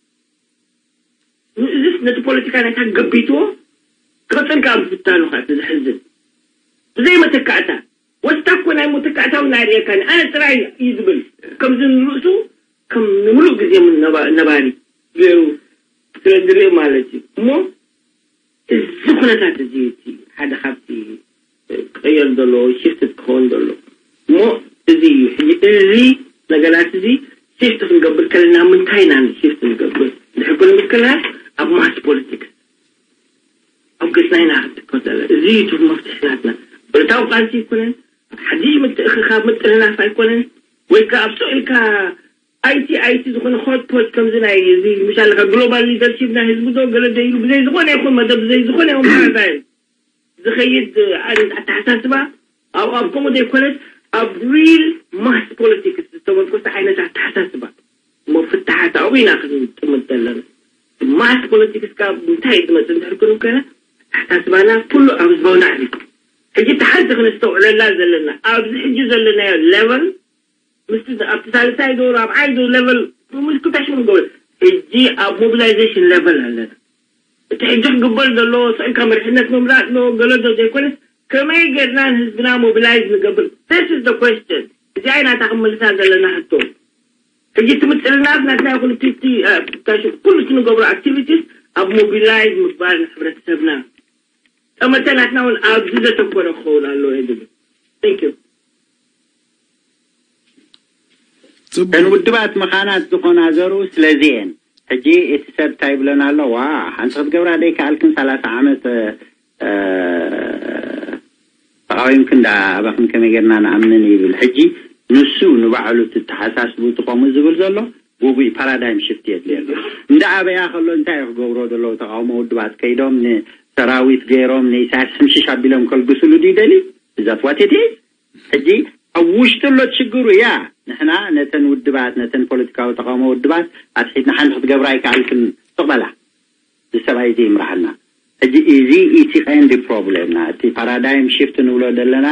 ንእዝስ ነቲ ፖለቲካ ናይታ ገቢትዎ ክቕፅል ካብ ምፍታኑ ከዓ እቲ ዘሕዝን ብዘይ መተካእታ ወስታ እኮ ናይ መተካእታ እውን ኣይርእየካን ኣነ ጥራይ እዩ ዝብል ከምዚ ንርእሱ ከም ንምሉእ ግዜ እውን ነባ- ነባሪ ገይሩ ስለ ዝርኢ ማለት እዩ እሞ እዚ ኩነታት እዚ እቲ ሓደ ካብቲ ክቕየር ዘለዎ ሽፍት ክኸውን ዘሎ እሞ እዚ እዩ ሕጂ እዚ ነገራት እዚ ሽፍት ክንገብር ከለና ምንታይ ኢና ሽፍት ንገብር ድሕር ክንብል ከለና ኣብ ማስ ፖለቲክስ ኣብ ገጽና ኢና ክንጥቀም ዘለና እዚ እዩ እቲ መፍትሒ ናትና ብረታዊ ቃልሲ ይኮነን ሓድሽ ምትእኽኻብ ምጥርናፍ ኣይኮነን ወይ ከዓ ኣብ ስዑ ኢልካ ኣይቲ ኣይቲ ዝኾነ ሆት ፖት ከምዚ ናይ እዚ ምሻለካ ግሎባል ሊደርሺፕ ናይ ህዝቢ ዶ ገለ ዶ ኢሉ ብዘይ ዝኾነ ይኹን መደብ ብዘይ ዝኾነ ይኹን ፓራዳይም ዝኸይድ ዓይነት ኣተሓሳስባ ኣብ ኣብ ከምኡ ዘይኮነስ ኣብ ሪል ማስ ፖለቲክስ ዝተመርኮሰ ዓይነት ኣተሓሳስባ እሞ ፍትሓት ኣብኡ ኢና ክንጥምት ዘለና ማስ ፖለቲክስ ካብ እንታይ ዝመፅእ እንድሕር ክንከነ ኣተሓሳስባና ኩሉ ኣብ ህዝባዊ ናዕቢ ሕጂ እቲ ሓንቲ ክነስተውዕለላ ዘለና ኣብዚ ሕጂ ዘለናዮ ሌቨል ምስቲ ኣብቲ ሳልሳይ ዶ ራብዓይ ዶ ሌቨል ምልክታሽ ምን ገበል ሕጂ ኣብ ሞቢላይዜሽን ሌቨል ኣለና እቲ ሕጂ ክግበር ዘለዎ ስዕልካ መሪሕነት ምምራጥ ዶ ገለ ዶ ዘይኮነስ ከመይ ጌርና ንህዝብና ሞቢላይዝ ንገብር this is the question እዚኣ ኢና እታ ክመልሳ ዘለና ሕቶ ሕጂ እቲ ምጥልናፍ ናትና ይኹን እቲ ኩሉ እቲ ንገብሮ ኣክቲቪቲስ ኣብ ሞቢላይዝ ምግባር ንሕብረተሰብና ጠመተ ናትና እውን ኣብዚ ዘተኮረ ክኸውን ኣለዎ እየ ዝብል thank you እተን ውድባት መኻናት ዝኾና ዘርኡ ስለዚ እየን ሕጂ እቲ ሰብ እንታይ ይብለን ኣሎ ዋ ሓንቲ ክትገብራ ዘይከኣልክን ሰላሳ ዓመት ተቃዊምክን ዳ ኣባኽን ከመይ ጌርና ንኣምን ይብል ሕጂ ንሱ ንባዕሉ እቲ ተሓሳስቡ እቲ ከምኡ ዝብል ዘሎ ጉጉይ ፓራዳይም ሽፍት የድልየሉ እንዳ ኣበያ ከሎ እንታይ እዩ ክገብሮ ዘለዎ ተቃውሞ ውድባት ከይዶም ንሰራዊት ገይሮም ንኢሳያስ ሕምሽሽ ኣቢሎም ከልግስሉ ድዩ ደልዩ is that what it is ሕጂ ኣብ ውሽጢ ኣሎ ችግሩ እያ ንሕና ነተን ውድባት ነተን ፖለቲካዊ ተቃውሞ ውድባት ኣትሒትና ሓንቲ ክትገብራ ኣይከኣልክን ስቕ በላ እዚ ሰብኣይ እዚ ይምርሓልና ሕጂ እዚ እቲ ቀንዲ ፕሮብሌምና እቲ ፓራዳይም ሽፍት ንብሎ ዘለና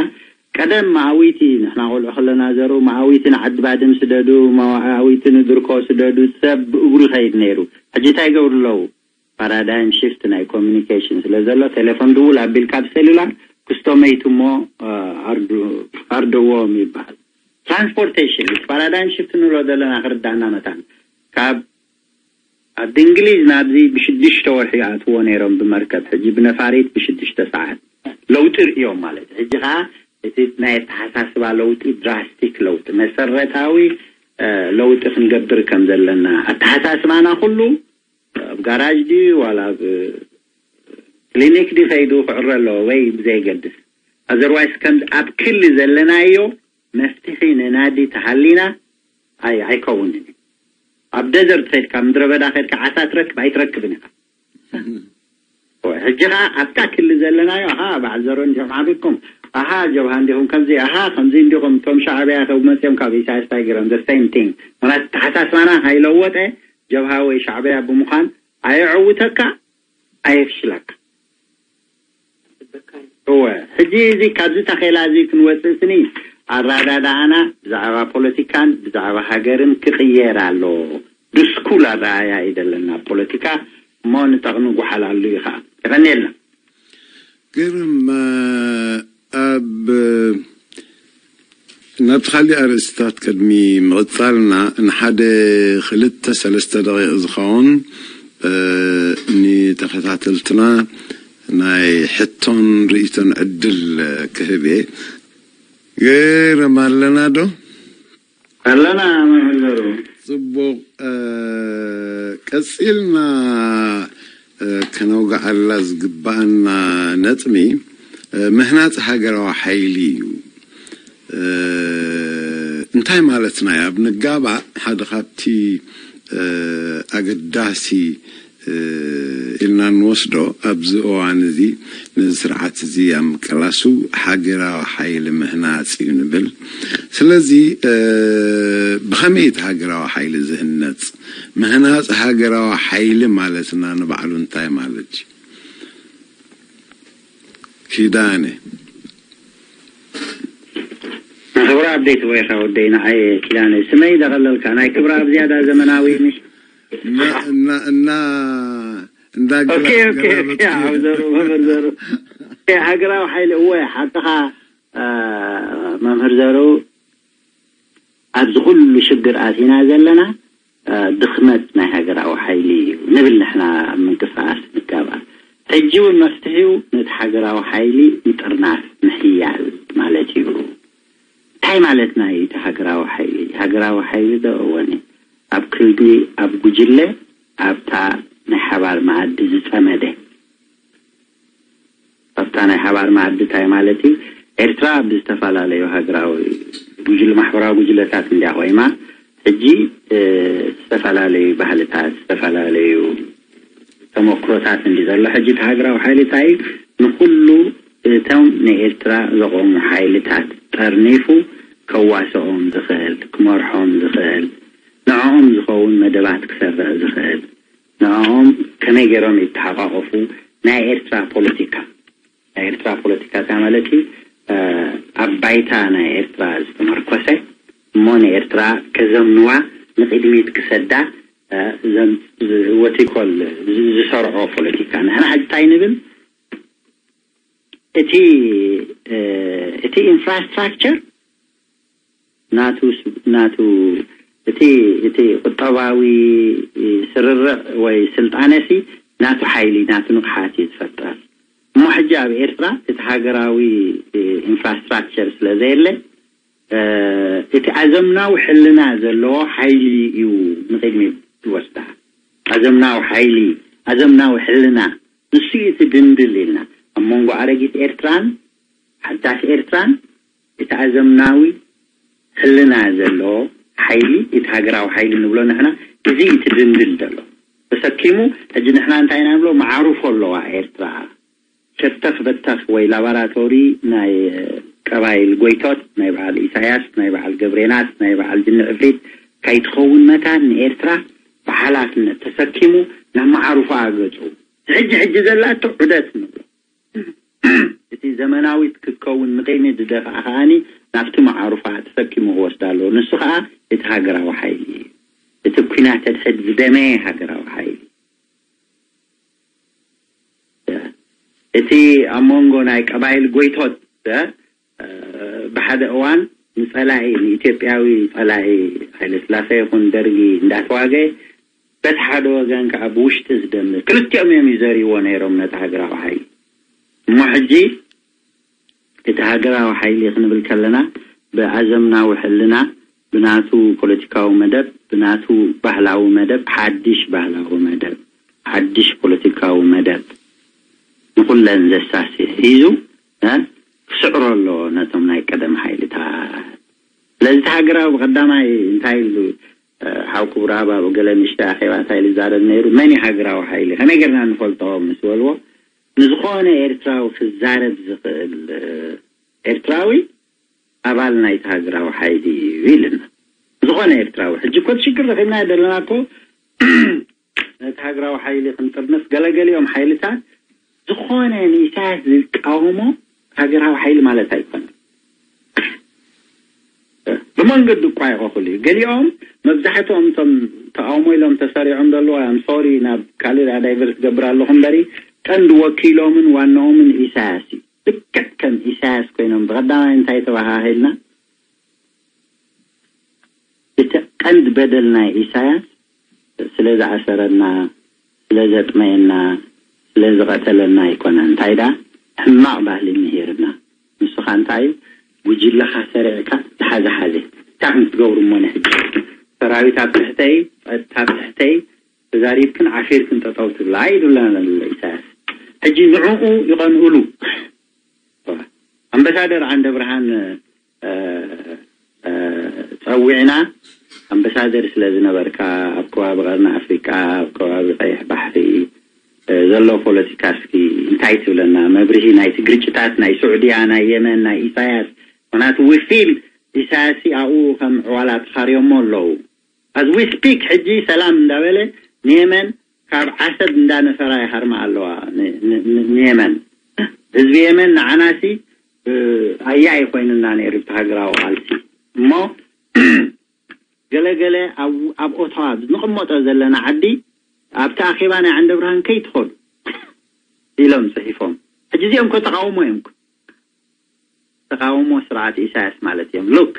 ቀደም መኣዊቲ ንሕና ቆልዑ ከለና ዘሩ መኣዊቲ ንዓዲ ባድም ስደዱ መኣዊቲ ንድርኮ ስደዱ ሰብ ብእግሩ ይኸይድ ነይሩ ሕጂ እንታይ ይገብሩ ኣለዉ ፓራዳይም ሽፍት ናይ ኮሚኒኬሽን ስለ ዘሎ ቴሌፎን ድውል ኣቢልካ ብሰሉላር ክስቶ መይቱ እሞ ኣርድዎም ይበሃል ትራንስፖርቴሽን እቲ ፓራዳይም ሽፍት ንብሎ ዘለና ክርዳእና መታን ካብ ኣብ እንግሊዝ ናብዚ ብሽዱሽተ ወርሒ ይኣትዎ ነይሮም ብመርከብ ሕጂ ብነፋሪት ብሽዱሽተ ሰዓት ለውጢ ርእዮም ማለት እዩ ሕጂ ከዓ እቲ ናይ ኣተሓሳስባ ለውጢ ድራስቲክ ለውጢ መሰረታዊ ለውጢ ክንገብር ከም ዘለና ኣተሓሳስባና ኩሉ ኣብ ጋራጅ ድዩ ዋላ ኣብ ክሊኒክ ድዩ ከይዱ ክዕረ ኣለዎ ወይ ብዘይገድስ ኣዘርዋይስ ከምዚ ኣብ ክሊ ዘለናዮ መፍትሒ ነናዲ ተሃሊና ኣይ ኣይከውንን እዩ ኣብ ደዘርት ከድካ ምድረ በዳ ከድካ ዓሳ ትረክብ ኣይትረክብን ኢኻ ሕጂ ከዓ ኣብታ ክሊ ዘለናዮ ኣሃ በዓል ዘሮ እንዲኹም ዓቢድኩም ኣሃ ጀብሃ እንዲኹም ከምዚ ኣሃ ከምዚ እንዲኹም እቶም ሻዕብያ ከብ መፅኦም ካብ ኢሳያስ ታይገሮም the same thing ምክንያቱ ተሓሳስባና ካይለወጠ ጀብሃ ወይ ሻዕብያ ብምዃን ኣየዐውተካ ኣየፍሽለካ እወ፣ ሕጂ እዚ ካብዚ ታኼላ እዚ ክንወፅእ ስኒ ኣረዳድኣና ብዛዕባ ፖለቲካን ብዛዕባ ሃገርን ክቕየር ኣለዎ። ድስኩል ኣረኣያ እዩ ዘለና ኣብ ፖለቲካ፣ እሞ ንጠቕሚ ጉሓል ኣሉ እዩ ከዓ። የቐንየልና። ግርም ኣብ ናብቲ ካሊእ ኣርእስታት ቅድሚ ምቕጻልና ንሓደ ክልተ ሰለስተ ደቂቕ ዝኸውን ንተኸታተልትና ናይ ሕቶን ርእይቶን ዕድል ክህብ እየ። ገይረም ኣለና ዶ? ኣለና መምህር ዘሩ። ጽቡቕ። ቀጺልና ከነውግዓላ ዝግባኣና ነጥቢ ምህናጽ ሃገራዊ ሓይሊ እዩ። እንታይ ማለትና እዩ? ኣብ ንጋባእ ሓደ ካብቲ ኣገዳሲ ኢልና እንወስዶ ኣብዚ እዋን እዚ ነዚ ስርዓት እዚ ኣብ ምቅላሱ ሃገራዊ ሓይሊ ምህናፅ እዩ ንብል። ስለዚ ብኸመይ እቲ ሃገራዊ ሓይሊ ዝህነፅ? ምህናፅ ሃገራዊ ሓይሊ ማለትና ንባዕሉ እንታይ ማለት እዩ? ኪዳነ ክብራ ኣደይ ትቦይኻ ወደይ ንዓይ ኪዳነ ስመይ ደቐለልካ ናይ ክብራ ኣብ ዝያዳ ዘመናዊ ምሽ እና እና እና ኦኬ ኦኬ ኦኬ ኣብ ዘሩ መምህር ዘሩ ሃገራዊ ሓይሊ እወ ሓቅኻ መምህር ዘሩ ኣብዚ ኩሉ ሽግር ኣቲና ዘለና ድኽመት ናይ ሃገራዊ ሓይሊ እዩ ንብል ንሕና ኣብ ምንቅስቃስ ንጋባእ። ሕጂ እውን መፍትሒኡ ነቲ ሃገራዊ ሓይሊ ምጥርናፍ ምሕያል ማለት እዩ። እንታይ ማለትና እዩ እቲ ሃገራዊ ሓይሊ? ሃገራዊ ሓይሊ ዶ እወኒ ኣብ ክልዲ ኣብ ጉጅለ ኣብታ ናይ ሓባር መኣዲ ዝጸመደ ኣብታ ናይ ሓባር መኣዲ እንታይ ማለት እዩ? ኤርትራ ብዝተፈላለዩ ሃገራዊ ጉጅለ ማሕበራዊ ጉጅለታት እንዲያ ቆይማ ሕጂ ዝተፈላለዩ ባህልታት ዝተፈላለዩ ተመክሮታት እንዲ ዘሎ ሕጂ እቲ ሃገራዊ ሓይሊ እንታይ እዩ ንኩሉ እቶም ንኤርትራ ዘቆሙ ሓይልታት ጠርኒፉ ከዋስኦም ዝኽእል ክመርሖም ዝኽእል ንዕኦም ዝኸውን መደባት ክሰርዕ ዝኽእል ንዕኦም ከመይ ገይሮም ይተሓቋቆፉ ናይ ኤርትራ ፖለቲካ ናይ ኤርትራ ፖለቲካ እንታይ ማለት እዩ ኣብ ባይታ ናይ ኤርትራ ዝተመርኮሰ እሞ ንኤርትራ ከዘምንዋ ንቅድሚት ክሰዳ ወቲኮል ዝሰርዖ ፖለቲካ ንሕና ሕጂ እንታይ ንብል እቲ እቲ ኢንፍራስትራክቸር ናቱ ናቱ እቲ እቲ ቁጠባዊ ስርርዕ ወይ ስልጣነ ሲ ናቱ ሓይሊ ናቱ ንቕሓት እዩ ዝፈጥር እሞ ሕጂ ኣብ ኤርትራ እቲ ሃገራዊ ኢንፍራስትራክቸር ስለ ዘየለ እቲ ኣዘምናዊ ሕልና ዘለዎ ሓይሊ እዩ ንቅድሚ ዝወስዳ ኣዘምናዊ ሓይሊ ኣዘምናዊ ሕልና ንሱ እዩ እቲ ድንድል ኢልና ኣብ መንጎ ኣረጊት ኤርትራን ሓዳስ ኤርትራን እቲ ኣዘምናዊ ሕልና ዘሎ ሓይሊ እቲ ሃገራዊ ሓይሊ ንብሎ ንሕና እዚ እቲ ድንድል ዘሎ ተሰኪሙ ሕጂ ንሕና እንታይ ኢና ንብሎ መዓሩፎ ኣለዋ ኤርትራ ሸተኽ በተኽ ወይ ላባራቶሪ ናይ ቀባይል ጎይቶት ናይ በዓል ኢሳያስ ናይ በዓል ገብሬናት ናይ በዓል ጅኒ ዕፍሪት ከይትኸውን መታን ንኤርትራ ብሓላፍነት ተሰኪሙ ናብ መዓሩፎኣ ገጹ ሕጂ ሕጂ ዘላቶ ዑደት ንብሎ እቲ ዘመናዊት ክትከውን ንቅድሚት ዝደፍኣ ከዓኒ ናብቲ መዓሩፋ ተሰኪሙ ክወስዳ ኣለዎ። ንሱ ከዓ እቲ ሃገራዊ ሓይሊ እዩ። እቲ ኲናት ሕድሕድ ዝደመየ ሃገራዊ ሓይሊ እቲ ኣብ መንጎ ናይ ቀባይል ጎይቶት ብሓደ እዋን ንፀላኢ ንኢትዮጵያዊ ፀላኢ ሃይለስላሴ ይኹን ደርጊ እንዳተዋገ በቲ ሓደ ወገን ከዓ ብውሽጢ ዝደምር ክልቲኦም እዮም ይዘርይዎ ነይሮም ነቲ ሃገራዊ ሓይሊ እሞ ሕጂ እቲ ሃገራዊ ሓይሊ ክንብል ከለና ብኣዘምናዊ ሕልና ብናቱ ፖለቲካዊ መደብ ብናቱ ባህላዊ መደብ ሓድሽ ባህላዊ መደብ ሓድሽ ፖለቲካዊ መደብ ንኩለን ዘሳሲ ሒዙ ክስዕሮ ኣለዎ ነቶም ናይ ቀደም ሓይልታት ስለዚ እቲ ሃገራዊ ብቀዳማይ እንታይ ኢሉ ሓው ክቡር ኣባብ ገለ ንእሽተይ ኣኼባ እንታይ ኢሉ ይዛረብ ነይሩ መን እዩ ሃገራዊ ሓይሊ ከመይ ጌርና ንፈልጦ ምስ በልዎ ንዝኾነ ኤርትራዊ ክዛረብ ዝኽእል ኤርትራዊ ኣባል ናይቲ ሃገራዊ ሓይሊ እዩ ኢልና ዝኾነ ኤርትራዊ ሕጂ እኮ ሽግር ረኺብና ዘለና እኮ ነቲ ሃገራዊ ሓይሊ ክንጥርንፍ ገለገሊኦም ሓይልታት ዝኾነ ንኢሳያስ ዝቃወሞ ሃገራዊ ሓይሊ ማለት ኣይኮነን። ብመንገዱ እኳ ይኸፍሉ እዩ። ገሊኦም፣ መብዛሕትኦም እቶም ተቃውሞ ኢሎም ተሰሪዖም ዘለዉ፣ ኣም ሶሪ፣ ናብ ካልእ ዳይቨርስ ገብር ኣለኹ እምበሪ፣ ቀንዲ ወኪሎምን ዋናኦምን ኢሳያስ እዩ። ልክዕ ከም ኢሳያስ ኮይኖም ብቐዳማይ እንታይ ተባሃሂልና? እቲ ቀንዲ በደል ናይ ኢሳያስ ስለ ዝኣሰረና፣ ስለ ዘጥመየና፣ ስለ ዝቐተለና ኣይኮነን። እንታይ ደኣ ሕማቕ ባህሊ ምሂርና። ንሱ ኸኣ እንታይ እዩ? ጉጅለኻ ሰሪዕካ ዝሓዘ ሓዘ። እንታይ ከም ትገብሩ እሞ ንሕጂ? ሰራዊት ኣብ ትሕተይ፣ ጸጥታ ኣብ ትሕተይ፣ ተዛሪብክን ዓፊርክን ጠጠው ትብላ ኢሉና ዘሎ ኢሳያስ። ሕጂ ንዕኡ ይቐንኡሉ። ኣምባሳደር ዓንደ ብርሃን፣ እ፣ እ፣ ጸዊዕና፣ ኣምባሳደር ስለ ዝነበርካ፣ ኣብ ከባቢ ቀርኒ ኣፍሪቃ፣ ኣብ ከባቢ ቀይሕ ባሕሪ፣ እ፣ ዘሎ ፖለቲካ እስኪ እንታይ ትብለና? መብርሂ ናይቲ ግርጭታት ናይ ስዑድያ፣ ናይ የመን፣ ናይ ኢሳያስ። ምኽንያቱ we feel ኢሳያስ ኣብኡ ከም ዕዋላ ተኻርዮሞ ኣለዉ። As we speak ሕጂ ሰላም እንዳበለ ንየመን ካብ ዓሰብ እንዳነፈራ ይሃርማ ኣለዋ። ን-፣ ን-፣ ን-፣ ንየመን፣ ህዝቢ የመን ንዓናሲ፣ እ፣ ኣያይ ኮይኑና ነይሩ እቲ ሃገራዊ ቃልሲ። እሞ ገለ ገለ ኣብ፣ ኣብ ኦታዋ ንቕመጦ ዘለና ዓዲ፣ ኣብቲ ኣኼባ ናይ ዓንደ ብርሃን ከይትኸዱ ኢሎም ጽሒፎም። ሕጂ እዚኦም እኮ ተቃውሞ እዮም እኮ። ተቃውሞ ስርዓት ኢሳያስ ማለት እዮም። ሉክ፣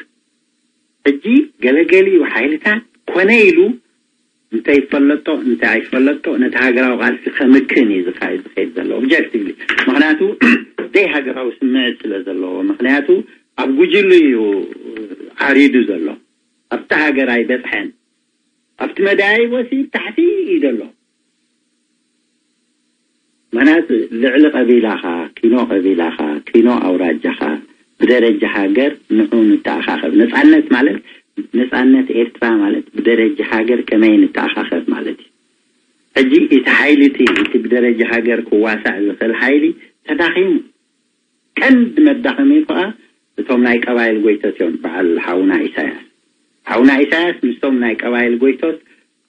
ሕጂ ገለገሊኡ ሓይልታት ኮነ ኢሉ እንተ ይፈለጦ እንተ ኣይፈለጦ ነቲ ሃገራዊ ቃልሲ ከምክን እዩ ዝካየድ፣ ዝኸይድ ዘሎ ኦብጀክቲቭሊ። ምኽንያቱ ዘይሃገራዊ ስምዒት ስለ ዘለዎ፣ ምኽንያቱ ኣብ ጉጅሉ እዩ ዓሪዱ ዘሎ። ኣብቲ ሃገር ኣይበጽሐን። ኣብቲ መዳይቦ ሲ ታሕቲ እዩ ዘሎ። ምኽንያቱ ልዕሊ ቀቢላኻ፣ ኪኖ ቀቢላኻ፣ ኪኖ ኣውራጃኻ፣ ብደረጃ ሃገር ንዑ ንተኣኻኸብ። ነጻነት ማለት፣ ነጻነት ኤርትራ ማለት ብደረጃ ሃገር ከመይ ንተኣኻኸብ ማለት እዩ። ሕጂ እቲ ሓይሊ እቲ፣ እቲ ብደረጃ ሃገር ክዋሳእ ዝኽእል ሓይሊ ተዳኺሙ። ቀንዲ መዳኸሚ ከኣ እቶም ናይ ቀባይል ጎይቶት እዮም። በዓል ሓውና ኢሳያስ፣ ሓውና ኢሳያስ ምስቶም ናይ ቀባይል ጎይቶት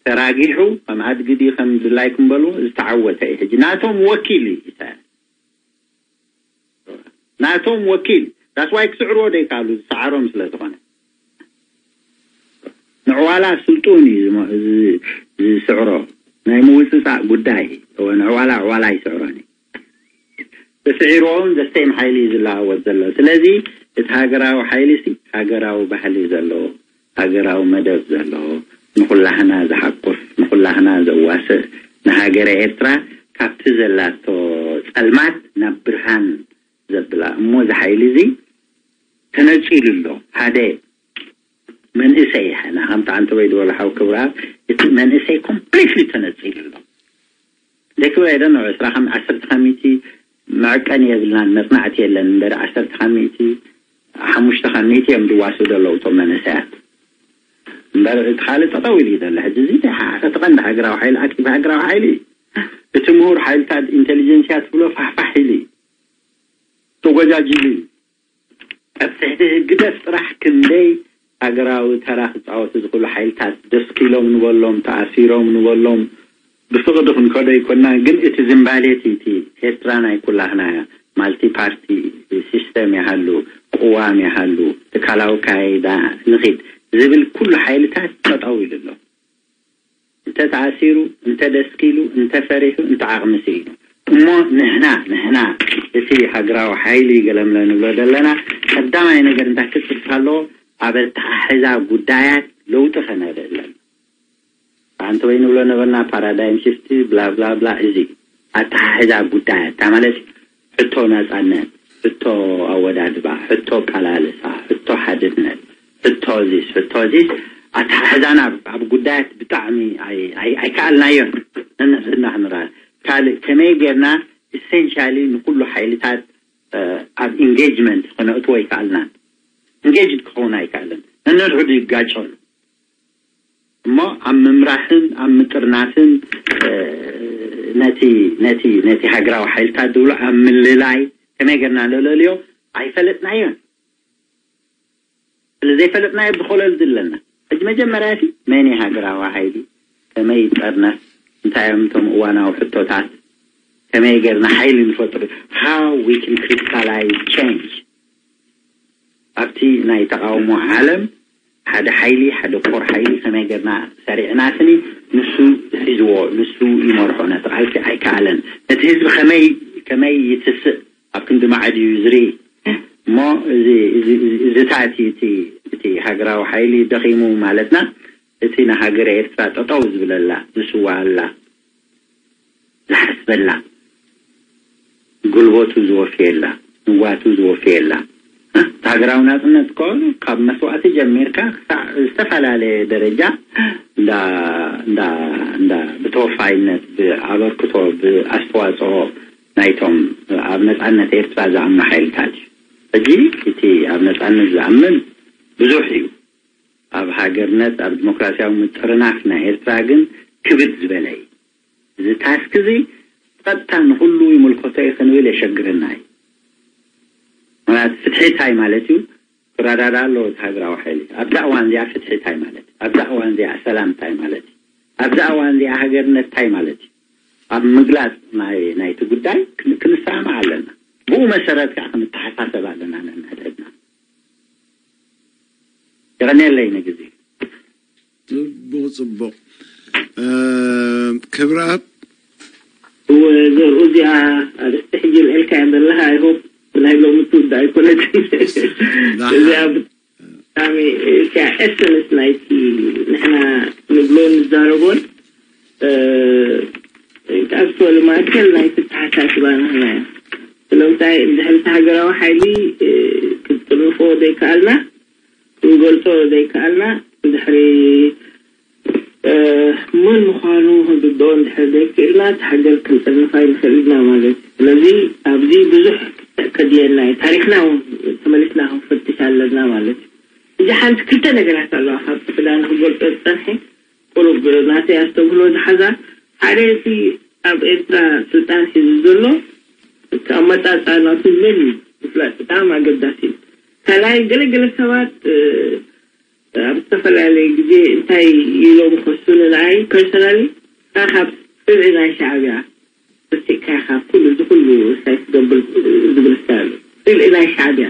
ተራጊሑ፣ ከም ኣድጊ ድዩ ከም ድላይኩም በሉ፣ ዝተዓወተ እዩ። ሕጂ ናቶም ወኪል እዩ ኢሳያስ። ናቶም ወኪል። That's why ክስዕርዎ ዘይከኣሉ፣ ዝሰዓሮም ስለ ዝኾነ። ንዕዋላ ስልጡን እዩ ዝሞ-፣ ዝ-፣ ዝስዕሮ። ናይ ምውጽጻእ ጉዳይ እዩ። እወ፣ ንዕዋላ፣ ዕዋላ ይስዕሮን እዩ። ተስዒርዎም ዘስተይም ሓይሊ እዩ ዝለዋወጥ ዘሎ። ስለዚ እቲ ሃገራዊ ሓይሊ ሲ ሃገራዊ ባህሊ ዘለዎ፣ ሃገራዊ መደብ ዘለዎ፣ ንኹላህና ዝሓቁፍ፣ ንኹላህና ዘዋስእ፣ ንሃገረ ኤርትራ ካብቲ ዘላቶ ጸልማት ናብ ብርሃን ዘብላ። እሞ እዚ ሓይሊ እዚ ተነጺሉ ኣሎ። ሓደ መንእሰይ፣ ሓና ከምቲ ኣንተ ወይ ዝበሎ ሓው ክብራ፣ እቲ መንእሰይ ኮምፕሊትሊ ተነጺሉ ኣሎ። ደክብር ኣይደን ነው ዕስራ ከም ዓሰርተ ከሚቲ መዕቀን የብልናን፣ መጽናዕቲ የለን እምበር፣ ዓሰርተ ከሚቲ፣ ሓሙሽተ ከሚቲ እዮም ዝዋስኡ ዘለዉ እቶም መንእሰያት። እምበር እቲ ካልእ ጠጠው ኢሉ እዩ ዘሎ። ሕጂ እዚ እቲ ቀንዲ ሃገራዊ ሓይሊ፣ ኣክቲቭ ሃገራዊ ሓይሊ እዩ። እቲ ምሁር ሓይልታት ኢንቴሊጀንስያ ትብሎ ፋሕፋሕ ኢሉ እዩ። ተጎጃጅሉ እዩ። ኣብ ትሕቲ ህግደፍ ጥራሕ ክንደይ ሃገራዊ ተራ ክጻወቱ ዝኽእሉ ሓይልታት ደስኪሎም ንበሎም፣ ተኣሲሮም ንበሎም፣ ብፍቕዲ ክንከዶ ኣይኮናን። ግን እቲ ዝምባሌ እቲ፣ እቲ ኤርትራ ናይ ኩላህና እያ። ማልቲ ፓርቲ ሲስተም ይሃሉ፣ ቅዋም ይሃሉ፣ ትካላዊ ካይዳ ንኺድ ዝብል ኩሉ ሓይልታት ጠጠው ኢሉ ኣሎ። እንተ ተኣሲሩ፣ እንተ ደስኪሉ፣ እንተ ፈሪሑ፣ እንተ ዓቕሚ ስኢኑ። እሞ ንሕና፣ ንሕና እቲ ሃገራዊ ሓይሊ ገለምለ ንብሎ ዘለና፣ ቀዳማይ ነገር እንታይ ክጽፍ ኣለዎ? ኣብ ኣተሓሕዛ ጉዳያት ለውጢ ከነርኢ ኣለና። ኣንተ ወይ ንብሎ ነበርና ፓራዳይም ሽፍቲ፣ ብላ፣ ብላ፣ ብላ፣ እዚ ኣተሓሕዛ ጉዳያት፣ እታ ማለት ሕቶ ናጻነት፣ ሕቶ ኣወዳድባ፣ ሕቶ ኣቃላልሳ፣ ሕቶ ሓድነት፣ ሕቶ ዚስ፣ ሕቶ ዚስ፣ ኣተሓሕዛና ኣብ፣ ኣብ ጉዳያት ብጣዕሚ ኣይ-፣ ኣይ-፣ ኣይከኣልናዮን። ነንሕድና ክንረኣል። ካልእ ከመይ ጌርና ኢሴንሻሊ ንኩሉ ሓይልታት፣ እ፣ ኣብ ኢንጌጅመንት ከነእትዎ ኣይከኣልናን። ኢንጌጅድ ክኸውን ኣይከኣልን። ነንሕድሕዱ ይጋጨሉ። እሞ ኣብ ምምራሕን ኣብ ምጥርናፍን፣ እ፣ ነቲ፣ ነቲ፣ ነቲ ሃገራዊ ሓይልታት ዝብሎ ኣብ ምልላይ ከመይ ጌርና ንልእልዮ ኣይፈለጥናዮን። ስለ ዘይፈለጥናዮ ብኾለል ዝለና። ሕጂ መጀመርያ እቲ መን እዩ ሃገራዊ ሓይሊ? ከመይ ይጠርነፍ? እንታይ እዮም እቶም እዋናዊ ሕቶታት? ከመይ ጌርና ሓይሊ ንፈጥር? How we can crystallize change ኣብቲ ናይ ተቃውሞ ዓለም ሓደ ሓይሊ፣ ሓደ ኮር ሓይሊ ከመይ ጌርና ሰሪዕና ስኒ ንሱ ሒዝዎ፣ ንሱ ይመርሖ። ነቲ ቃልሲ ኣይከኣለን። ነቲ ህዝቢ ከመይ ከመይ ይትስእ ኣብ ክንዲ ማዕድ እዩ ዝርኢ። እሞ እዚ እዚ እዚ እዚታት እቲ እቲ ሃገራዊ ሓይሊ ደኺሙ ማለትና፣ እቲ ንሃገረ ኤርትራ ጠጠው ዝብለላ፣ ዝስዋኣላ፣ ዝሓስበላ፣ ጉልበቱ ዝወፍየላ፣ ንዋቱ ዝወፍየላ፣ ሃገራዊ ናጽነት ከሎ ካብ መስዋእቲ ጀሚርካ ክሳዕ ዝተፈላለየ ደረጃ እንዳ እንዳ እንዳ ብተወፋይነት፣ ብኣበርክቶ፣ ብኣስተዋጽኦ ናይቶም ኣብ ነጻነት ኤርትራ ዝኣምኑ ሓይልታት እዩ። ሕጂ እቲ ኣብ ነጻነት ዝኣምን ብዙሕ እዩ። ኣብ ሃገርነት፣ ኣብ ዲሞክራሲያዊ ምጥርናፍ ናይ ኤርትራ ግን ክብድ ዝበለ እዩ። እዚ ታስክ እዚ ብቐጥታ ንኹሉ ይምልከቶ እዩ ክንብል የሸግረና እዩ። ምክንያቱ ፍትሒ እንታይ ማለት እዩ? ክረዳዳ ኣለዎ እቲ ሃገራዊ ሓይሊ። ኣብዛ እዋን እዚኣ ፍትሒ እንታይ ማለት እዩ? ኣብዛ እዋን እዚኣ ሰላም እንታይ ማለት እዩ? ኣብዛ እዋን እዚኣ ሃገርነት እንታይ ማለት እዩ? ኣብ ምግላጽ ናይ ናይቲ ጉዳይ ክን- ክንሰማማዕ ኣለና። ብኡ መሰረት ከዓ ክንተሓሳሰብ ኣለና ነንሕድሕድና። የቐንየለይ ንግዜ። ጽቡቕ ጽቡቕ። ክብረኣብ እዚኣ ኣርእስቲ ሕጂ ልዕልካ እያ ዘለኻ። I hope ብናይ ሎሚ ትውዳእ ኣይኮነትን። እዚኣ ብጣዕሚ እያ ኤሰንስ ናይቲ ንሕና ንብሎ ንዛረቦን ካብዝበሉ ማእከል ናይ ተተሓሳስባ ንሕና እያ። ስለምንታይ እንድሕር እቲ ሃገራዊ ሓይሊ ክትጥርንፎ ዘይከኣልና፣ ክንገልጾ ዘይከኣልና፣ እንድሕሪ መን ምዃኑ ክንርድኦ እንድሕር ዘይክእልና፣ እቲ ሃገር ክንጥርንፋ ኣይንኽእል ኢና ማለት እዩ። ስለዚ ኣብዚ ብዙሕ ከድልየና እዩ። ታሪኽና እውን ተመሊስና ክንፈትሽ ኣለና ማለት እዩ። እዚ ሓንቲ ክልተ ነገራት ኣለዋ ካብቲ ክዳን ክገልጾ ዝጸንሐ ቁሩብ ናተይ ኣስተብህሎ ዝሓዛ ሓደ እቲ ኣብ ኤርትራ ስልጣን ሒዙ ዘሎ እቲ ኣመጻጽኣ ናቱ መን እዩ ምፍላጥ ብጣዕሚ ኣገዳሲ እዩ። ካልኣይ ገለገለ ሰባት ኣብ ዝተፈላለየ ግዜ እንታይ ኢሎም ከሱኒ ንዓይ ፐርሰናሊ ካብ ስርዒ ናይ ሻዕብያ ወሲእካ ኢኻ ኩሉ እዚ ኩሉ እንታይ ትገብር ዝብል ስታይል እዩ። ስርዒ ናይ ሻዕብያ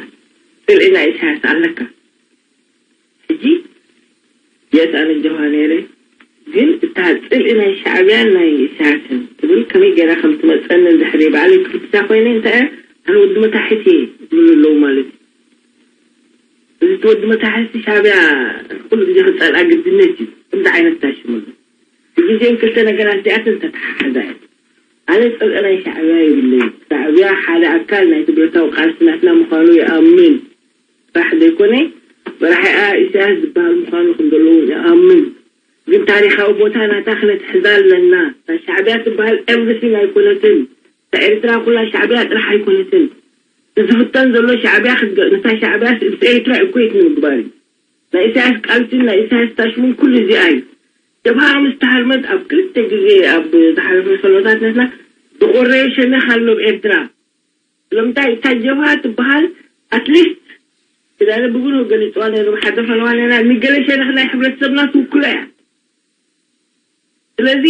ስርዒ ናይ ኢሳያስ ኣለካ። ሕጂ የስ ኣነ ጀብሃ ነይረ ግን እታ ጽልኢ ናይ ሻዕብያን ናይ ኢሳያስን ትብል ከመይ ገይራ ከም ትመጸኒ እንድሕር ባዕለይ ክፍትሻ ኮይነ እንታይ እያ ኣነ ወዲ መታሒት እየ ዝብሉ ኣለዉ ማለት እዩ። እዚ እቲ ወዲ መታሕቲ ሻዕብያ ኩሉ ግዜ ክጸልኣ ግድነት እዩ። ከምዚ ዓይነት ታሽሙ ኣሎ። ብግዜን ክልተ ነገራት እዚኣተን ተተሓሓዛ እየን። ኣነ ጸልኢ ናይ ሻዕብያ የብለይን። ሻዕብያ ሓደ ኣካል ናይቲ ብረታዊ ቃልሲ ናትና ምዃኑ ይኣምን ጥራሕ ዘይኮነ መራሒኣ ኢሳያስ ዝበሃል ምዃኑ ከም ዘለዎ እውን ይኣምን። ግን ታሪኻዊ ቦታ ናታ ክነትሕዛ ኣለና። እታ ሻዕብያ ትበሃል ኤቭሪቲንግ ኣይኮነትን። እታ ኤርትራ ኩላ ሻዕብያ ጥራሕ ኣይኮነትን። ዝፍተን ዘሎ ሻዕብያ ክትገ- ነታ ሻዕብያ ስእልቲ ኤርትራ ኢኩዌት ንምግባር እዩ። ናይ ኢሳያስ ቃልሲን ናይ ኢሳያስ ታሽሙን ኩሉ እዚኣ እዩ። ጀብሃ ምስ ተሃርመት ኣብ ክልተ ግዜ ኣብ ዝሓለፈ ሰሎታት ነትና ዝቆረየ ሸነኽ ኣሎ ኣብ ኤርትራ። ስለምንታይ እታ ጀብሃ ትበሃል ኣትሊስት ክዳነ ብጉሩ ገሊፅዋ ነይሩ ብሓደ ፈለዋ ነና ንገለ ሸነኽ ናይ ሕብረተሰብና ትውክሎ እያ። ስለዚ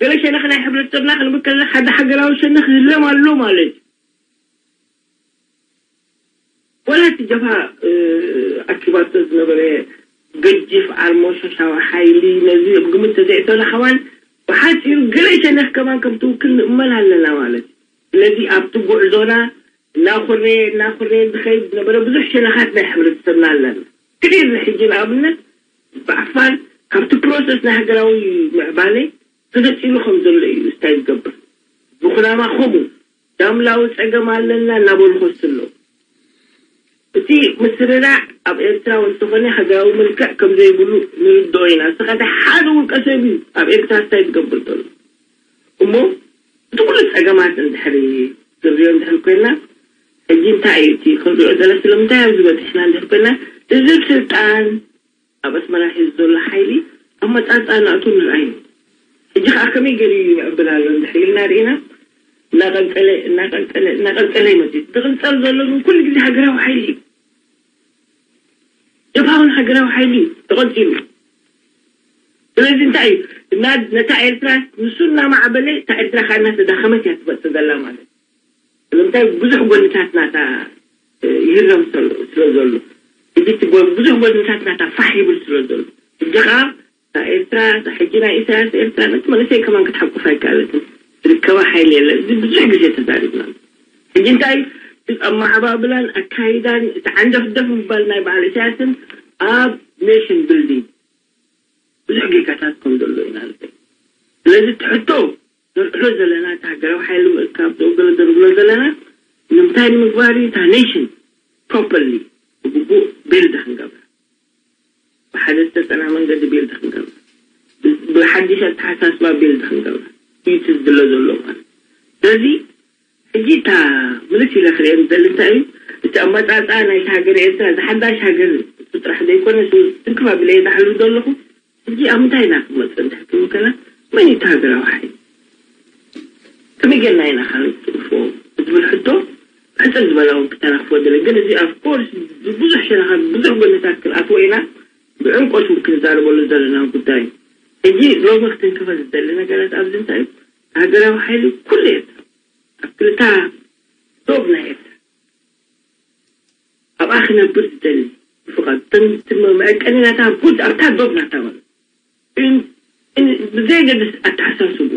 ገለ ሸነኽ ናይ ሕብረተሰብና ክንብል ከለና ሓደ ሃገራዊ ሸነኽ ይህለም ኣሎ ማለት እዩ። ወላ እቲ ጀብሃ ኣኪባቶ ዝነበረ ገጅፍ ዓርሞሸሻዊ ሓይሊ ነዚ ኣብ ግምት ተዘይእተወና ከማን ብሓፂሩ ገለ ሸነኽ ከማን ከም ትውክል ንእመን ኣለና ማለት እዩ። ስለዚ ኣብቲ ጉዕዞና እናኮረየ እናኮረየ ዝኸይድ ዝነበረ ብዙሕ ሸነኻት ናይ ሕብረተሰብና ኣለና። ክሊር ሕጂ ንኣብነት ብዓፋር ካብቲ ፕሮሰስ ናይ ሃገራዊ ምዕባለ ተነፂሉ ከም ዘሎ እዩ ስታይ ዝገብር። ብኩናማ ከምኡ ዳምላዊ ፀገም ኣለና እናበሉ ከሱ ኣለዉ። እቲ ምስርራዕ ኣብ ኤርትራ እውን እንተኾነ ሃገራዊ መልክዕ ከም ዘይብሉ ንርድኦ ኢና። እዚ ከደ ሓደ ውልቀ ሰብ እዩ ኣብ ኤርትራ ስታይ ዝገብር ዘሎ። እሞ እቲ ኩሉ ፀገማት እንድሕሪ ክንሪኦ እንድሕር ኮይና ሕጂ እንታይ እዩ እቲ ክንሪኦ ዘለና ስለምንታይ ኣብዚ በፂሕና እንድሕር ኮይና እዚ ስልጣን ኣብ ኣስመራ ሒዙ ዘሎ ሓይሊ ኣመፃፅኣ ናቱ ንርኣዮ። ሕጂ ከዓ ከመይ ገይሩ ይምዕብል ኣሎ እንድሕር ኢልና ርኢና እናቐንፀለ እናቐንፀለ እናቐንፀለ ይመፅእ። ዝቕንፀል ዘሎ ግን ኩሉ ግዜ ሃገራዊ ሓይሊ እዩ። ጀብሃ እውን ሃገራዊ ሓይሊ እዩ ተቐንፂሉ። ስለዚ እንታይ እዩ? እና ነታ ኤርትራ ንሱ እናማዕበለ፣ እታ ኤርትራ ከዓ እናተዳኸመት እያ ትመፅእ ዘላ ማለት እዩ። ስለምንታይ? ብዙሕ ጎንታት ናታ ይህረም ስለ ዘሎ፣ እዚ እቲ ጎ- ብዙሕ ጎንታት ናታ ፋሕ ይብል ስለ ዘሎ፣ እዚ ከዓ እታ ኤርትራ፣ እታ ሕጂ ናይ ኢሳያስ ኤርትራ፣ ነቲ መንእሰይ ከማን ክትሓቁፍ ኣይከኣለትን። ዝርከባ ሓይሊ የለን። እዚ ብዙሕ ግዜ ተዛሪብና። ሕጂ እንታይ እዩ? እቲ ኣመዓባብላን ኣካይዳን፣ እቲ ዓንደፍደፍ ምባል ናይ በዓል ኢሳያስን ኣብ ኔሽን ቢልዲንግ ብዙሕ ጌጋታት ከም ዘሎ ኢና ንርኢ። ስለዚ እቲ ሕቶ ዘልዕሎ ዘለና፣ እቲ ሃገራዊ ሓይሊ ምእካብ፣ ዘውገለ ዘንብሎ ዘለና፣ ንምንታይ ንምግባር እዩ? እታ ኔሽን ፕሮፐርሊ ብግቡእ ቢልድ ክንገብራ፣ ብሓደ ዝተጸና መንገዲ ቢልድ ክንገብራ፣ ብ- ብሓድሽ ኣተሓሳስባ ቢልድ ክንገብራ እዩ እቲ ዝድለ ዘሎ ማለት። ስለዚ ሕጂ እታ ምልስ ኢለ ክርእየ ዝደሊ እንታይ እዩ? እቲ ኣመጻጽኣ ናይቲ ሃገር ኤርትራ፣ እዚ ሓዳሽ ሃገር፣ እሱ ጥራሕ ዘይኮነ፣ እሱ ትንክፍ ኣቢለ እየ ዝሓልፍ ዘለኹ። ሕጂ ኣብ ምንታይ ኢና ክንመጽእ እንድሕር ክንብል ከለና፣ መን እዩ እቲ ሃገራዊ ሓይሊ? ከመይ ጌርና ኢና ካልእ ንጥርፎ? ዝብል ሕቶ ሕጽር ዝበለ እውን ክተናኽፎ ደለ። ግን እዚ፣ of course፣ ብዙሕ ሸነኻት፣ ብዙሕ ጎነታት ክንኣትዎ ኢና። ብዕምቆት እውን ክንዛረበሉ ዘለና ጉዳይ እዩ። ሕጂ ሎሚ ክትንክፈ ዝደሊ ነገራት ኣብዚ እንታይ እዩ? ሃገራዊ ሓይሊ ኩሉ ኤርትራ፣ ኣብ ክልታ ዶብ ናይ ኤርትራ፣ ኣብኣ ክነብር ዝደሊ ብፍቓድ፣ እተን፣ እቲ መዐቀኒ ናታ ጉድ ኣብታ ዶብ ናታ ማለት እን-፣ እን-፣ ብዘየገድስ ኣተሓሳስቡ፣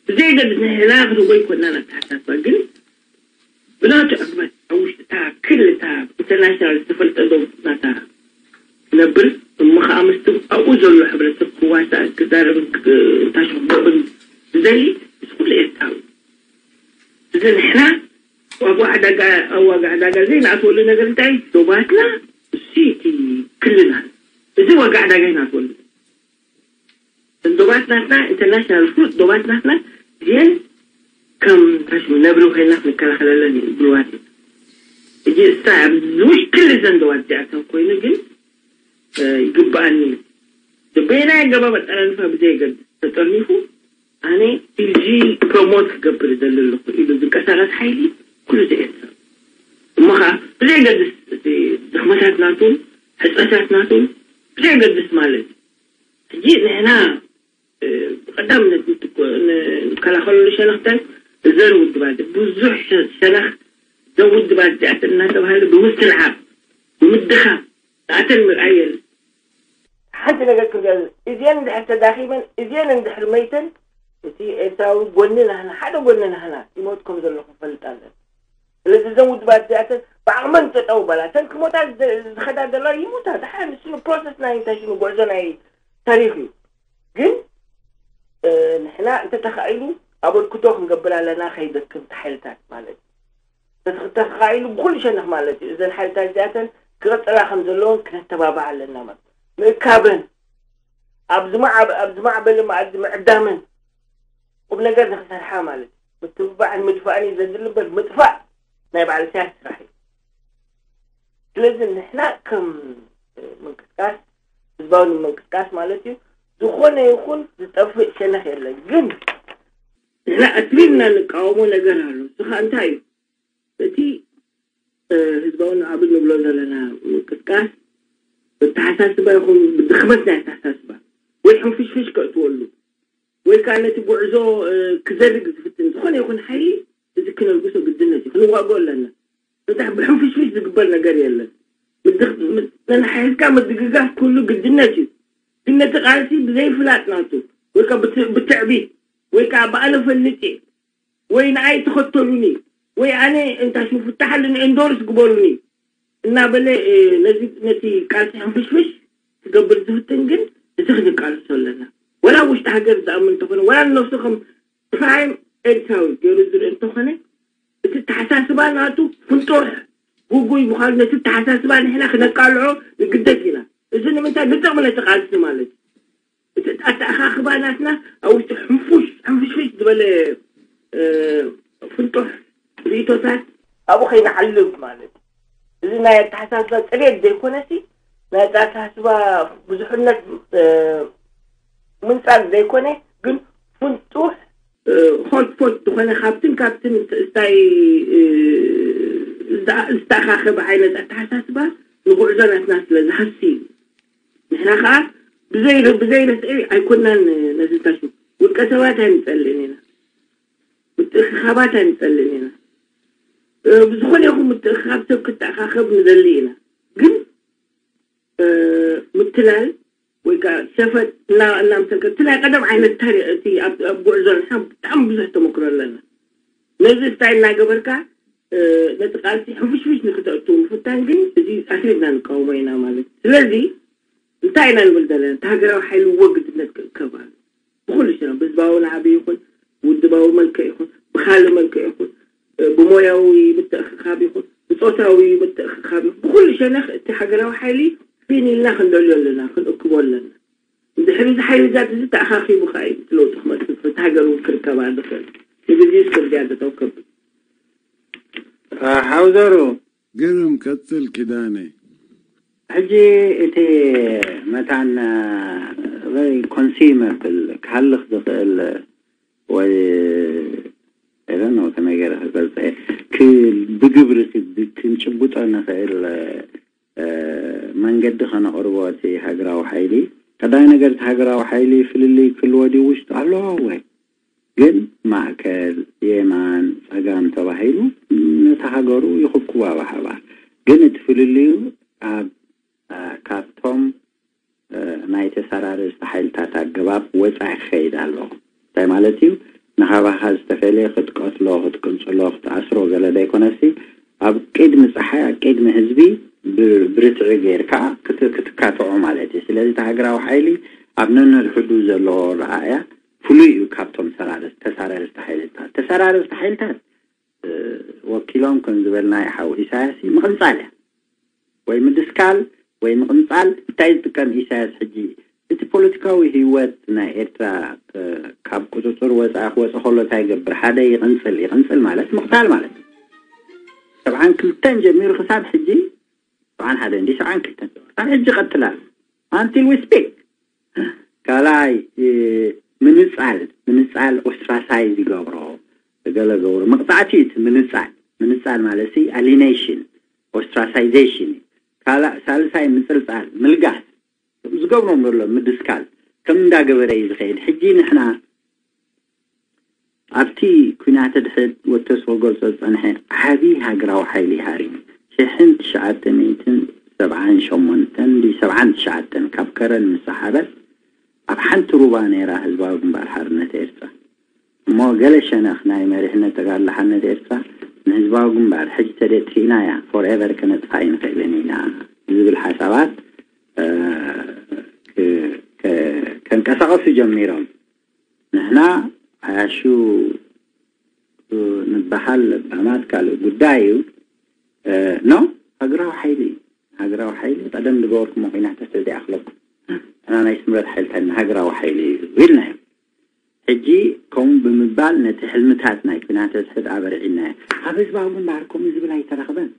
ብዘየገድስ ንሕና ክንጎይ ኮና ኣተሓሳስባ፣ ግን ብናቱ ዕግበት ኣብ ውሽጢ እታ ክልል፣ እታ ኢንተርናሽናል ዝተፈልጠ ዶብ ናታ ክነብር፣ እሞ ኸዓ ምስቲ ኣብኡ ዘሎ ሕብረተሰብ ክዋሳእ፣ ክዛረብን ክ-፣ ታሽብብን ዝደሊ ምስ ኩሉ ኤርትራዊ። እዚ ንሕና ኣብ ዋጋ ዕዳጋ፣ ኣብ ዋጋ ዕዳጋ ዘይንኣትወሉ ነገር እንታይ እዩ? ዶባትና፣ እሱ እቲ ክልልና፣ እዚ ዋጋ ዕዳጋ ይንኣትወሉ። ዶባት ናትና፣ ኢንተርናሽናል ፍሉጥ ዶባት ናትና፣ እዚአን ከም ታሽሙ ነብሪ ኮይና ክንከላኸለለን እዩ ብልዋት እዩ። እዚ እሳ ኣብዚ ውሽጢ ክልል ዘን ዶባት እዚኣተን ኮይኑ ግን፣ እ፣ ይግባኣኒ እዩ። በየናይ ኣገባብ ኣጠራንፋ ብዘየገድስ ተጠርኒፉ፣ ኣነ እዚ ፕሮሞት ክገብር ይደሊ ኣለኹ ኢሉ ዝንቀሳቐስ ሓይሊ ኩሉ ዘኤርትራ። እሞ ኸዓ ብዘየገድስ እቲ ድኽመታት ናቱን ሕጽረታት ናቱን ብዘየገድስ ማለት እዩ። ሕጂ ንሕና፣ እ፣ ብቐዳምነት ንትኮ-፣ ን-፣ ንከላኸለሉ ሸነኽ እንታይ? እዘን ውድባት፣ ብዙሕ ሸ-፣ ሸነኽ እዘን ውድባት እዚኣተን እናተባህለ ብምስትንዓቕ፣ ብምድኻም፣ ንኣተን ምርኣይ የለን። ሓንቲ ነገር ክብላ፣ እዚአን እንድሕር ተዳኺመን፣ እዚአን እንድሕር መይተን፣ እቲ ኤርትራዊ ጎኒ ናህና፣ ሓደ ጎኒ ናህና ይሞት ከም ዘሎ ክንፈልጥ ኣለና። ስለዚ እዘን ውድባት እዚኣተን ብዓቕመን ጠጠው በላ። እተን ክሞታ ዝደ-፣ ዝኸዳ ዘለዋ ይሞታ። ደሓን ንሱ ፕሮሰስ ናይ እንታይ ሽሙ ጉዕዞ ናይ ታሪኽ እዩ። ግን፣ እ፣ ንሕና እንተተኻኢሉ ኣበርክቶ ክንገብር ኣለና፣ ከይደክም እቲ ሓይልታት ማለት እዩ። እንተተኻኢሉ ብኹሉ ሸነኽ ማለት እዩ። እዘን ሓይልታት እዚኣተን ክቕጽላ ከም ዘለዎን ክነተባብዓ ኣለና ማለት እዩ። ምእካበን፣ ኣብ ዝማዕበ-፣ ኣብ ዝማዕበለ መኣዲ ምዕዳመን፣ ቁም ነገር ንኽሰርሓ ማለት እዩ። ምትብባዕን ምድፋእን እዩ ዘድሊ እምበር፣ ምጥፋእ ናይ በዓል ኢሳያስ ስራሕ እዩ። ስለዚ ንሕና ከም ምንቅስቃስ፣ ህዝባዊ ምንቅስቃስ ማለት እዩ፣ ዝኾነ ይኹን ዝጠፍእ ሸነኽ የለን። ግን ንሕና ኣትሪርና ንቃወሞ ነገር ኣሎ። እዚ ኸኣ እንታይ እዩ? እቲ፣ እ፣ ህዝባዊ ንዓብን ንብሎ ዘለና ምንቅስቃስ፣ ብኣተሓሳስባ ይኹን ብድኽመት ናይ ኣተሓሳስባ ወይ ሕንፍሽፍሽ ከእትወሉ ወይ ከዓ ነቲ ጉዕዞ፣ እ፣ ክዘርግ ዝፍትን ዝኾነ ይኹን ሓይሊ፣ እዚ ክነልግሶ ግድነት እዩ። ክንዋግኦ ኣለና። በዛሕ ብሕንፍሽፍሽ ዝግበር ነገር የለን። ምድግ-፣ ም-፣ ተናሒዝካ ምድግጋፍ ኩሉ ግድነት እዩ። ግን ነቲ ቃልሲ ብዘይፍላጥ ናቱ፣ ወይ ከዓ ብት-፣ ብትዕቢት፣ ወይ ከዓ ብኣነ ፈልጥ እየ፣ ወይ ንኣይ ተኸተሉኒ፣ ወይ ኣነ እንታይ ሽሙ ፍታሓሉኒ፣ ኤንዶርስ ግበሩኒ እናበለ፣ እ፣ ነዚ፣ ነቲ ቃልሲ ሕንፍሽፍሽ ክገብር ዝፍትን ግን፣ እዚ ክንቃልሶ ኣለና። ወላ ኣብ ውሽጢ ሃገር ዝኣምን እንተኾነ፣ ወላ ንነብሱ ከም ፕራይም ኤርትራዊ ገይሩ ዝርኢ እንተኾነ፣ እቲ ኣተሓሳስባ ናቱ ፍንጡሕ፣ ጉጉይ ምዃኑ፣ ነቲ ኣተሓሳስባ ንሕና ክነቃልዖ ንግደድ ኢና። እዚ ንምንታይ? ንጥቕሚ ነቲ ቃልሲ ማለት እዩ። እቲ ኣተኣኻኽባ ናትና ኣብ ውሽጢ ሕንፉሽ፣ ሕንፍሽፍሽ ዝበለ፣ እ፣ ፍንጡሕ ርእይቶታት ኣብኡ ከይንዓልብ ማለት እዩ። እዚ ናይ ኣተሓሳስባ ጽሬት ዘይኮነሲ፣ ናይ ኣተሓሳስባ ብዙሕነት፣ እ፣ ምንጻግ ዘይኮነ፣ ግን ፍንጡሕ፣ እ፣ ሆትፖት ዝኾነ ካብትን ካብትን እንታይ፣ እ፣ ዝኣ-፣ ዝተኣኻኸበ ዓይነት ኣተሓሳስባ ንጉዕዞ ናትና ስለ ዝሃሲ እዩ። ንሕና ኸኣ ብዘይ ብዘይ ርስዒ ኣይኮናን። ነዚ ታሹ ውልቀ ሰባት ኣይንጸልእን ኢና፣ ምትእኽኻባት ኣይንጸልእን ኢና። ብዝኾነ ይኹን ምትእኽኻብ ሰብ ክተኣኻኸብ ንደሊ ኢና፣ ግን ምትላል ወይ ከዓ ሸፈጥ እናምሰልከ እቲ ናይ ቀደም ዓይነት ታሪክ እቲ ኣብ ጉዕዞ ንሕና ብጣዕሚ ብዙሕ ተመክሮ ኣለና። ነዚ ስታይ እናገበርካ ነቲ ቃልሲ ሕንፍሽፍሽ ንክተእቱ ምፍታን ግን እዚ ኣትሪድና ንቃወሞ ኢና ማለት። ስለዚ እንታይ ኢና ንብል ዘለና? እቲ ሃገራዊ ሓይሊ ወግድነት ክእከብ ኣሎ። ብኩሉ ሽነ ብህዝባዊ ናዕቢ ይኹን ውድባዊ መልክዕ ይኹን ብካልእ መልክዕ ይኹን ብሞያዊ ምትእኽኻብ ይኹን ብፆታዊ ምትእኽኻብ ይኹን ብኩሉ ሸነኽ እቲ ሃገራዊ ሓይሊ ፊን ኢልና ክንደልዮ ኣለና፣ ክንእክቦ ኣለና። እንድሕሪ እዚ ሓይልታት እዚ ተኣኻኺቡ ከዓ እዩ እቲ ለውጢ ክመፅእ ዝኽእል፣ እቲ ሃገር እውን ክርከባ ዝኽእል። ንግዜስ ክርድያ ደተው ከብል። ሓውዘሩ ግርም ቀጽል ኪዳነ። ሕጂ እቲ መታን ወይ ኮንሲመብል ክሃልኽ ዝኽእል ወይ ኤረን ነው ከመይ ገይረ ክገልጸ ክ- ብግብሪ ክ- ክንጭብጦ ንኽእል መንገዲ ከነቕርቦ እቲ ሃገራዊ ሓይሊ ቀዳይ ነገር እቲ ሃገራዊ ሓይሊ ፍልልይ ክህልዎ ድዩ ውሽጡ ኣለዎ ወይ ግን ማእከል የማን ጸጋም ተባሂሉ ነቲ ሃገሩ ይኽብክባ ብሓባር ግን እቲ ፍልልዩ ኣብ ካብቶም ናይ ተሰራረዝቲ ሓይልታት ኣገባብ ወጻኢ ክኸይድ ኣለዎ። እንታይ ማለት እዩ? ንኻባኻ ዝተፈለየ ክትቀትሎ፣ ክትቅንጽሎ፣ ክትኣስሮ ገለ ዘይኮነሲ ኣብ ቅድሚ ጸሓይ ኣብ ቅድሚ ህዝቢ ብርትዒ ጌርካ ክትካትዖ ማለት እዩ። ስለዚ እቲ ሃገራዊ ሓይሊ ኣብ ነንሕድሕዱ ዘለዎ ረኣያ ፍሉይ እዩ ካብቶም ተሰራረዝቲ ሓይልታት። ተሰራረዝቲ ሓይልታት ወኪሎም ከም ዝበልናዮ ሓው ኢሳያስ ምቕንጻል እያ ወይ ምድስካል ወይ ምቕንጻል እንታይ ዝጥቀም ኢሳያስ ሕጂ እቲ ፖለቲካዊ ህይወት ናይ ኤርትራ ካብ ቁፅፅር ወፃኢ ክወፀ ከሎ እንታይ ይገብር ሓደ ይቕንፅል ይቕንፅል ማለት ምቕታል ማለት እዩ ሰብዓን ክልተን ጀሚሩ ክሳብ ሕጂ ሰብዓን ሓደ እንዲ ሰብዓን ክልተን ክሳብ ሕጂ ይቐትላል until we speak ካልኣይ ምንፃል ምንፃል ኦስትራሳይዝ ይገብሮ ገለ ገብሮ መቕፃዕቲ እቲ ምንፃል ምንፃል ማለት ሲ alienation ostracization ካልእ ሳልሳይ ምፅልፃል ምልጋስ ዝገብሮም ዘሎ ምድስካል ከም እንዳገበረ እዩ ዝኸይድ ሕጂ ንሕና ኣብቲ ኩናተ ድሕድ ወተስ ወገልጾ ዝጸንሐ ዓቢ ሃገራዊ ሓይሊ ሃሪሙ ሽሕን ትሽዓተ ሚእትን ሰብዓን ሸሞንተን ድዩ ሰብዓን ትሽዓተን ካብ ከረን ምስ ሰሓበት ኣብ ሓንቲ ሩባ ነይራ ህዝባዊ ግንባር ሓርነት ኤርትራ እሞ ገለ ሸነኽ ናይ መሪሕነት ተጋድሎ ሓርነት ኤርትራ ንህዝባዊ ግንባር ሕጂ ተደጥፊእናያ ፎርኤቨር ከነጥፋ ኣይንኽእልን ኢና ዝብል ሓሳባት ከንቀሳቐሱ ጀሚሮም ንሕና ዓያሹ ንበሃል ለባማት ካልእ ጉዳይ እዩ ኖ ሃገራዊ ሓይሊ እዩ ሃገራዊ ሓይሊ ቀደም ዝገበርኩሞ ኩናት ተሰዲኣኽለኩም ንሕና ናይ ስምረት ሓይልታት ንሃገራዊ ሓይሊ እዩ ኢልና እዩ ሕጂ ከምኡ ብምባል ነቲ ሕልምታት ናይ ኩናተ ትሕት ኣበርዒናዮ ኣብ ህዝባዊ ግንባር ከምኡ ዝብል ኣይተረኽበን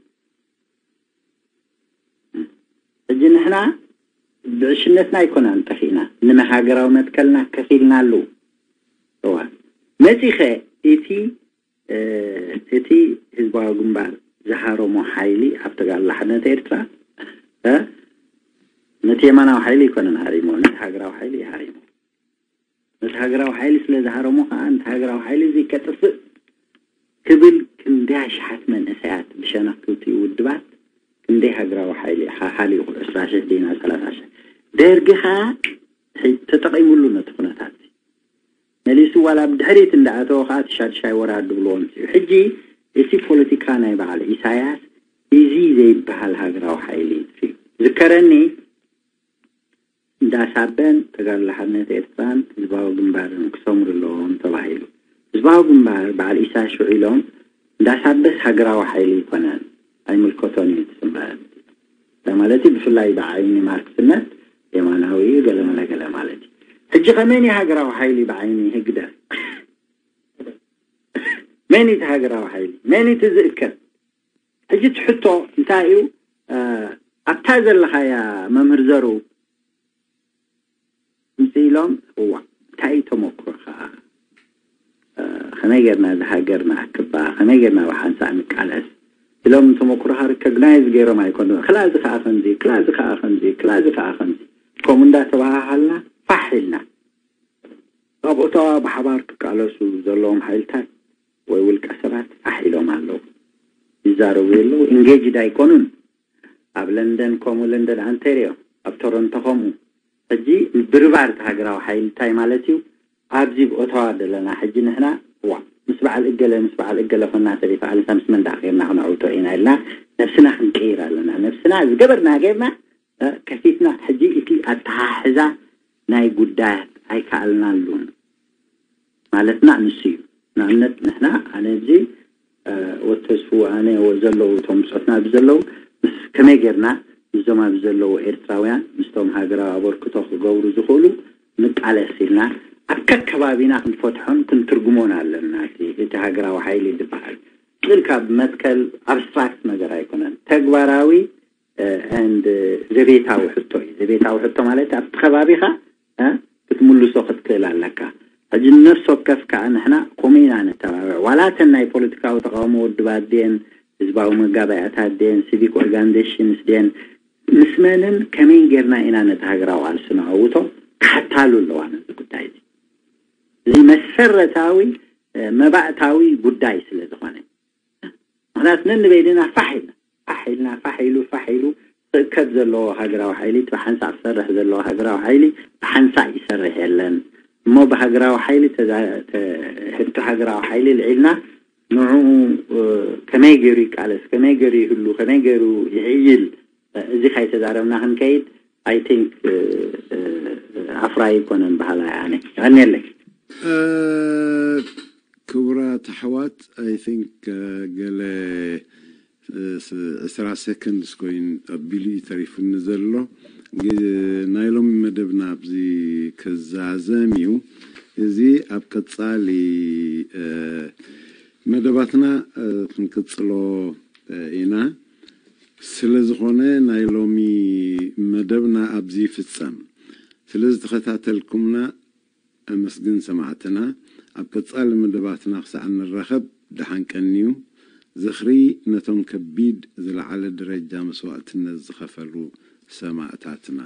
ሕጂ ንሕና ብዕሽነትና ኣይኮናን ጠፊእና ንመሃገራዊ መትከልና ከፊልናሉ እዋ መጺኸ እቲ እቲ ህዝባዊ ግንባር ዝሃረሞ ሓይሊ ኣብ ተጋድሎ ሓርነት ኤርትራ ነቲ የማናዊ ሓይሊ ኣይኮነን ሃሪሞ ነቲ ሃገራዊ ሓይሊ እዩ ሃሪሞ ነቲ ሃገራዊ ሓይሊ ስለ ዝሃረሞ ከዓ ነቲ ሃገራዊ ሓይሊ እዚ ከጥፍእ ክብል ክንደይ ኣሽሓት መንእሰያት ብሸነኽ ክልቲኡ ውድባት ክንደይ ሃገራዊ ሓይሊ ሓሓሊኹ ዕስራ ሽሕ ዲና ሰላሳ ሽሕ ደርጊ ከዓ ተጠቒሙሉ ነቲ ኩነታት መሊሱ ዋላ ብድሕሪት እንዳኣተወ ከዓ እቲ ሻድሻይ ወራር ድብልዎ ምፅኡ ሕጂ እቲ ፖለቲካ ናይ በዓል ኢሳያስ እዚ ዘይበሃል ሃገራዊ ሓይሊ እዩ ዝከረኒ እንዳ ሳበን ተጋድሎ ሓርነት ኤርትራን ህዝባዊ ግንባርን ክሰምሩ ኣለዎም ተባሂሉ። ህዝባዊ ግንባር በዓል ኢሳያስ ሽዑ ኢሎም እንዳ ሳበስ ሃገራዊ ሓይሊ ኣይኮነን ኣይምልከቶን እዩ እቲ ስምረት። እንታይ ማለት እዩ? ብፍላይ ብዓይኒ ማርክስነት የማናዊ እዩ ገለመለ ገለ ማለት እዩ። ሕጂ ከ መን እዩ ሃገራዊ ሓይሊ ብዓይኒ ህግደፍ? መን እዩ እቲ ሃገራዊ ሓይሊ? መን እዩ እቲ ዝእከብ? ሕጂ እቲ ሕቶ እንታይ እዩ ኣብታ ዘለኻያ መምህር ዘሩ ምፅ ኢሎም እዋ እንታይ እዩ ተመክሮኻ ከመይ ጌርና እዚ ሃገር ንኣክባ ከመይ ጌርና ብሓንሳእ ንቃለስ ኢሎም ተመክሮኻ ሪኮግናይዝ ገይሮም ኣይኮኑ ክላዚ ከዓ ከምዚ ክላዚ ከዓ ከምዚ ክላዚ ከዓ ከምዚ ከምኡ እንዳተባሃሃልና ፋሕ ኢልና። ኣብ ኦታዋ ብሓባር ክቃለሱ ዘለዎም ሓይልታት ወይ ውልቀ ሰባት ፋሕ ኢሎም ኣለዉ፣ ይዛረቡ የለዉ፣ ኢንጌጅድ ኣይኮኑን። ኣብ ለንደን ከምኡ፣ ለንደን ኣንቴርዮ፣ ኣብ ቶሮንቶ ከምኡ። ሕጂ ብርባር እቲ ሃገራዊ ሓይሊ እንታይ ማለት እዩ? ኣብዚ ብኦታዋ ዘለና ሕጂ ንሕና፣ ዋ፣ ምስ በዓል እገለ ምስ በዓል እገለ ኮና ተሪፋ ኣልሳ ምስ መን ደኣ ጌርና ክነዕውቶ ኢና ኢልና ነብስና ክንቀይር ኣለና። ነብስና ዝገበርና ጌርና ከፊትና። ሕጂ እቲ ኣተሓሕዛ ናይ ጉዳያት ኣይከኣልናሉን ማለትና ንሱ እዩ። ንኣብነት ንሕና፣ ኣነ እዚ ወተስፉ፣ ኣነ ዘለዉ፣ እቶም ብጾትና ኣብዚ ዘለዉ ምስ ከመይ ጌርና ምስዞም ኣብዚ ዘለዉ ኤርትራውያን ምስቶም ሃገራዊ ኣበርክቶ ክገብሩ ዝኽእሉ ንቃለስ ኢልና ኣብ ከከባቢና ክንፈትሖን ክንትርጉሞን ኣለና። እቲ ሃገራዊ ሓይሊ ዝበሃል ጥል ካብ መትከል ኣብስትራክት ነገር ኣይኮነን፣ ተግባራዊ and ዘቤታዊ ሕቶ እዩ። ዘቤታዊ ሕቶ ማለት ኣብቲ ከባቢኻ ክትምልሶ ክትክእል ኣለካ። ሕጂ ነፍሲ ወከፍ ከዓ ንሕና ከምኡ ኢና ነተባብዕ። ዋላ እተን ናይ ፖለቲካዊ ተቃውሞ ውድባት ድየን፣ ህዝባዊ መጋባእያታት ድየን፣ ሲቪክ ኦርጋኒዜሽንስ ድየን፣ ምስ መንን ከመይን ጌርና ኢና ነቲ ሃገራዊ ቃልሲ ነዐውቶ ክሓታሉ ኣለዋ ነዚ ጉዳይ እዚ። እዚ መሰረታዊ መባእታዊ ጉዳይ ስለ ዝኾነ። ምክንያቱ ነንበይንና ፋሕ ኢልና ፋሕ ኢልና ፋሕ ኢሉ ፋሕ ኢሉ ክእከብ ዘለዎ ሃገራዊ ሓይሊ፣ እቲ ብሓንሳእ ክሰርሕ ዘለዎ ሃገራዊ ሓይሊ ብሓንሳእ ይሰርሕ የለን። እሞ ብሃገራዊ ሓይሊ ተዛ- ተ- ሕቶ ሃገራዊ ሓይሊ ልዒልና ንዕኡ ከመይ ገይሩ ይቃለስ፣ ከመይ ገይሩ ይህሉ፣ ከመይ ገይሩ ይሕይል፣ እዚ ካይተዛረብና ክንከይድ I think ኣፍራይ ይኮነን በሃላይ ኣነ። የቀንየለይ። ክቡራት ኣሕዋት፣ I think ገለ ዕስራ ሰከንድስ ኮይኑ ኣቢሉ እዩ ተሪፉኒ ዘሎ። ናይ ሎሚ መደብና ኣብዚ ክዛዘም እዩ። እዚ ኣብ ቀፃሊ መደባትና ክንቅፅሎ ኢና። ስለ ዝኾነ ናይ ሎሚ መደብና ኣብዚ ይፍፀም። ስለ ዝተኸታተልኩምና ኣመስግን ሰማዕትና። ኣብ ቀፃሊ መደባትና ክሳዕ ንራኸብ ደሓን ቀንዩ። ዝኽሪ ነቶም ከቢድ ዝለዓለ ደረጃ መስዋእትነት ዝኸፈሉ ሰማእታትና።